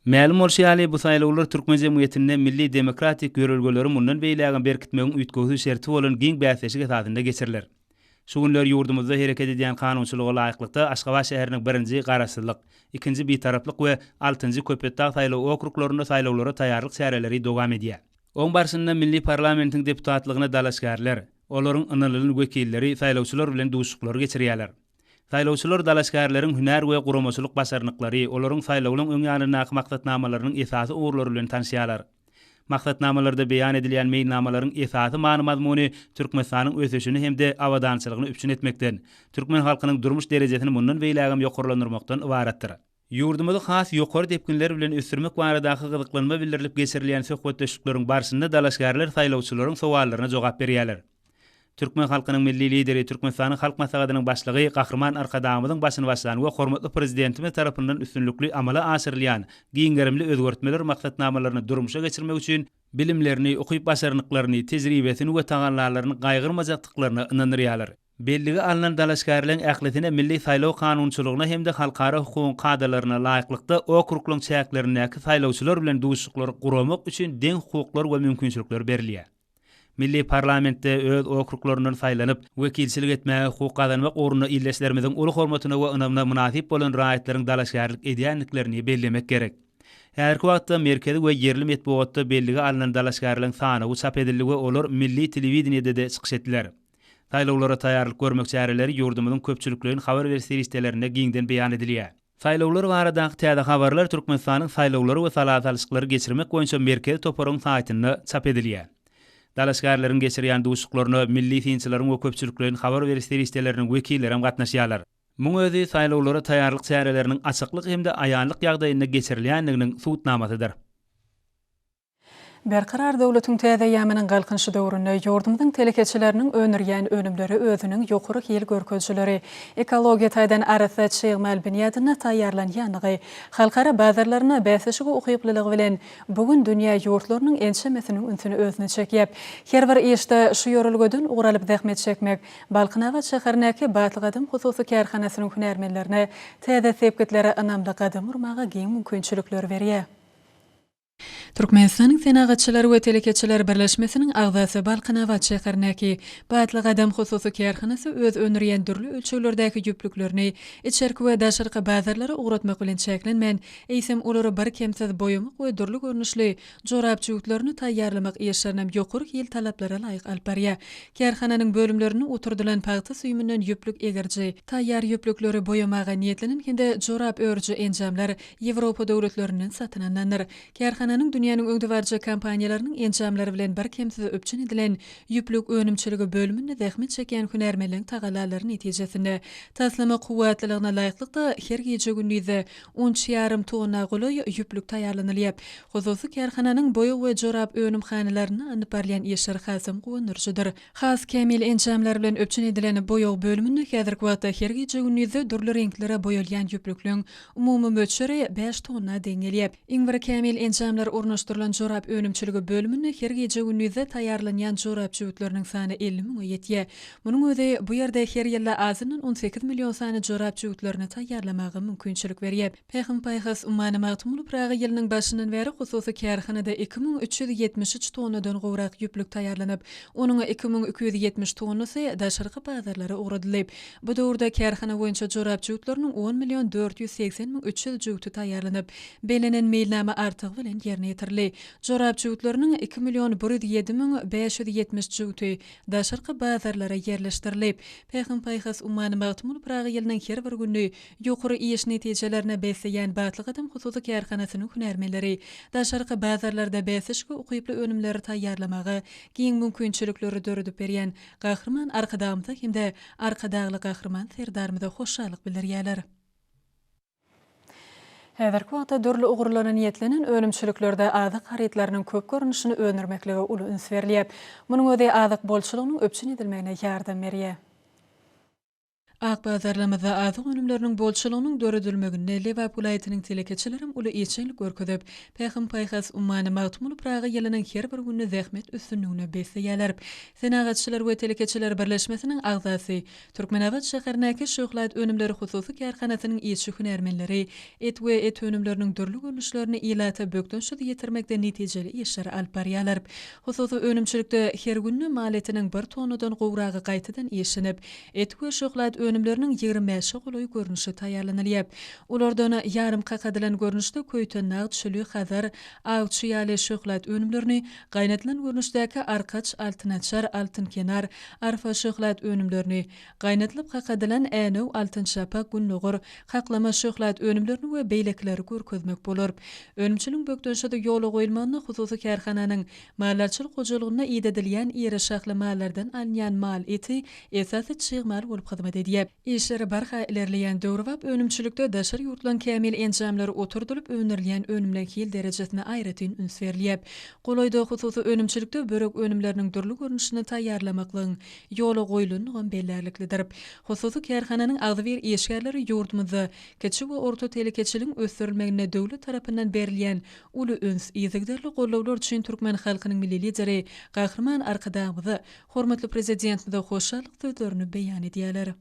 Mälim bolşy ýaly, bu saýlawlar türkmen jemgyýetinde milli demokratik ýörelgeleri mundan beýlägem berkitmegiň üýtgewsiz şerti bolan giň bäsleşik esasynda geçiriler. Şu günler ýurdumyzda hereket edýän kanunçylyga laýyklykda Aşgabat şäheriniň birinji Garaşsyzlyk, ikinji Bitaraplyk we altynjy Köpetdag saýlaw okruglarynda saýlawlara taýýarlyk çäreleri dowam edýär. Oň barşynda milli parlamentiň deputatlygyna dalaşgärler, olaryň ynanylan wekilleri saýlawçylar bilen duşuşyklary geçirýärler. Saýlawçylar dalaşgärleriň hünär we guramaçylyk başarnyklary, olaryň saýlawlaň öň ýanyndaky maksatnamalarynyň esasy ugurlary bilen tanyşýarlar. Maksatnamalarda beýan edilýän meýilnamalaryň esasy many-mazmuny Türkmenistanyň ösüşini hem-de abadançylygyny üpjün etmekden, türkmen halkynyň durmuş derejesini mundan beýlägem ýokarlandyrmakdan ybaratdyr. Ýurdumyzy has ýokary depginler bilen ösdürmek baradaky gyzyklanma bildirilip geçirilýän söhbetdeşlikleriň barşynda dalaşgärler saýlawçylaryň sowallaryna jogap berýärler. Türkmen halkynyň Milli Lideri, Türkmenistanyň Halk Maslahatynyň Başlygy Gahryman Arkadagymyzyň başyny başlan we hormatly Prezidentimiz tarapyndan üstünlikli amala aşyrylýan giň gerimli özgertmeler maksatnamalaryny durmuşa geçirmek üçin bilimlerini, ukyp-başarnyklaryny, tejribesini we tagallalaryny gaýgyrmajakdyklaryna ynandyrýarlar. Bellige alnan dalaşgärleň ählisine milli saýlaw kanunçylygyna hem-de halkara hukugyň kadalaryna laýyklykda okruglaryň çäklerindäki saýlawçylar bilen duşuşyklary guramak üçin deň hukuklar we mümkinçilikler berilýär. Milli parlamentde öz okruglaryndan saýlanyp, wekilçilik etmäge hukuk gazanmak ugrunda ildeşlerimiziň uly hormatyna we ynamyna mynasyp bolan raýatlaryň dalaşgärlik edýändiklerini bellemek gerek. Häzirki wagtda merkezi we ýerli metbugatda bellige alnan dalaşgärleň sanawy çap edildi we olar milli telewideniýede-de çykyş etdiler. Saýlawlara taýýarlyk görmek çäreleri ýurdumyzyň köpçülikleýin habar beriş serişdelerinde giňden beýan edilýär. Saýlawlar baradaky täze habarlar Türkmenistanyň Saýlawlary we sala salşyklary geçirmek boýunça merkezi toparyň saýtynda çap edilýär. Dalaşgärleriň geçirýän duşuşyklaryna milli synçylaryň we köpçülikleýin habar beriş serişdeleriniň wekillerem gatnaşýarlar. Muň özi saýlawlara taýýarlyk çäreleriniň açyklyk hem-de aýanlyk ýagdaýynda geçirilýändiginiň subutnamasydyr. Berkarar döwletiň täze eýýamynyň Galkynyşy döwründe ýurdumyzyň telekeçileriniň öndürýän önümleri özüniň ýokary hil görkezijileri, ekologiýa taýdan arassa çig mal binýadynda taýýarlanýandygy, halkara bazarlarynda bäsleşige ukyplylygy bilen bu gün dünýä ýurtlarynyň ençemesiniň ünsüni özüne çekýär. Her bir işde şu ýörelgeden ugur alyp zähmet çekmek Balkanabat şäherindäki Batly gadam hususy kärhanasynyň hünärmenlerine täze sepgitlere ynamly gadam urmaga giň mümkinçilikleri berýär. Türkmenistanyň Senagatçylar we telekeçiler birleşmesiniň agzasy Balkanabat şäherindäki Batly gadam hususy kärhanasy öz öndürýän dürli ölçeglerdäki ýüplüklerini içerki we daşarky bazarlara ugratmak bilen çäklenmän, eýsem, olary birkemsiz boýamak we dürli görnüşli jorap jübütlerini taýýarlamak işlerinem ýokary hil talaplara laýyk alyp barýar. Kärhananyň bölümlerinde oturdylan pagta süýüminden ýüplük egiriji, taýýar ýüplükleri boýamaga niýetlenen hem-de jorap örüji enjamlar Ýewropa döwletlerinden satyn alnandyr. Kärhananyň dünýäniň öňdebaryjy kompaniýalarynyň enjamlary bilen birkemsiz üpjün edilen ýüplük önümçiligi bölüminde zähmet çekýän hünärmenleň tagallalary netijesinde, taslama kuwwatlylygyna laýyklykda her gije-gündizde on üç ýarym tonna golaý ýüplük taýýarlanylýar. Hususy kärhananyň boýag we jorap önümhanalarynda alnyp barylýan işler hasam guwandyryjydyr. Has kämil enjamlar bilen üpjün edilen boýag bölüminde häzirki wagtda her gije-gündizde dürli reňklere boýalýan ýüplükleň umumy möçberi bäş tonna deň gelýär. Iň bir kämil enjamlar ornaşdyrylan jorap önümçiligi bölüminde her gije-gündizde taýýarlanýan jorap jübütleriniň sany 50 müňe ýetýär. Munuň özi bu ýerde her ýylda azyndan 18 million sany jorap jübütlerini taýýarlamaga mümkinçilik berýär. Pähim-paýhas ummany Magtymguly Pyragy ýylynyň başyndan bäri hususy kärhanada 2373 tonnadan gowrak ýüplük taýýarlanyp, onuň 2270 tonnasy daşarky bazarlara ugradyldy. Bu döwürde kärhana boýunça jorap jübütleriniň on million 480 300 jübüti taýýarlanyp, bellenen meýilnama artygy bilen ýerine ýetirildi. ýetirildi. Jorap jübütleriniň 2 million 107 570 jübüti daşarky bazarlara ýerleşdirildi. Pähim-paýhas ummany Magtymguly Pyragy ýylynyň her bir gününi ýokary iş netijelerine besleýän Batly gadam hususy kärhanasynyň hünärmenleri daşarky bazarlarda bäsleşige ukyply önümleri taýýarlamaga giň mümkinçilikleri döredip berýän Gahryman Arkadagymyza hem-de Arkadagly Gahryman Serdarymyza hoşallyk bildirýärler. Häzirki wagtda dürli ugurlara niýetlenen önümçiliklerde azyk harytlarynyň köp görnüşini öndürmeklige uly üns berilýär. Munuň özi azyk bolçulygynyň üpjün edilmegine ýardam berýär. Ak bazarlarymyzda azyk önümleriniň bolçulygynyň döredilmeginde Lebap welaýatynyň telekeçilerem uly işjeňlik görkezip, Pähim-paýhas ummany Magtymguly Pyragy ýylynyň her bir gününi zähmet üstünligine besleýärler. Senagatçylar we telekeçiler birleşmesiniň agzasy, Türkmenabat şäherindäki Şöhlat önümleri hususy kärhanasynyň işçi-hünärmenleri et we et önümleriniň dürli görnüşlerini ilata bökdençsiz ýetirmekde netijeli işleri alyp barýarlar. Hususy önümçilikde her günde mal etiniň bir tonnadan gowragy gaýtadan işlenip, Et we şöhlat önümleriniň ýigrimi bäşe golaý görnüşi taýýarlanylýar. Olardan ýarym kakadylan görnüşde köýtendag, çüli, hazar, awçy ýaly şöhlat önümlerini, gaýnadylan görnüşdäki arkaç, altynaçar, altynkenar, arfa şöhlat önümlerini, gaýnadylyp kakadylan änew, altynçapak, gündogar, kaklama şöhlat önümlerini we beýlekileri görkezmek bolar. Önümçiligiň bökdençsiz ýola goýulmagynda hususy kärhananyň Maldarçylyk hojalygynda idedilýän iri şahly mallardan alynýan mal eti esasy çig mal bolup hyzmat edýär. Işleri barha ilerleýän döwrebap önümçilikde daşary ýurtlaryň kämil enjamlary oturdylyp öndürilýän önümleň hil derejesine aýratyn üns berilýär. Golaýda hususy önümçilikde börek önümleriniň dürli görnüşini taýýarlamaklygyň ýola goýlanlygam bellärliklidir. Hususy kärhananyň agzybir işgärleri ýurdumyzda kiçi we orta telekeçiligiň ösdürilmeginde döwlet tarapyndan berilýän Uly üns, yzygiderli gollawlar üçin türkmen halkynyň Milli Lideri Gahryman Arkadagymyza, hormatly Prezidentimize hoşallyk sözlerini beýan edýärler.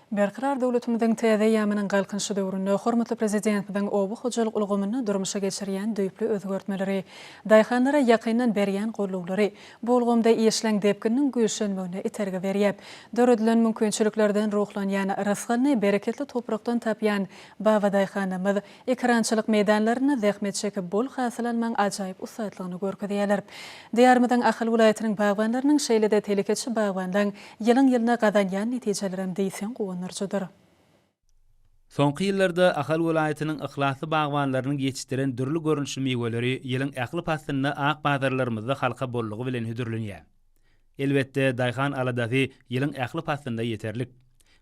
Berkarar döwletimiziň täze eýýamynyň Galkynyşy döwründe hormatly Prezidentimiziň oba hojalyk ulgamynda durmuşa geçirýän düýpli özgertmeleri, daýhanlara ýakyndan berýän gollawlary bu ulgamda işleň depgininiň güýçlenmegine itergi berýär. Döredilen mümkinçiliklerden ruhlanýan, rysgalyny bereketli toprakdan tapýan babadaýhanymyz Ekerançylyk meýdanlarynda zähmet çekip, bol hasyl almagyň ajaýyp ussatlygyny görkezýärler. Diýarymyzyň Ahal welaýatynyň bagbanlarynyň, şeýle-de telekeçi bagbanlaryň ýylyň-ýylyna gazanýan netijelerem diýseň guwandyryjydyr. Soňky ýyllarda Ahal welaýatynyň yhlasly bagbanlarynyň ýetişdiren dürli görnüşli miweleri ýylyň ähli paslynda ak bazarlarymyzda halka bollugy bilen hödürlenýär. Elbetde, daýhan aladasy ýylyň ähli paslynda ýeterlik.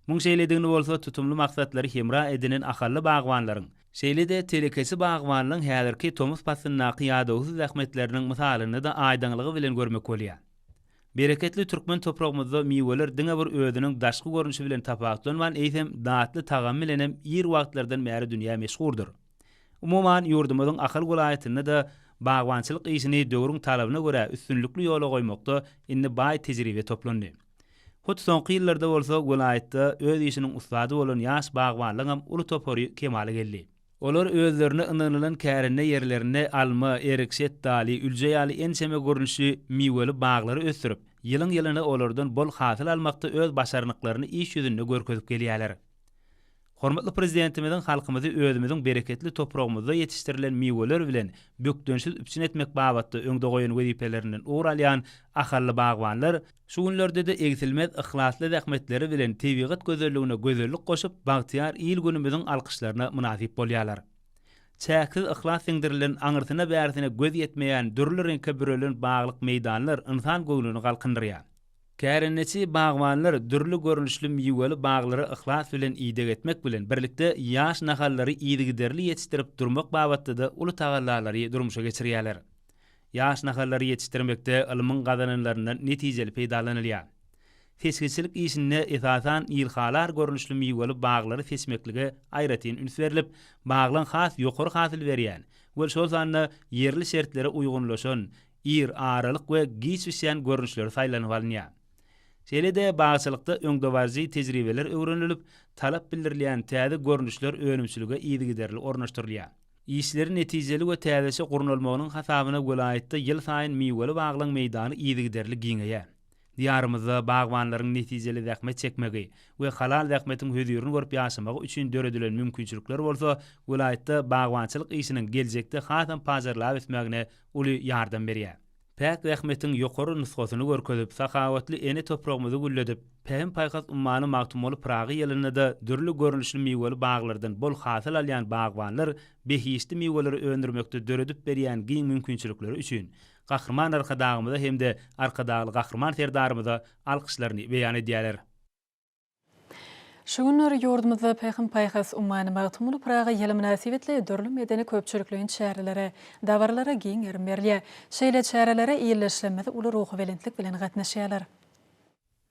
Muň şeýledigini bolsa tutumly maksatlary hemra edinen ahally bagbanlaryň, şeýle-de telekeçi bagbanlaryň häzirki tomus paslyndaky ýadawsyz zähmetleriniň mysalynda-da aýdyňlygy bilen görmek bolýar. Bereketli türkmen topragymyzda miweler diňe bir özüniň daşky görnüşi bilen tapawutlanman, eýsem, datly tagamy bilenem ir wagtlardan bäri dünýä meşhurdyr. Umuman, ýurdumyzyň Ahal welaýatynda-da bagbançylyk işini döwrüň talabyna görä üstünlikli ýola goýmakda indi baý tejribe toplandy. Hut soňky ýyllarda bolsa welaýatda öz işiniň ussady bolan ýaş bagbanlaryňam uly topary kemala geldi. Olar özlerine ynanylan kärende ýerlerinde alma, erik, şetdaly, ülje ýaly ençeme görnüşli miweli baglary ösdürip, ýylyň-ýylyna olardan bol hasyl almakda öz başarnyklaryny iş ýüzünde görkezip gelýärler. Hormatly Prezidentimiziň halkymyzy özümiziň bereketli topragymyzda ýetişdirilen miweler bilen bökdençsiz üpjün etmek babatda öňde goýan wezipelerinden ugur alýan ahally bagbanlar şu günlerde-de egsilmez yhlasly zähmetleri bilen tebigat gözelligine gözellik goşup, bagtyýar il-günümiziň alkyşlaryna mynasyp bolýarlar. Çäksiz yhlas siňdirilen, aňyrsyna-bärsine göz ýetmeýän dürli reňke bürelen baglyk meýdanlar ynsan göwnüni galkyndyrýar. Kärendeçi bagbanlar dürli görnüşli miweli baglara yhlas bilen ideg etmek bilen birlikde ýaş nahallary yzygiderli ýetişdirip durmak babatda-da uly tagallalary durmuşa geçirýärler. Ýaş nahallary ýetişdirmekde ylmyň gazananlaryndan netijeli peýdalanylýar. Seçgiçilik işinde esasan ilhalar görnüşli miweli baglary seçmeklige aýratyn üns berlip, baglaň has ýokary hasyl berýän we şol sanda ýerli şertlere uýgunlaşan, ir, aralyk we giç bişýän görnüşleri saýlanyp alynýar. Şeýle-de bagçylykda öňdebaryjy tejribeler öwrenilip, talap bildirilýän täze görnüşler önümçilige yzygiderli ornaşdyrylýar. Işleri netijeli we täzeçe gurnalmagynyň hasabyna welaýatda ýylsaýyn miweli baglaryň meýdany yzygiderli giňeýär. Diýarymyzda bagbanlaryň netijeli zähmet çekmegi we halal zähmetiň hözirini görüp ýaşamagy üçin döredilen mümkinçilikler bolsa welaýatda bagbançylyk işiniň geljekde hasam pajarlap ösmegine uly ýardam berýär. Päk zähmetiň ýokary nusgasyny görkezip, sahawatly ene topragymyzy gülledip, Pähim-paýhas ummany Magtymguly Pyragy ýylynda-da dürli görnüşli miweli baglardan bol hasyl alýan bagbanlar behişdi miweleri öndürmekde döredip berýän giň mümkinçilikleri üçin Gahryman Arkadagymyza hem-de Arkadagly Gahryman Serdarymyza alkyşlaryny beýan edýärler. Şu günler ýurdumyzda Pähim-paýhas ummany Magtymguly Pyragy ýyly mynasybetli dürli medeni-köpçülikleýin çärelere, dabaralara giň gerim berilýär. Şeýle çärelere ildeşlerimiz uly ruhubelentlik bilen gatnaşýarlar.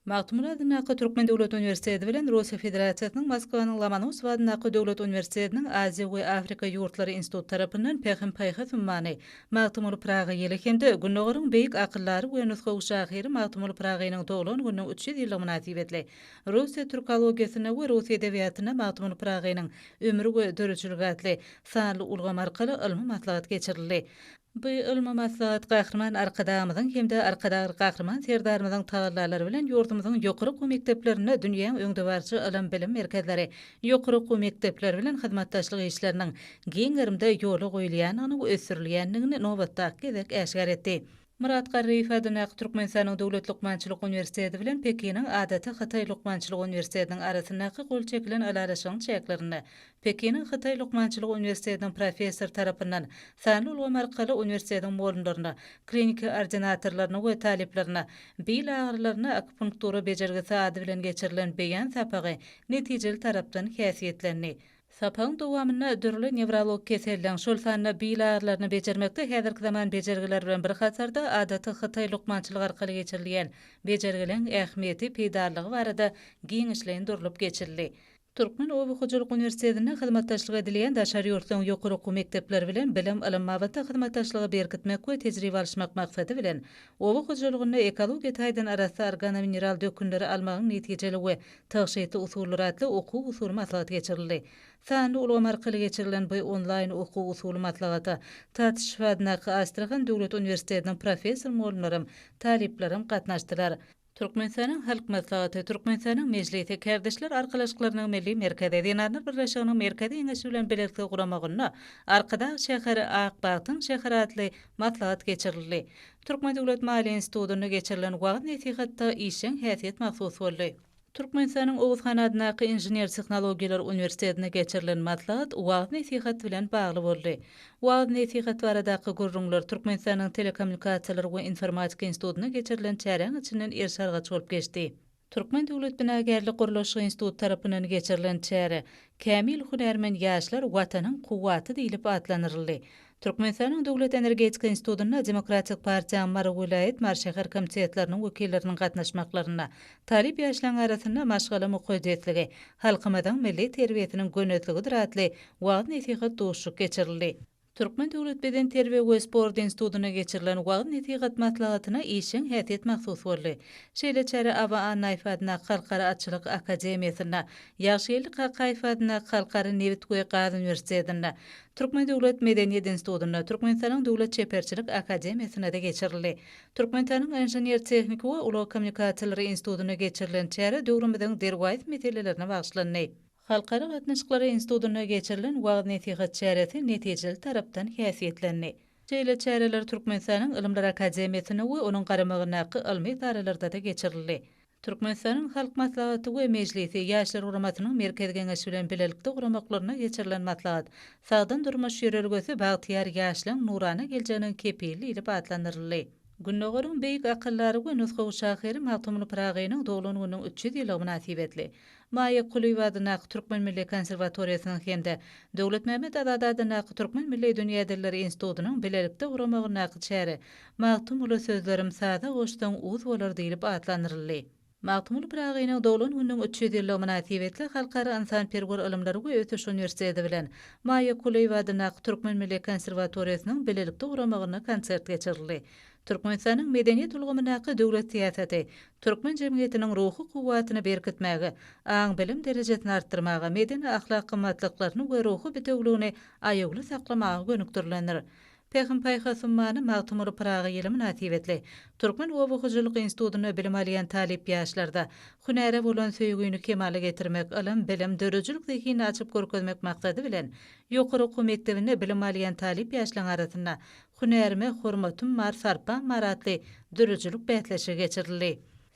Magtymguly adyndaky Türkmen döwlet uniwersiteti bilen Russiýa Federasiýasynyň Moskwanyň Lomonosow adyndaky döwlet uniwersitetiniň Aziýa we Afrika ýurtlary instituty tarapyndan Pähim-paýhas ummany Magtymguly Pyragy ýyly hem-de Gündogaryň beýik akyldary we nusgawy şahyry Magtymguly Pyragynyň doglan gününiň 300 ýyllygy mynasybetli Russiýa türkologiýasynda we rus edebiýatynda Magtymguly Pyragynyň ömri we döredijiligi atly sanly ulgam arkaly ylmy maslahat geçirildi. Bu ylmy maslahat Gahryman Arkadagymyzyň hem-de Arkadagly Gahryman Serdarymyzyň tagallalary bilen ýurdumyzyň ýokary okuw mekdeplerinde dünýäň öňdebaryjy ylym-bilim merkezleri, ýokary okuw mekdepleri bilen hyzmatdaşlyk işleriniň giň gerimde ýola goýulýandygyny we ösdürilýändigini nobatdaky gezek äşgär etdi. Myrat Garryýew adyndaky Türkmenistanyň Döwlet lukmançylyk uniwersiteti bilen Pekiniň Adaty Hytaý lukmançylyk uniwersitetiniň arasyndaky gol çekilen ylalaşygyň çäklerinde Pekiniň Hytaý lukmançylyk uniwersitetiniň professory tarapyndan sanly ulgam arkaly uniwersitetiň mugallymlaryna, kliniki ordinatorlaryna we talyplaryna bil agyrylaryna akupunktura bejergisi ady bilen geçirilen beýan sapagy netijeli tarapdan häsiýetlendi. Sapagyň dowamynda dürli newrolog keselleň, şol sanda bil agyrylaryny bejermekde häzirki zaman bejergileri bilen bir hatarda adaty hytaý lukmançylygy arkaly geçirilýän bejergileň ähmiýeti, peýdalylygy barada giňişleýin durlup geçildi. Türkmen oba hojalyk uniwersitetinde hyzmatdaşlyk edilýän daşary ýurtlaryň ýokary okuw mekdepleri bilen bilim, ylym babatda hyzmatdaşlygy berkitmek we tejribe alyşmak maksady bilen, oba hojalygynda ekologiýa taýdan arassa organomineral dökünleri almagyň netijeli we tygşytly usullary atly okuw-usuly maslahat geçirildi. Sanly ulgam arkaly geçirilen bu onlaýn okuw-usuly maslahata Tatişew adyndaky Astrahan döwlet uniwersitetiniň professor-mugallymlaram, talyplaram gatnaşdylar. Türkmenistanyň Halk Maslahaty, Türkmenistanyň Mejlisi, Kärdeşler arkalaşyklarynyň Milli merkezi, Zenanlar birleşiginiň Merkezi Geňeşi bilen bilelikde guramagynda Arkadag şäheri, ak bagtyň şäheri atly maslahat geçirildi. Türkmen döwlet maliýe institutynda geçirilen wagyz-nesihatda işjeň häsiýet mahsus boldy. Türkmenistanyň Oguz han adyndaky Inžener-tehnologiýalar uniwersitetinde geçirilen maslahat wagyz-nesihat bilen bagly boldy. Wagyz-nesihat baradaky gürrüňler Türkmenistanyň Telekommunikasiýalar we informatika institutynda geçirilen çäräň içinden eriş-argaç bolup geçdi. Türkmen döwlet binagärlik-gurluşyk instituty tarapyndan geçirilen çäre Kämil hünärmen ýaşlar Watanyň kuwwaty diýlip atlandyryldy. Türkmenistanyň Döwlet energetika institutynda Demokratik partiýanyň Mary welaýat, Mary şäher komitetleriniň wekilleriniň gatnaşmaklarynda talyp ýaşlaryň arasynda Maşgala mukaddesligi, halkymyzyň milli terbiýesiniň gönezligidir atly wagyz-nesihat duşuşyk geçirildi. Türkmen döwlet bedenterbiýe we sport institutynda geçirilen wagyz-nesihat maslahatyna işjeň häsiýet mahsus boldy. Şeýle çäre Aba Annaýew adyndaky Halkara atçylyk akademiýasynda, Ýagşygeldi Kakaýew adyndaky Halkara nebit we gaz uniwersitetinde, Türkmen döwlet medeniýet institutynda, Türkmenistanyň Döwlet çeperçilik akademiýasynda-da geçirildi. Türkmenistanyň Inžener-tehniki we ulag kommunikasiýalary institutynda geçirilen çäre döwrümiziň derwaýys meselelerine bagyşlandy. Halkara gatnaşyklary institutynda geçirilen wagyz-nesihat çäresi netijeli tarapdan häsiýetlendi. Şeýle çäreler Türkmenistanyň Ylymlar akademiýasynda we onuň garamagyndaky ylmy edaralarda-da geçirildi. Türkmenistanyň Halk Maslahaty we Mejlisi Ýaşlar guramasynyň Merkezi Geňeşi bilen bilelikde guramaklarynda geçirilen maslahat Sagdyn durmuş ýörelgesi bagtyýar ýaşlaryň nurana geljeginiň kepili diýlip atlandyryldy. Gündogaryň beýik akyldary we nusgawy şahyry Magtymguly Pyragynyň doglan gününiň 300 ýyllygy mynasybetli Maýa Kulyýewa adyndaky Türkmen milli konserwatoriýasynyň hem-de Döwletmämmet Azady adyndaky Türkmen milli dünýä dilleri institutynyň bilelikde guramagyndaky çäre Magtymguly sözlerim saza goşsaň uz bolar diýlip atlandyryldy. Magtymguly Pyragynyň doglan gününiň 300 ýyllygy mynasybetli Halkara ynsanperwer ylymlary we ösüş uniwersiteti bilen Maýa Kulyýewa adyndaky Türkmen milli konserwatoriýasynyň bilelikde guramagynda konsert geçirildi. Türkmenistanyň medeniýet ulgamyndaky döwlet syýasaty türkmen jemgyýetiniň ruhy kuwwatyny berkitmäge, aň-bilim derejesini artdyrmaga, medeni-ahlak gymmatlyklaryny we ruhy bitewüligini aýawly saklamaga gönükdirilendir. Pähim-paýhas ummany Magtymguly Pyragy ýyly mynasybetli Türkmen oba hojalyk institutynda bilim alýan talyp ýaşlarda hünäre bolan söýgüni kemala getirmek, ylym, bilim, döredijilik zehinini açyp görkezmek maksady bilen, ýokary okuw mekdebinde bilim alýan talyp ýaşlaryň arasynda Hünärime hormatym bar, sarpam bar atly döredijilik bäsleşigi geçirildi.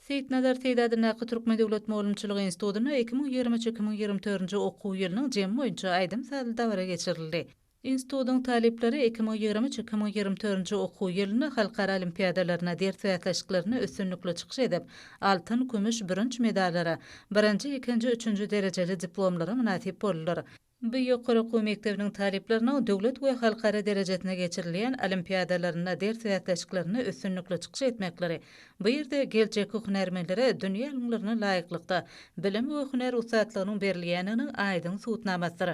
Seýitnazar Seýdi adyndaky Türkmen döwlet mugallymçylyk institutynda 2023, 2024-nji okuw ýylynyň jemi boýunça aýdym-sazly dabara geçirildi. Institutyň talyplary 2023, 2024-nji okuw ýylynda halkara olimpiadalarynda, ders bäsleşiklerinde üstünlikli çykyş edip, altyn, kümüş, bürünç medallara, birinji, ikinji, üçünji derejeli diplomlara mynasyp boldular. Bu ýokary okuw mekdebiniň talyplarynyň döwlet we halkara derejesinde geçirilýän olimpiadalarynda, ders bäsleşiklerinde üstünlikli çykyş etmekleri bu ýerde geljekki hünärmenlere dünýä ylymlaryna laýyklykda bilim we hünär ussatlygynyň berilýändiginiň aýdyň subutnamasydyr.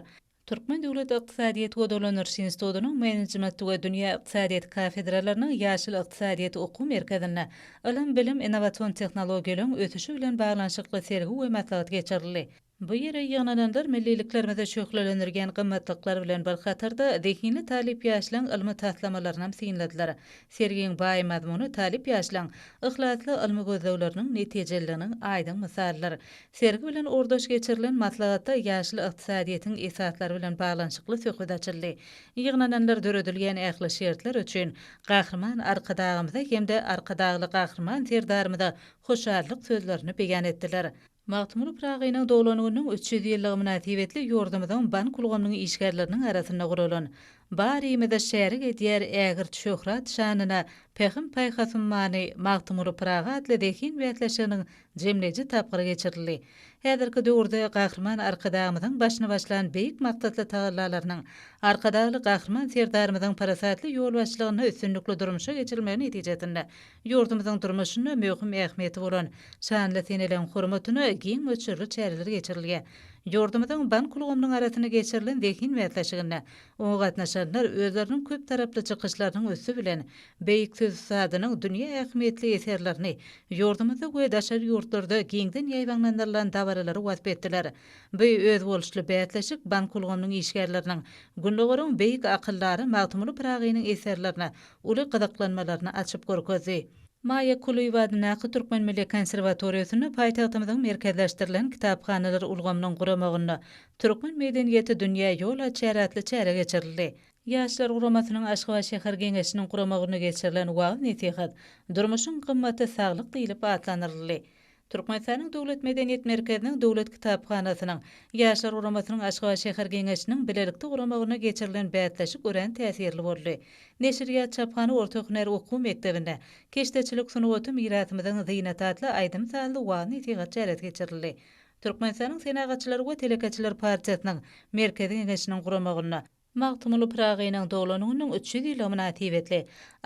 Türkmen döwlet ykdysadyýet we dolandyryş institutynyň Menejment we dünýä ykdysadyýeti kafedralarynyň Ýaşyl ykdysadyýet okuw merkezinde ylym-bilim, innowasion tehnologiýalaryň ösüşi bilen baglanyşykly sergi we maslahat geçirildi. Bu ýere ýygnananlar milliliklerimizi şöhlelendirýän gymmatlyklar bilen bir hatarda, zehinli talyp ýaşlaryň ylmy taslamalarynam synladylar. Sergiň baý mazmuny talyp ýaşlaryň yhlasly ylmy gözlegleriniň netijeliliginiň aýdyň mysalydyr. Sergi bilen ugurdaş geçirilen maslahatda ýaşyl ykdysadyýetiň esaslary bilen baglanyşykly söhbet açyldy. Ýygnananlar döredilýän ähli şertler üçin Gahryman Arkadagymyza hem-de Arkadagly Gahryman Serdarymyza hoşallyk sözlerini beýan etdiler. Magtymguly Pyragynyň doglan gününiň 300 ýyllygy mynasybetli ýurdumyzyň bank ulgamynyň işgärleriniň arasynda guralan Barymyzy şärik edýär ägirt şöhrat şanyna Pähim-paýhas ummany Magtymguly Pyragy atly zehin bäsleşiginiň jemleýji tapgyry geçirildi. Häzirki döwürde Gahryman Arkadagymyzyň başyny başlan beýik maksatly tagallalarynyň, Arkadagly Gahryman Serdarymyzyň parasatly ýolbaşçylygynda üstünlikli durmuşa geçirilmegi netijesinde ýurdumyzyň durmuşynda möhüm ähmiýeti bolan şanly seneleriň hormatyna giň möçberli çäreler geçirilýär. Ýurdumyzyň bank ulgamynyň arasynda geçirilen zehin bäsleşiginde oňa gatnaşanlar özleriniň köptaraply çykyşlarynyň üsti bilen beýik söz ussadynyň dünýä ähmiýetli eserlerini ýurdumyzda we daşary ýurtlarda giňden ýaýbaňlandyrylan dabaralary wasp etdiler. Bu özboluşly bäsleşik bank ulgamynyň işgärleriniň Gündogaryň beýik akyldary Magtymguly Pyragynyň eserlerine uly gyzyklanmalaryny açyp görkezdi. Maýa Kulyýewa adyndaky Türkmen milli konserwatoriýasynda paýtagtymyzyň merkezleşdirilen kitaphanalar ulgamynyň guramagynda Türkmen medeniýeti dünýä ýol açýar atly çäre geçirildi. Ýaşlar guramasynyň Aşgabat şäher Geňeşiniň guramagynda geçirilen wagyz-nesihat Durmuşyň gymmaty saglyk diýlip atlandyryldy. Türkmenistanyň Döwlet medeniýet merkeziniň Döwlet kitaphanasynyň, Ýaşlar guramasynyň Aşgabat şäher Geňeşiniň bilelikde guramagynda geçirilen bäsleşik örän täsirli boldy. Neşirýat çaphana orta hünär okuw mekdebinde Keşdeçilik sungaty mirasymyzyň zynaty atly aýdym-sazly wagyz-nesihat çäresi geçirildi. Türkmenistanyň Senagatçylar we telekeçiler partiýasynyň Merkezi Geňeşiniň guramagynda, Magtymguly Pyragynyň doglan gününiň 300 ýyllygy mynasybetli,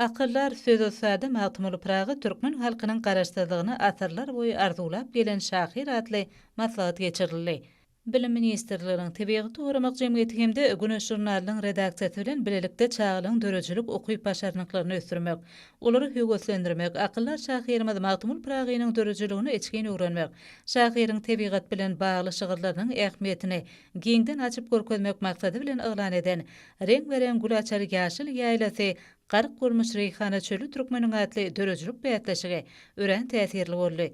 akyldar söz ussady Magtymguly Pyragy türkmen halkynyň Garaşsyzlygyny asyrlar boýy arzuwlap gelen şahyr atly maslahat geçirildi. Bilim ministrliginiň, Tebigaty goramak jemgyýeti hem-de Güneş žurnalynyň redaksiýasy bilen bilelikde çagalaryň döredijilik ukyp-başarnyklaryny ösdürmek, olary höweslendirmek, akyldar şahyrymyz Magtymguly Pyragynyň döredijiligini içgin öwrenmek, şahyryň tebigat bilen bagly şygyrlarynyň ähmiýetini giňden açyp görkezmek maksady bilen yglan eden Reňbe-reň gül açar ýaşyl ýaýlasy, Gark bolmuş reýhana çöli türkmeniň atly döredijilik bäsleşigi örän täsirli boldy.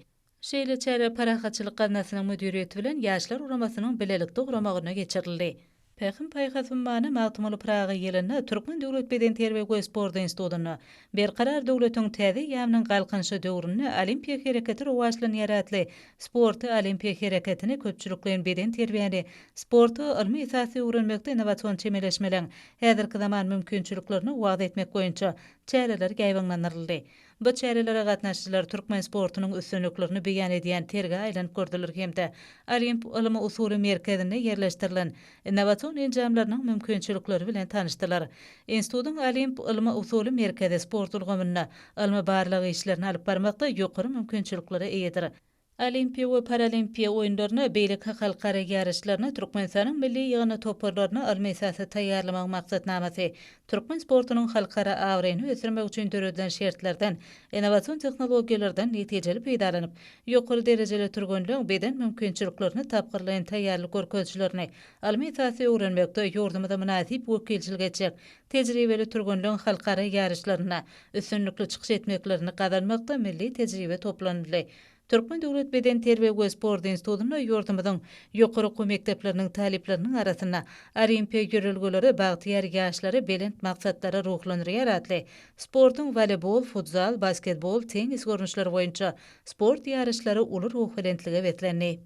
Şeýle çäre Parahatçylyk gaznasynyň müdiriýeti bilen Ýaşlar guramasynyň bilelikde guramagynda geçirildi. Pähim-paýhas ummany Magtymguly Pyragy ýylynda Türkmen döwlet bedenterbiýe we sport institutynda Berkarar döwletiň täze eýýamynyň Galkynyşy döwründe Olimpiýa hereketi rowaçlanýar atly sporty, olimpiýa hereketini, köpçülikleýin bedenterbiýäni, sporty ylmy esasda öwrenmekde innowasion çemeleşmeleň häzirki zaman mümkinçiliklerini wagyz etmek boýunça çäreler ýaýbaňlandyryldy. Bu çärelere gatnaşyjylar türkmen sportunyň üstünliklerini beýan edýän sergä aýlanyp gördüler hem-de Olimp ylmy-usuly merkezinde ýerleşdirilen innowasion enjamlarynyň mümkinçilikleri bilen tanyşdylar. Institutyň Olimp ylmy-usuly merkezi sport ulgamynda ylmy-barlag işlerini alyp barmakda ýokary mümkinçiliklere eýedir. Olimpiýa we Paralimpiýa oýunlaryna, beýleki halkara ýaryşlaryna Türkmenistanyň milli ýygyndy toparlaryny ylmy esasda taýýarlamagyň maksatnamasy, türkmen sportunyň halkara abraýyny ösdürmek üçin döredilen şertlerden, innowasion tehnologiýalardan netijeli peýdalanyp, ýokary derejeli türgenleň beden mümkinçiliklerini tapgyrlaýyn taýýarlyk görkezijilerini ylmy esasda öwrenmekde ýurdumyza mynasyp wekilçilik etjek tejribeli türgenleň halkara ýaryşlarynda üstünlikli çykyş etmeklerini gazanmakda milli tejribe toplanyldy. Türkmen döwlet bedenterbiýe we sport institutynda ýurdumyzyň ýokary okuw mekdepleriniň talyplarynyň arasynda Olimpiýa ýörelgeleri bagtyýar ýaşlary belent maksatlara ruhlandyrýar atly sportuň woleýbol, futzal, basketbol, tennis görnüşleri boýunça sport ýaryşlary uly ruhubelentlige beslendi.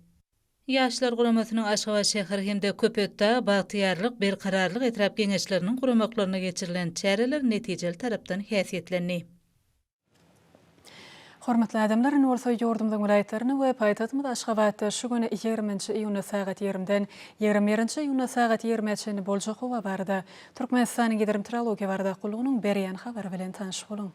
Ýaşlar guramasynyň Aşgabat şäher hem-de Köpetdag, Bagtyýarlyk, Berkararlyk etrap Geňeşleriniň guramaklarynda geçirilen çäreler netijeli tarapdan häsiýetlendi. Hormatly adamlar, indi bolsa ýurdumyzyň welaýatlarynda we paýtagtymyz Aşgabatda şu gün ýigriminji iýunda sagat ýigrimden ýigrimi birinji iýunda sagat ýigrimä çenli boljak howa barada Türkmenistanyň Gidrometeorologiýa baradaky gullugynyň berýän habary bilen tanyş boluň.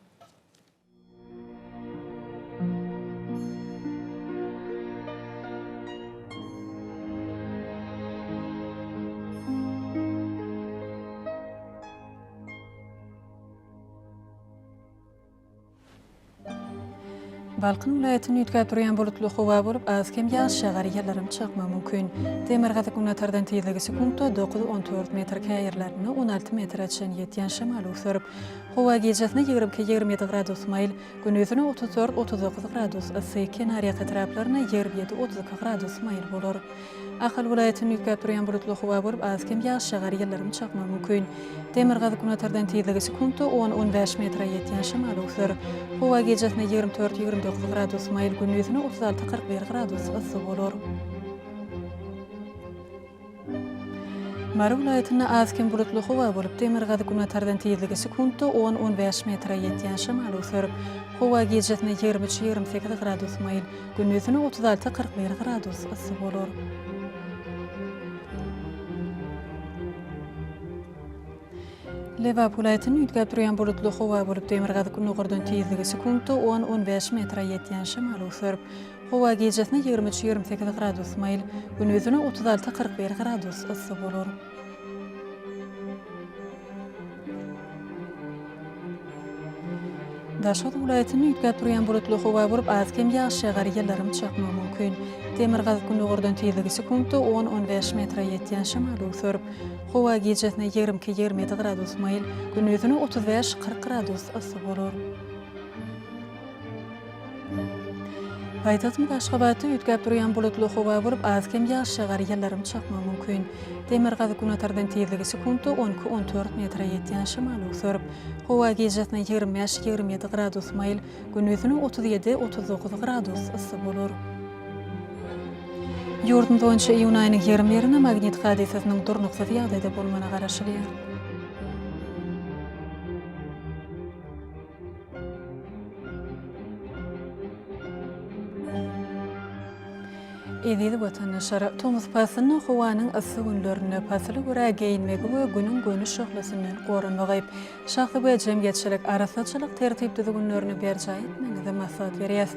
Balkan welaýatynda üýtgäp durýan bulutly howa bolup, az-kem ýagyş ýagar, ýyldyrym çakmagy mümkin. Demirgazyk-günbatardan tizligi sekuntda dokuz, on dört metr, käýerlerinde 16 metre çenli ýetýän şemal öwserip, howa gijesine 22, 27 gradus maýyl, gündizine 34, 39 gradus yssy, kenarýaka etraplarynda 27, 32 gradus maýyl bolar. Ahal welaýatynda üýtgäp durýan bulutly howa bolup, az-kem ýagyş ýagar, ýyldyrym çakmagy mümkin. Demirgazyk-günortadan tizligi sekuntda on, on bäş metre ýetýän şemal öwser. Howa gijesine 24, 29 gradus maýyl, gündizine 36, 41 gradus yssy bolar. Mary welaýatynda az-kem bulutly howa bolup, demirgazyk-günortadan tizligi sekuntda on, on bäş metre ýetýän şemal öwser. Howa gijesine 23, 28 gradus maýyl, Gündizine 36, 41 gradus yssy bolar. Lebap welaýatynda üýtgäp durýan bulutly howa bolup, demirgazyk-gündogardan tizligi sekuntda on, on bäş metre ýetýän şemal öwser. Howa gijesine 23, 28 gradus maýyl, gündizine 36, 41 gradus yssy bolar. Daşoguz welaýatynda üýtgäp durýan bulutly howa bolup, az-kem ýagyş ýagar, ýyldyrym çakmagy mümkin. Demirgazyk-gündogardan tizligi sekuntda on, on bäş metre ýetýän şemal öwser. Howa gijesine 22, 27 gradus maýyl, gündizine 35, 40 gradus yssy bolar. Paýtagtymyz Aşgabatda üýtgäp durýan bulutly howa bolup, az-kem ýagyş ýagar, ýyldyrym çakmagy mümkin. Demirgazyk-günortadan tizligi sekuntda on iki, on dört metre ýetýän şemal öwser. Howa gijesine 25, 27 gradus maýyl, gündizine 37, 39 gradus yssy bolar. Ýurdumyz boýunça iýun aýynyň 21-ine magnit hadysasynyň durnuksyz ýagdaýda bolmagyna garaşylýar. Eziz watandaşlar, tomus paslynda howanyň yssy günlerinde pasyla görä geýinmegi we Günüň göni şöhlesinden goranmagy, şahsy we jemgyýetçilik arassaçylyk tertip-düzgünlerini berjaý etmegiňizi maslahat berýäs.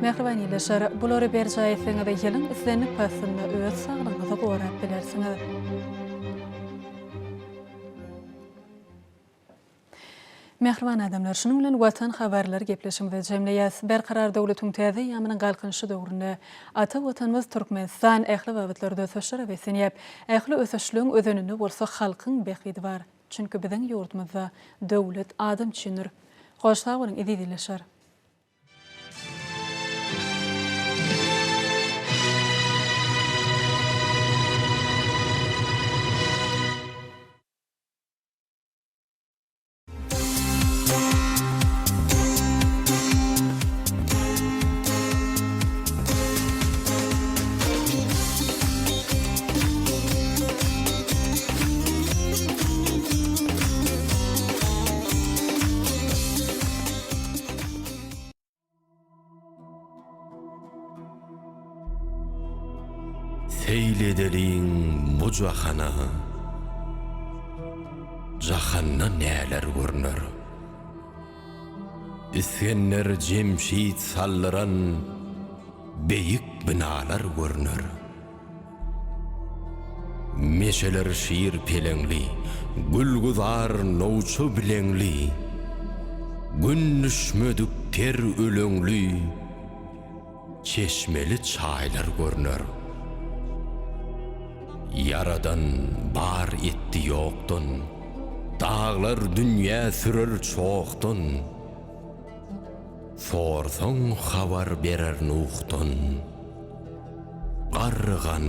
Mähriban ildeşler, bulary berjaý etseňiz, ýylyň islendik paslynda öz saglygyňyzy gorap bilersiňiz. Mähriban adamlar, şunuň bilen Watan habarlary gepleşigimizi jemleýäs. Berkarar döwletiň täze eýýamynyň Galkynyşy döwründe ata Watanymyz Türkmenistan ähli babatlarda ösüşlere beslenýär. Ähli ösüşligiň özeninde bolsa halkyň bähbidi bar. Çünki biziň ýurdumyzda döwlet adam üçindir. Hoş sag boluň eziz ildeşler! Seýl edeliň bu jahana, Jahanda näler görner. Isgender Jemşit saldyran. Beýik binalar görner. Meşeler şir peleňli, Gülgüzar nowça bileňli, Gün düşmedik ter öleňli, Çeşmeli çaýlar görner. Ýaradan bar etdi ýokdan, Daglar dünýä sürer çohdan. Sorsaň habar berer Nuhdan, Garrygan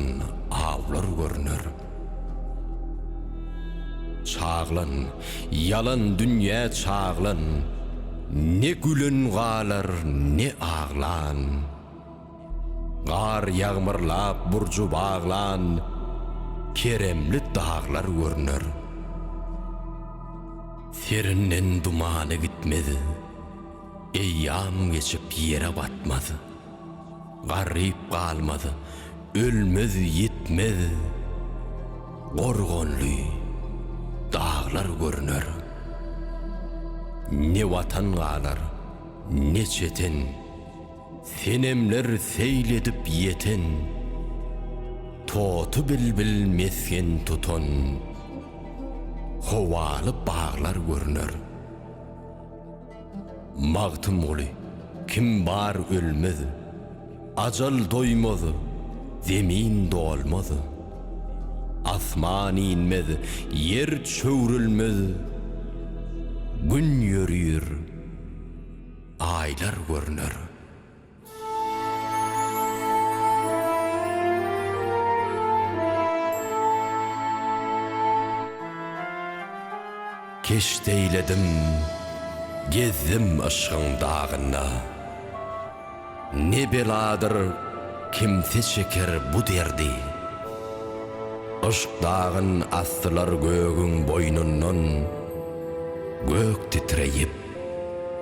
awlar görner. Çaglan, ýalan dünýä çaglan, Ne gülen galar, ne aglan. Gar ýagmyrlap burjy baglan, Keremli daglar görner. Serinden dumany gitmez, Eýýam geçip ýere batmaz. Garyp galmaz, ölmez, ýitmez, Gorganly daglar görner. Ne Watan galar, ne çeten, Senemler seýl edip ýeten, Toty bilbil mesgen tutan, Howaly baglar görner. Magtymguly, kim bar ölmez, Ajal doýmaz, zemin dolmaz. Asman inmez, ýer çöwrülmez, Gün ýörür, Aýlar görner. Keşt eýledim, gezdim yşgyň dagynda. Ne beladyr, kimse çeker bu derdi. Yşk dagyn asdylar gögüň boýnundan, Gök titreýip,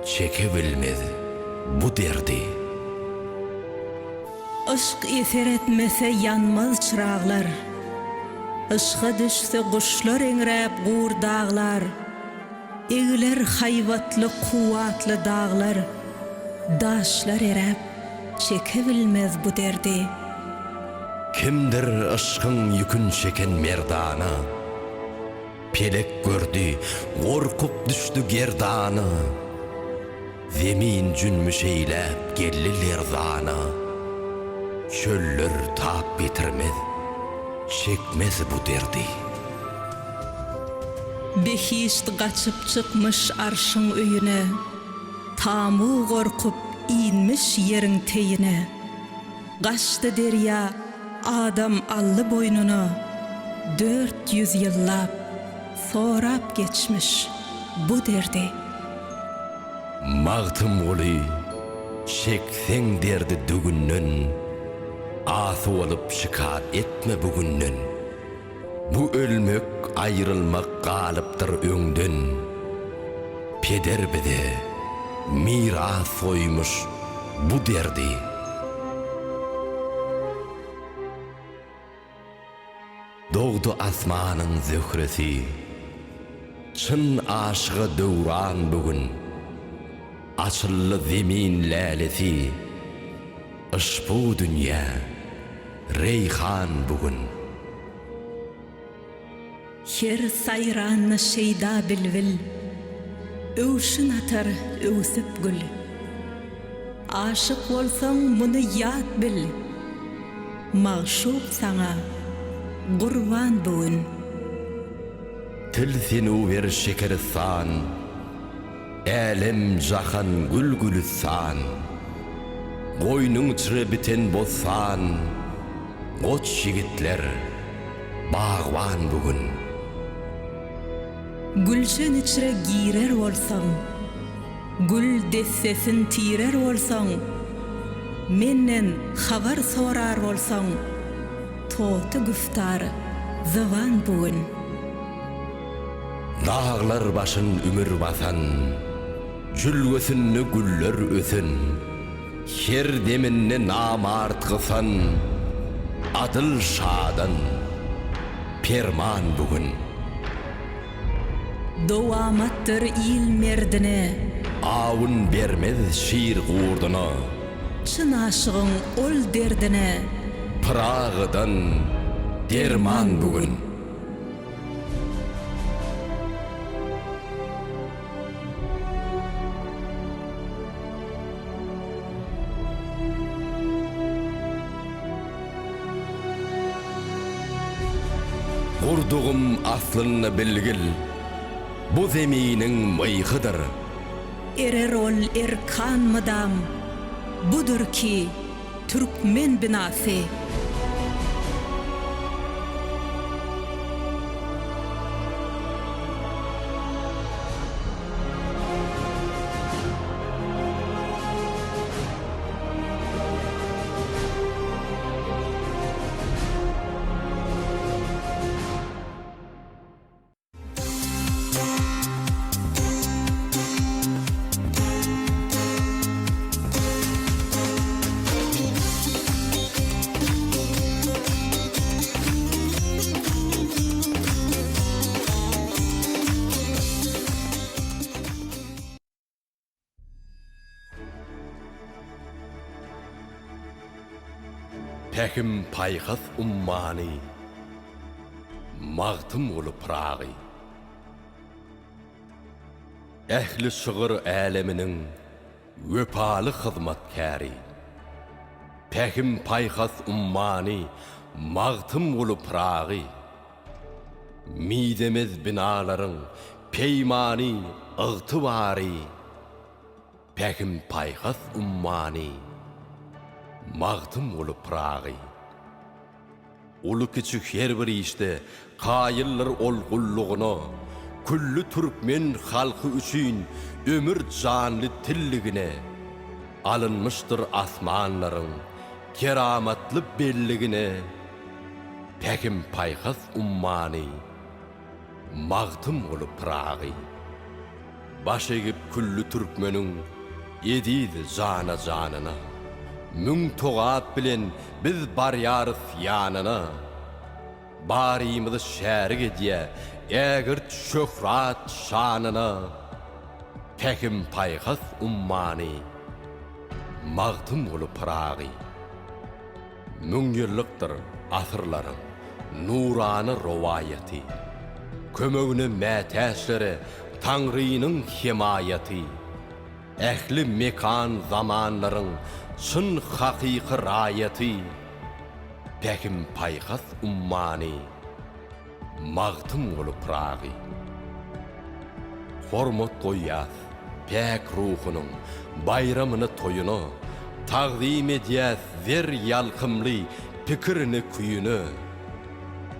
çekebilmez bu derdi. Yşk eser etmese ýanmaz çyraglar, Yşga düşse guşlar eňräp gur daglar, Egiler haýbatly kuwwatly daglar, Daşlar eräp çekebilmez bu derdi. Kimdir yşkyň ýükün çeken merdana? Pelek gördi, gorkup düşdi gerdana, Zemin jünbüş eýläp geldi lerzana, Çöller tap getirmez, çekmez bu derdi. Behişt gaçyp çykmyş arşyň öýüne, Tamug gorkup inmiş ýeriň teýine. Gaçdy derýa, adam aldy boýnuna, 400 ýyllap sorap geçmiş bu derdi. Magtymguly, çekseň derdi dügünden, Asy bolup şikat etme bu günden. Bu ölmek, aýrylmak galypdyr öňden. Peder bize miras goýmuş bu derdi. Dogdy asmanyň zöhresi. Çyn aşyga döwran bu gün. Açyldy zemin lälesi. Yşbu dünýä reýhan bu gün. Her saýranda şeýda bilbil, Öwşün atar öwsüp gül. Aşyk bolsaň muny ýat bil, Magşuk saňa gurban bu gün. Til senuber şekeristan, Älem jahan gül gülüstan. Goýnuň içre biten bossan, Goç ýigitler bagban bu gün. Gülşen içre girer bolsaň, Gül dessesin tirer bolsaň, Menden habar sorar bolsaň, Toty güftar zyban bu gün. Daglar başyn ümür basan, Jülgesinde güller ösen, Her deminde namart gysan, Adyl şadan perman bu gün. Dowamatdyr il merdine. Awun bermez şir gurduna. Çyn aşygyň ol derdine. Pyragydan derman bu gün. Gurdugym aslynda bilgil, bu zeminiň myhydyr. Erer ol erkan mydam, budur ki, türkmen binasy. Pähim-paýhas ummany Magtymguly Pyragy. Ähli şygyr äleminiň wepaly hyzmatkäri. Pähim-paýhas ummany Magtymguly Pyragy. Mizemez binalaryň peýmany, ygtybary. Pähim-paýhas ummany Magtymguly Pyragy. Uly-kiçi her bir işde kaýyldyr ol gullugyna, Külli türkmen halky üçin ömür janly tilligine, Alynmyşdyr asmanlaryň keramatly belligine, Pähim-paýhas ummany Magtymguly Pyragy. Baş egip külli türkmeniň eziz jana-janyna, Müň togap bilen biz barýarys ýanyna. Barymyzy şärik edýä ägirt şöhrat şanyna, Pähim-paýhas ummany Magtymguly Pyragy. Müňýyllykdyr asyrlaryň nurana rowaýaty, Kömegine mätäçlere Taňrynyň hemaýaty, Ähli mekan-zamanlaryň çyn hakyky raýaty, Pähim-paýhas ummany Magtymguly Pyragy. Hormat goýýas päk ruhunyň baýramyna-toýuna, Tagzym edýäs zer ýalkymly pikirini-küýüne.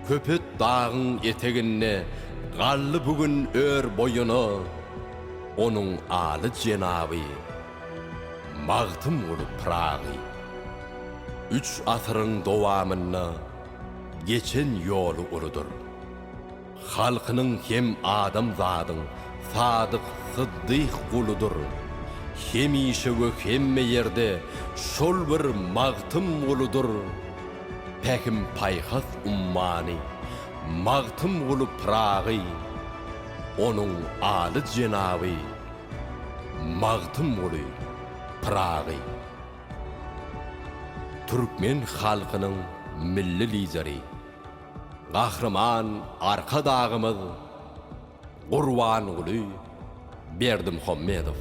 Köpet dagyň eteginde galdy bu gün ör boýuna, Onuň aly jenaby Magtymguly Pyragy. Üç asyryň dowamynda geçen ýoly uludyr. Halkynyň hem adamzadyň sadyk syddyh guludyr. Hemişe we hemme ýerde şol bir Magtymguludyr. Pähim-paýhas ummany Magtymguly Pyragy, onuň aly jenaby Magtymguly Pyragy. Türkmen halkynyň Milli Lideri Gahryman Arkadagymyz Gurbanguly Berdimuhamedow.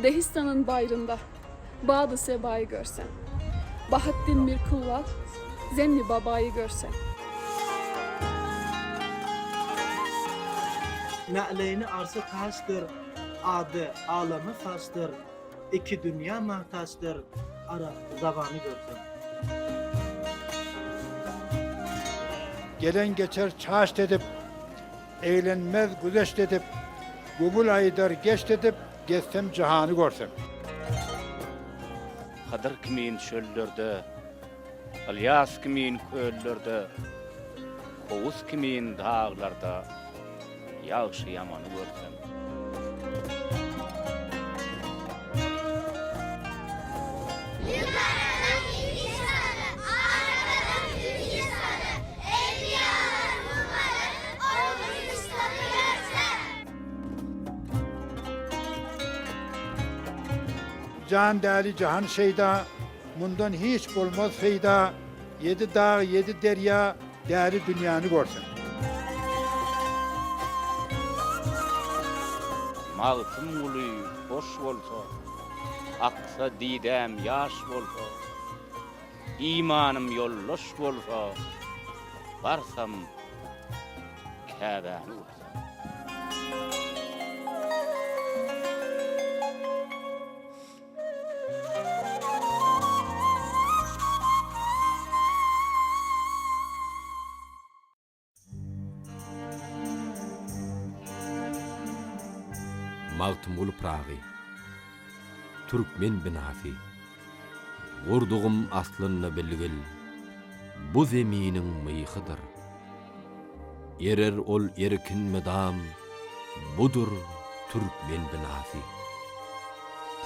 Dehistan'ın bayrında Bad-ı Seba'yı görsen, Bahattin Mirkullal, Zenni Baba'yı görsen. Na'leýni arsy taçdyr, Ady alamy saçdyr, Iki dünýä magtaçdyr, Arap zabany görseň. Gelen geçer çaşt edip, Eglenmez güzeşt edip, Göwül aýdar geşt edip, Gezsem jahany görsem. Hydyr kimin çöllerde, Ylýas kimin köllerde, Kowus kimin daglarda ýagşy-ýamany görsem. Ýukarydan ýedi sany, arkadan ýedi sany, Evliýalar mumaryn, ol rüştany görse. Jan däli jahan şeýda, Mundan hiç bolmaz peýda, Ýedi dag, ýedi derýa, Däli dünýäni görseň. Magtymguly hoş bolsa, Aksa didäm ýaş bolsa, Imanym ýoldaş bolsa, Barsam Käbäni görsem. Magtymguly Pyragy. Türkmen binasy. Gurdugym aslynda bilgil, bu zeminiň myhydyr. Erer ol erkin mydam, budur türkmen binasy.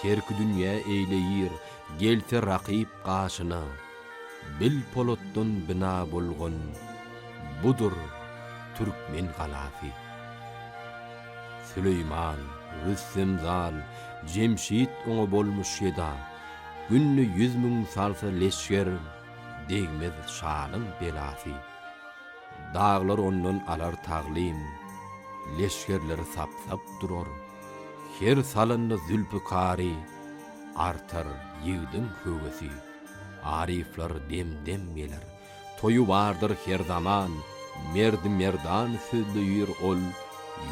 Terki dünýä eýleýir, gelse rakyp gaşyna, Bil polatdan bina bolgan, budur türkmen galasy. Süleýman, Rüstem Zal, Jemşit oňa bolmuş şeda, Günde 100 mün salsa leşger, degmez şanyň belasy. Daglar ondan alar taglym, Leşgerleri sap-sap durar. Her salanda zülpükary, Artar ýigdiň höwesi. Aryflar dem-dem geler, Toýy bardyr her zaman, Merdi-merdan sözleýir ol,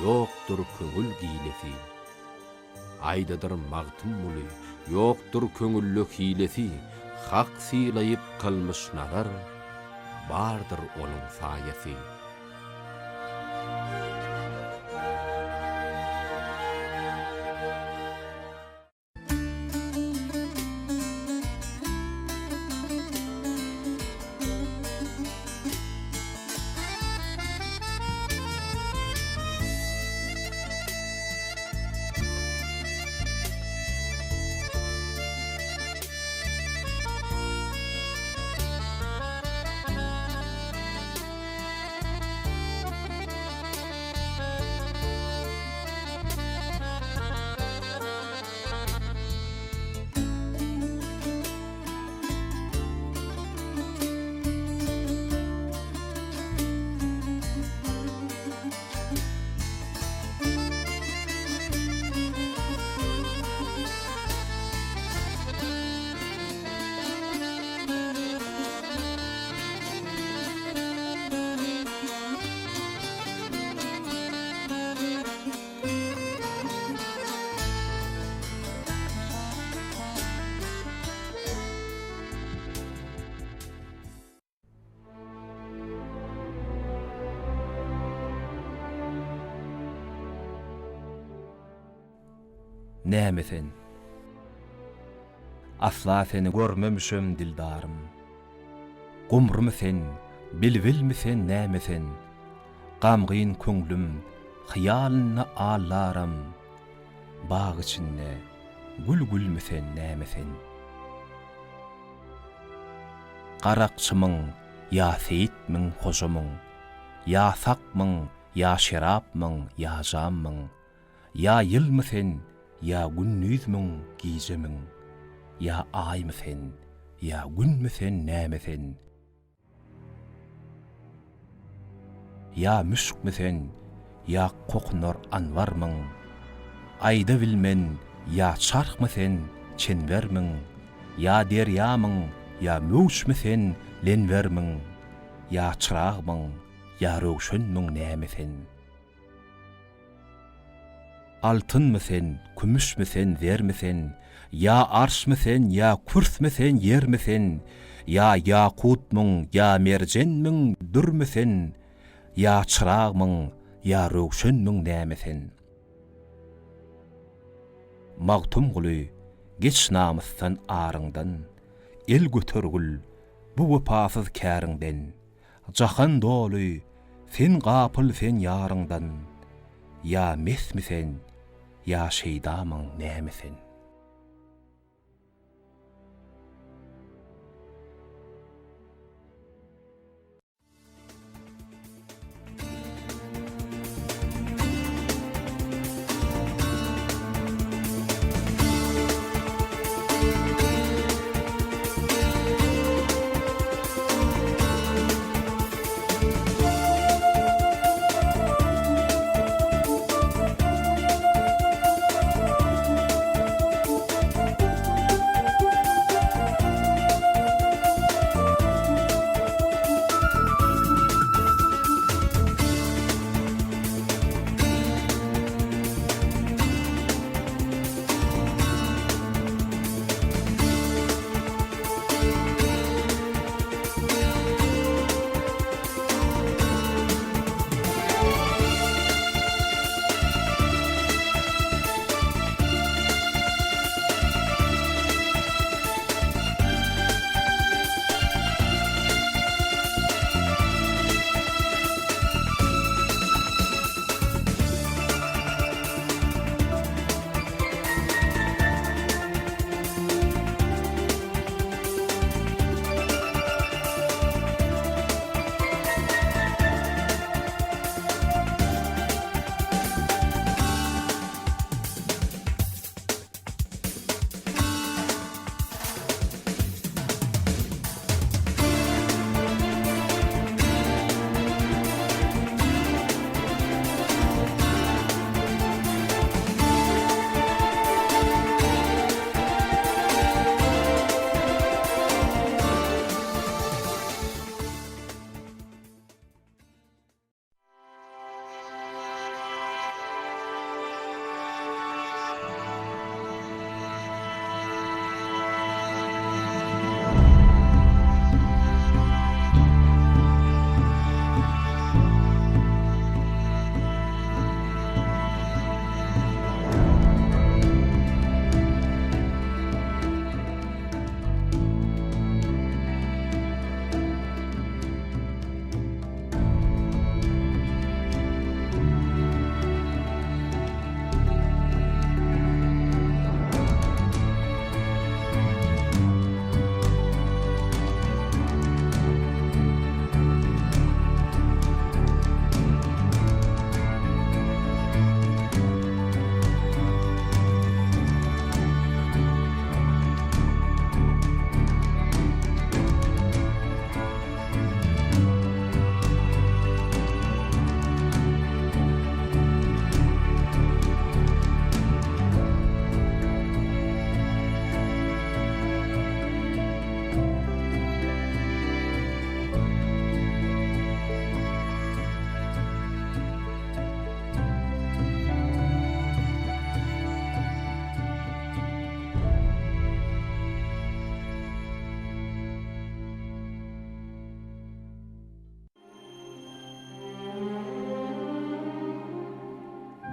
Ýokdur köňül gilesi. Aýdadyr Magtymguly, Ýokdur köňülde hilesi, Hak sylaýyp kylmyş nazar, Bardyr onuň saýasy. Näme sen? Asla seni görmemişem dildarym. Gumrumy sen, bilbilmi sen näme sen? Gamgyn köňlüm hyýalynda allaram, Bag içinde gül-gülmi sen näme sen? Garakçymyň ýa seýitmiň hojamyň, Ýa sakmyň, ýa şerapmyň, ýa jammyň, Ýa ýylmy sen? Ýa gündizmiň, gijemiň? Ýa aýmy sen, ýa günmi sen, näme sen? Ýa müşkmi sen, ýa kokunar anbarmyň? Aýda bilmen, ýa çarhmy sen, çenbermiň? Ýa derýamyň, ýa möwçmi sen, lenwermiň? Ýa çyragmyň, ýa röwşenmiň, näme sen? Altynmy sen, kümüşmi sen, zermi sen, Ýa arşmy sen, ýa kürsmi sen, ýermi sen, Ýa ýakutmyň, ýa merjenmiň, dürmi sen, Ýa çyragmyň, ýa röwşenmiň, näme sen? Magtymguly, geç namysdan, aryňdan, El götergil bu wepasyz käriňden. Jahan doly, sen gapyl sen ýaryňdan, Ýa mesmi sen, ýa şeýdamyň näme sen?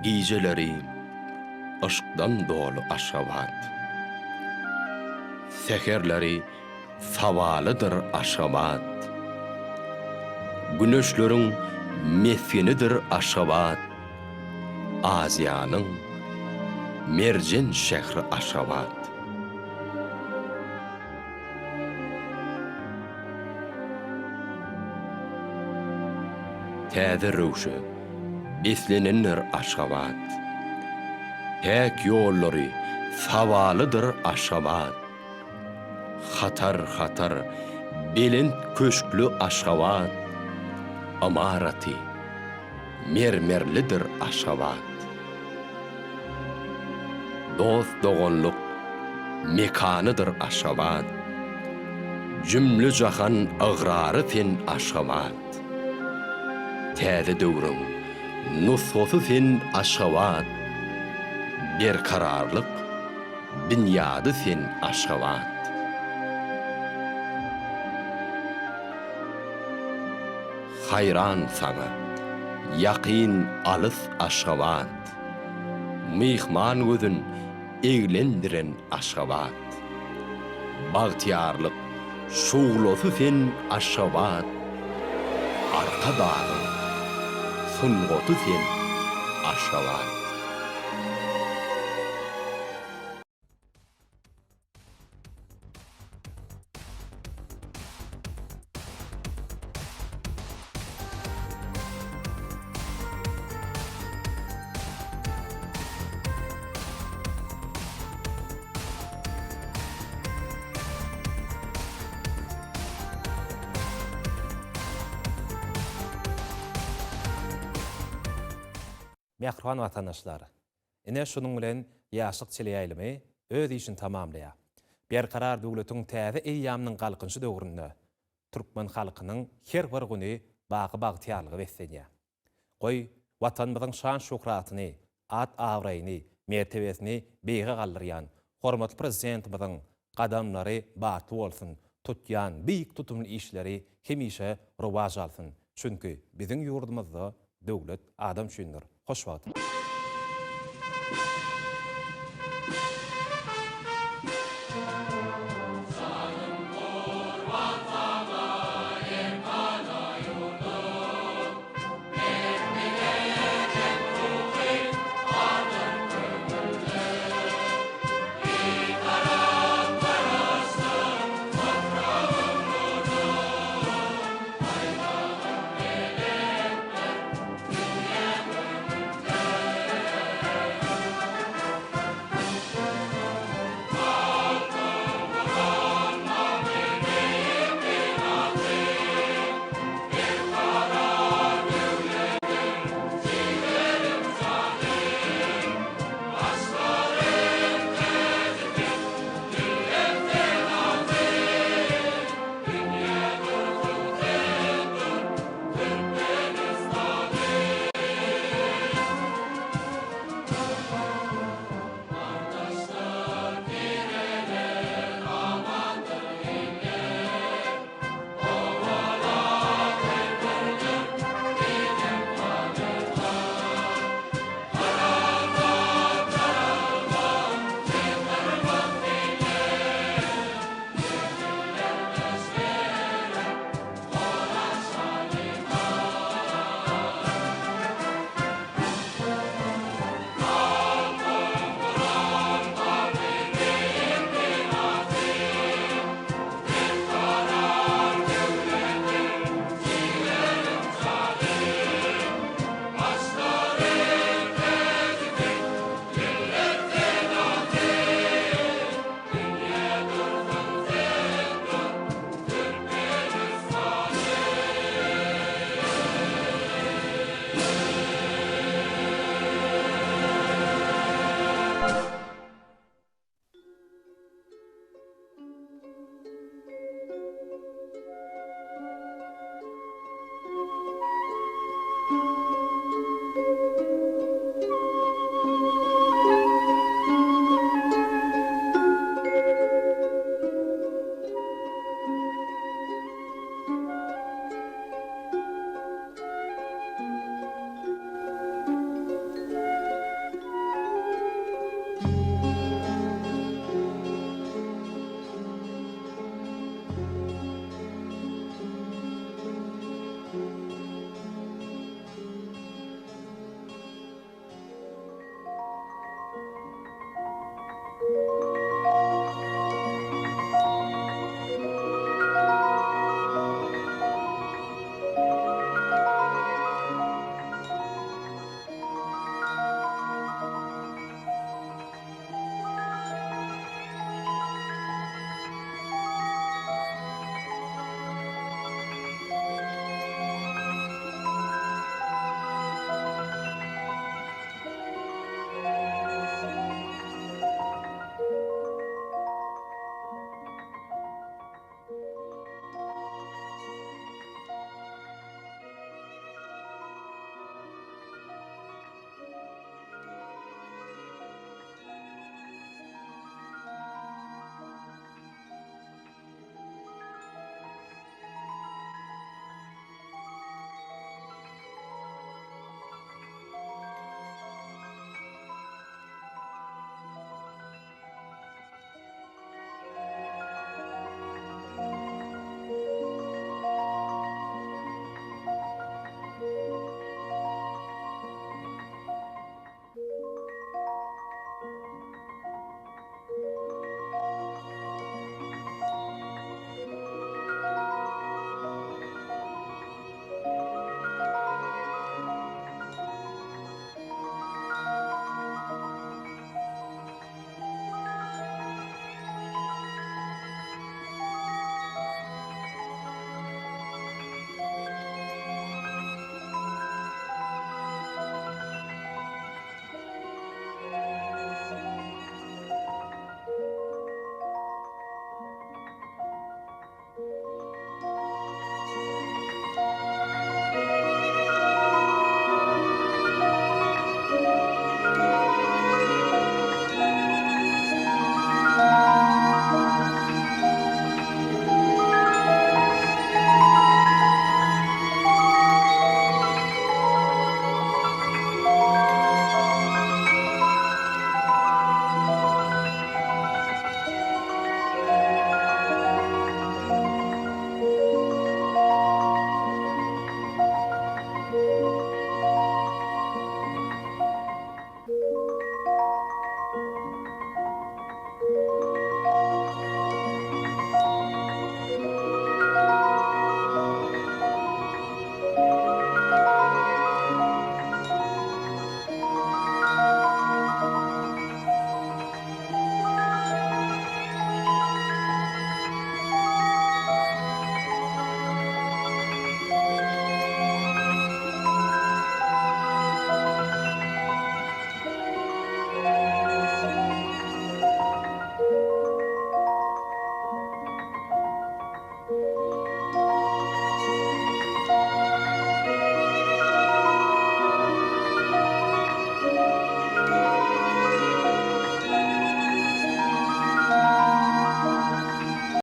Gijeleri yşkdan doly Aşgabat. Säherleri sabalydyr Aşgabat. Güneşleriň mesgenidir Aşgabat. Aziýanyň merjen şähri Aşgabat. Täze röwşe beslenendir Aşgabat. Päk ýollary sabalydyr Aşgabat. Hatar-hatar belent köşkli Aşgabat, Ymaraty mermerlidir Aşgabat. Dost-doganlyk mekanydyr Aşgabat, Jümle-jahan ygrary sen Aşgabat. Täze döwrüň nusgasy sen Aşgabat, Berkararlyk binýady sen Aşgabat. Haýran saňa, ýakyn alys Aşgabat, Myhman gözün eglendiren Aşgabat. Bagtyýarlyk şuglasy sen Aşgabat, Arkadagyň sungaty sen Aşgabat. Mähriban watandaşlar! Ine, şunuň bilen Ýaşlyk teleýaýlymy öz işini tamamlaýar. Berkarar döwletiň täze eýýamynyň Galkynyşy döwründe türkmen halkynyň her bir güni baky bagtyýarlyga beslenýär. Goý, Watanymyzyň şan-şöhratyny, at-abraýyny, mertebesini beýige galdyrýan hormatly Prezidentimiziň gadamlary batly bolsun, tutýan beýik tutumly işleri hemişe rowaç alsyn! Çünki biziň ýurdumyzda döwlet adam üçindir. Hoş wagt!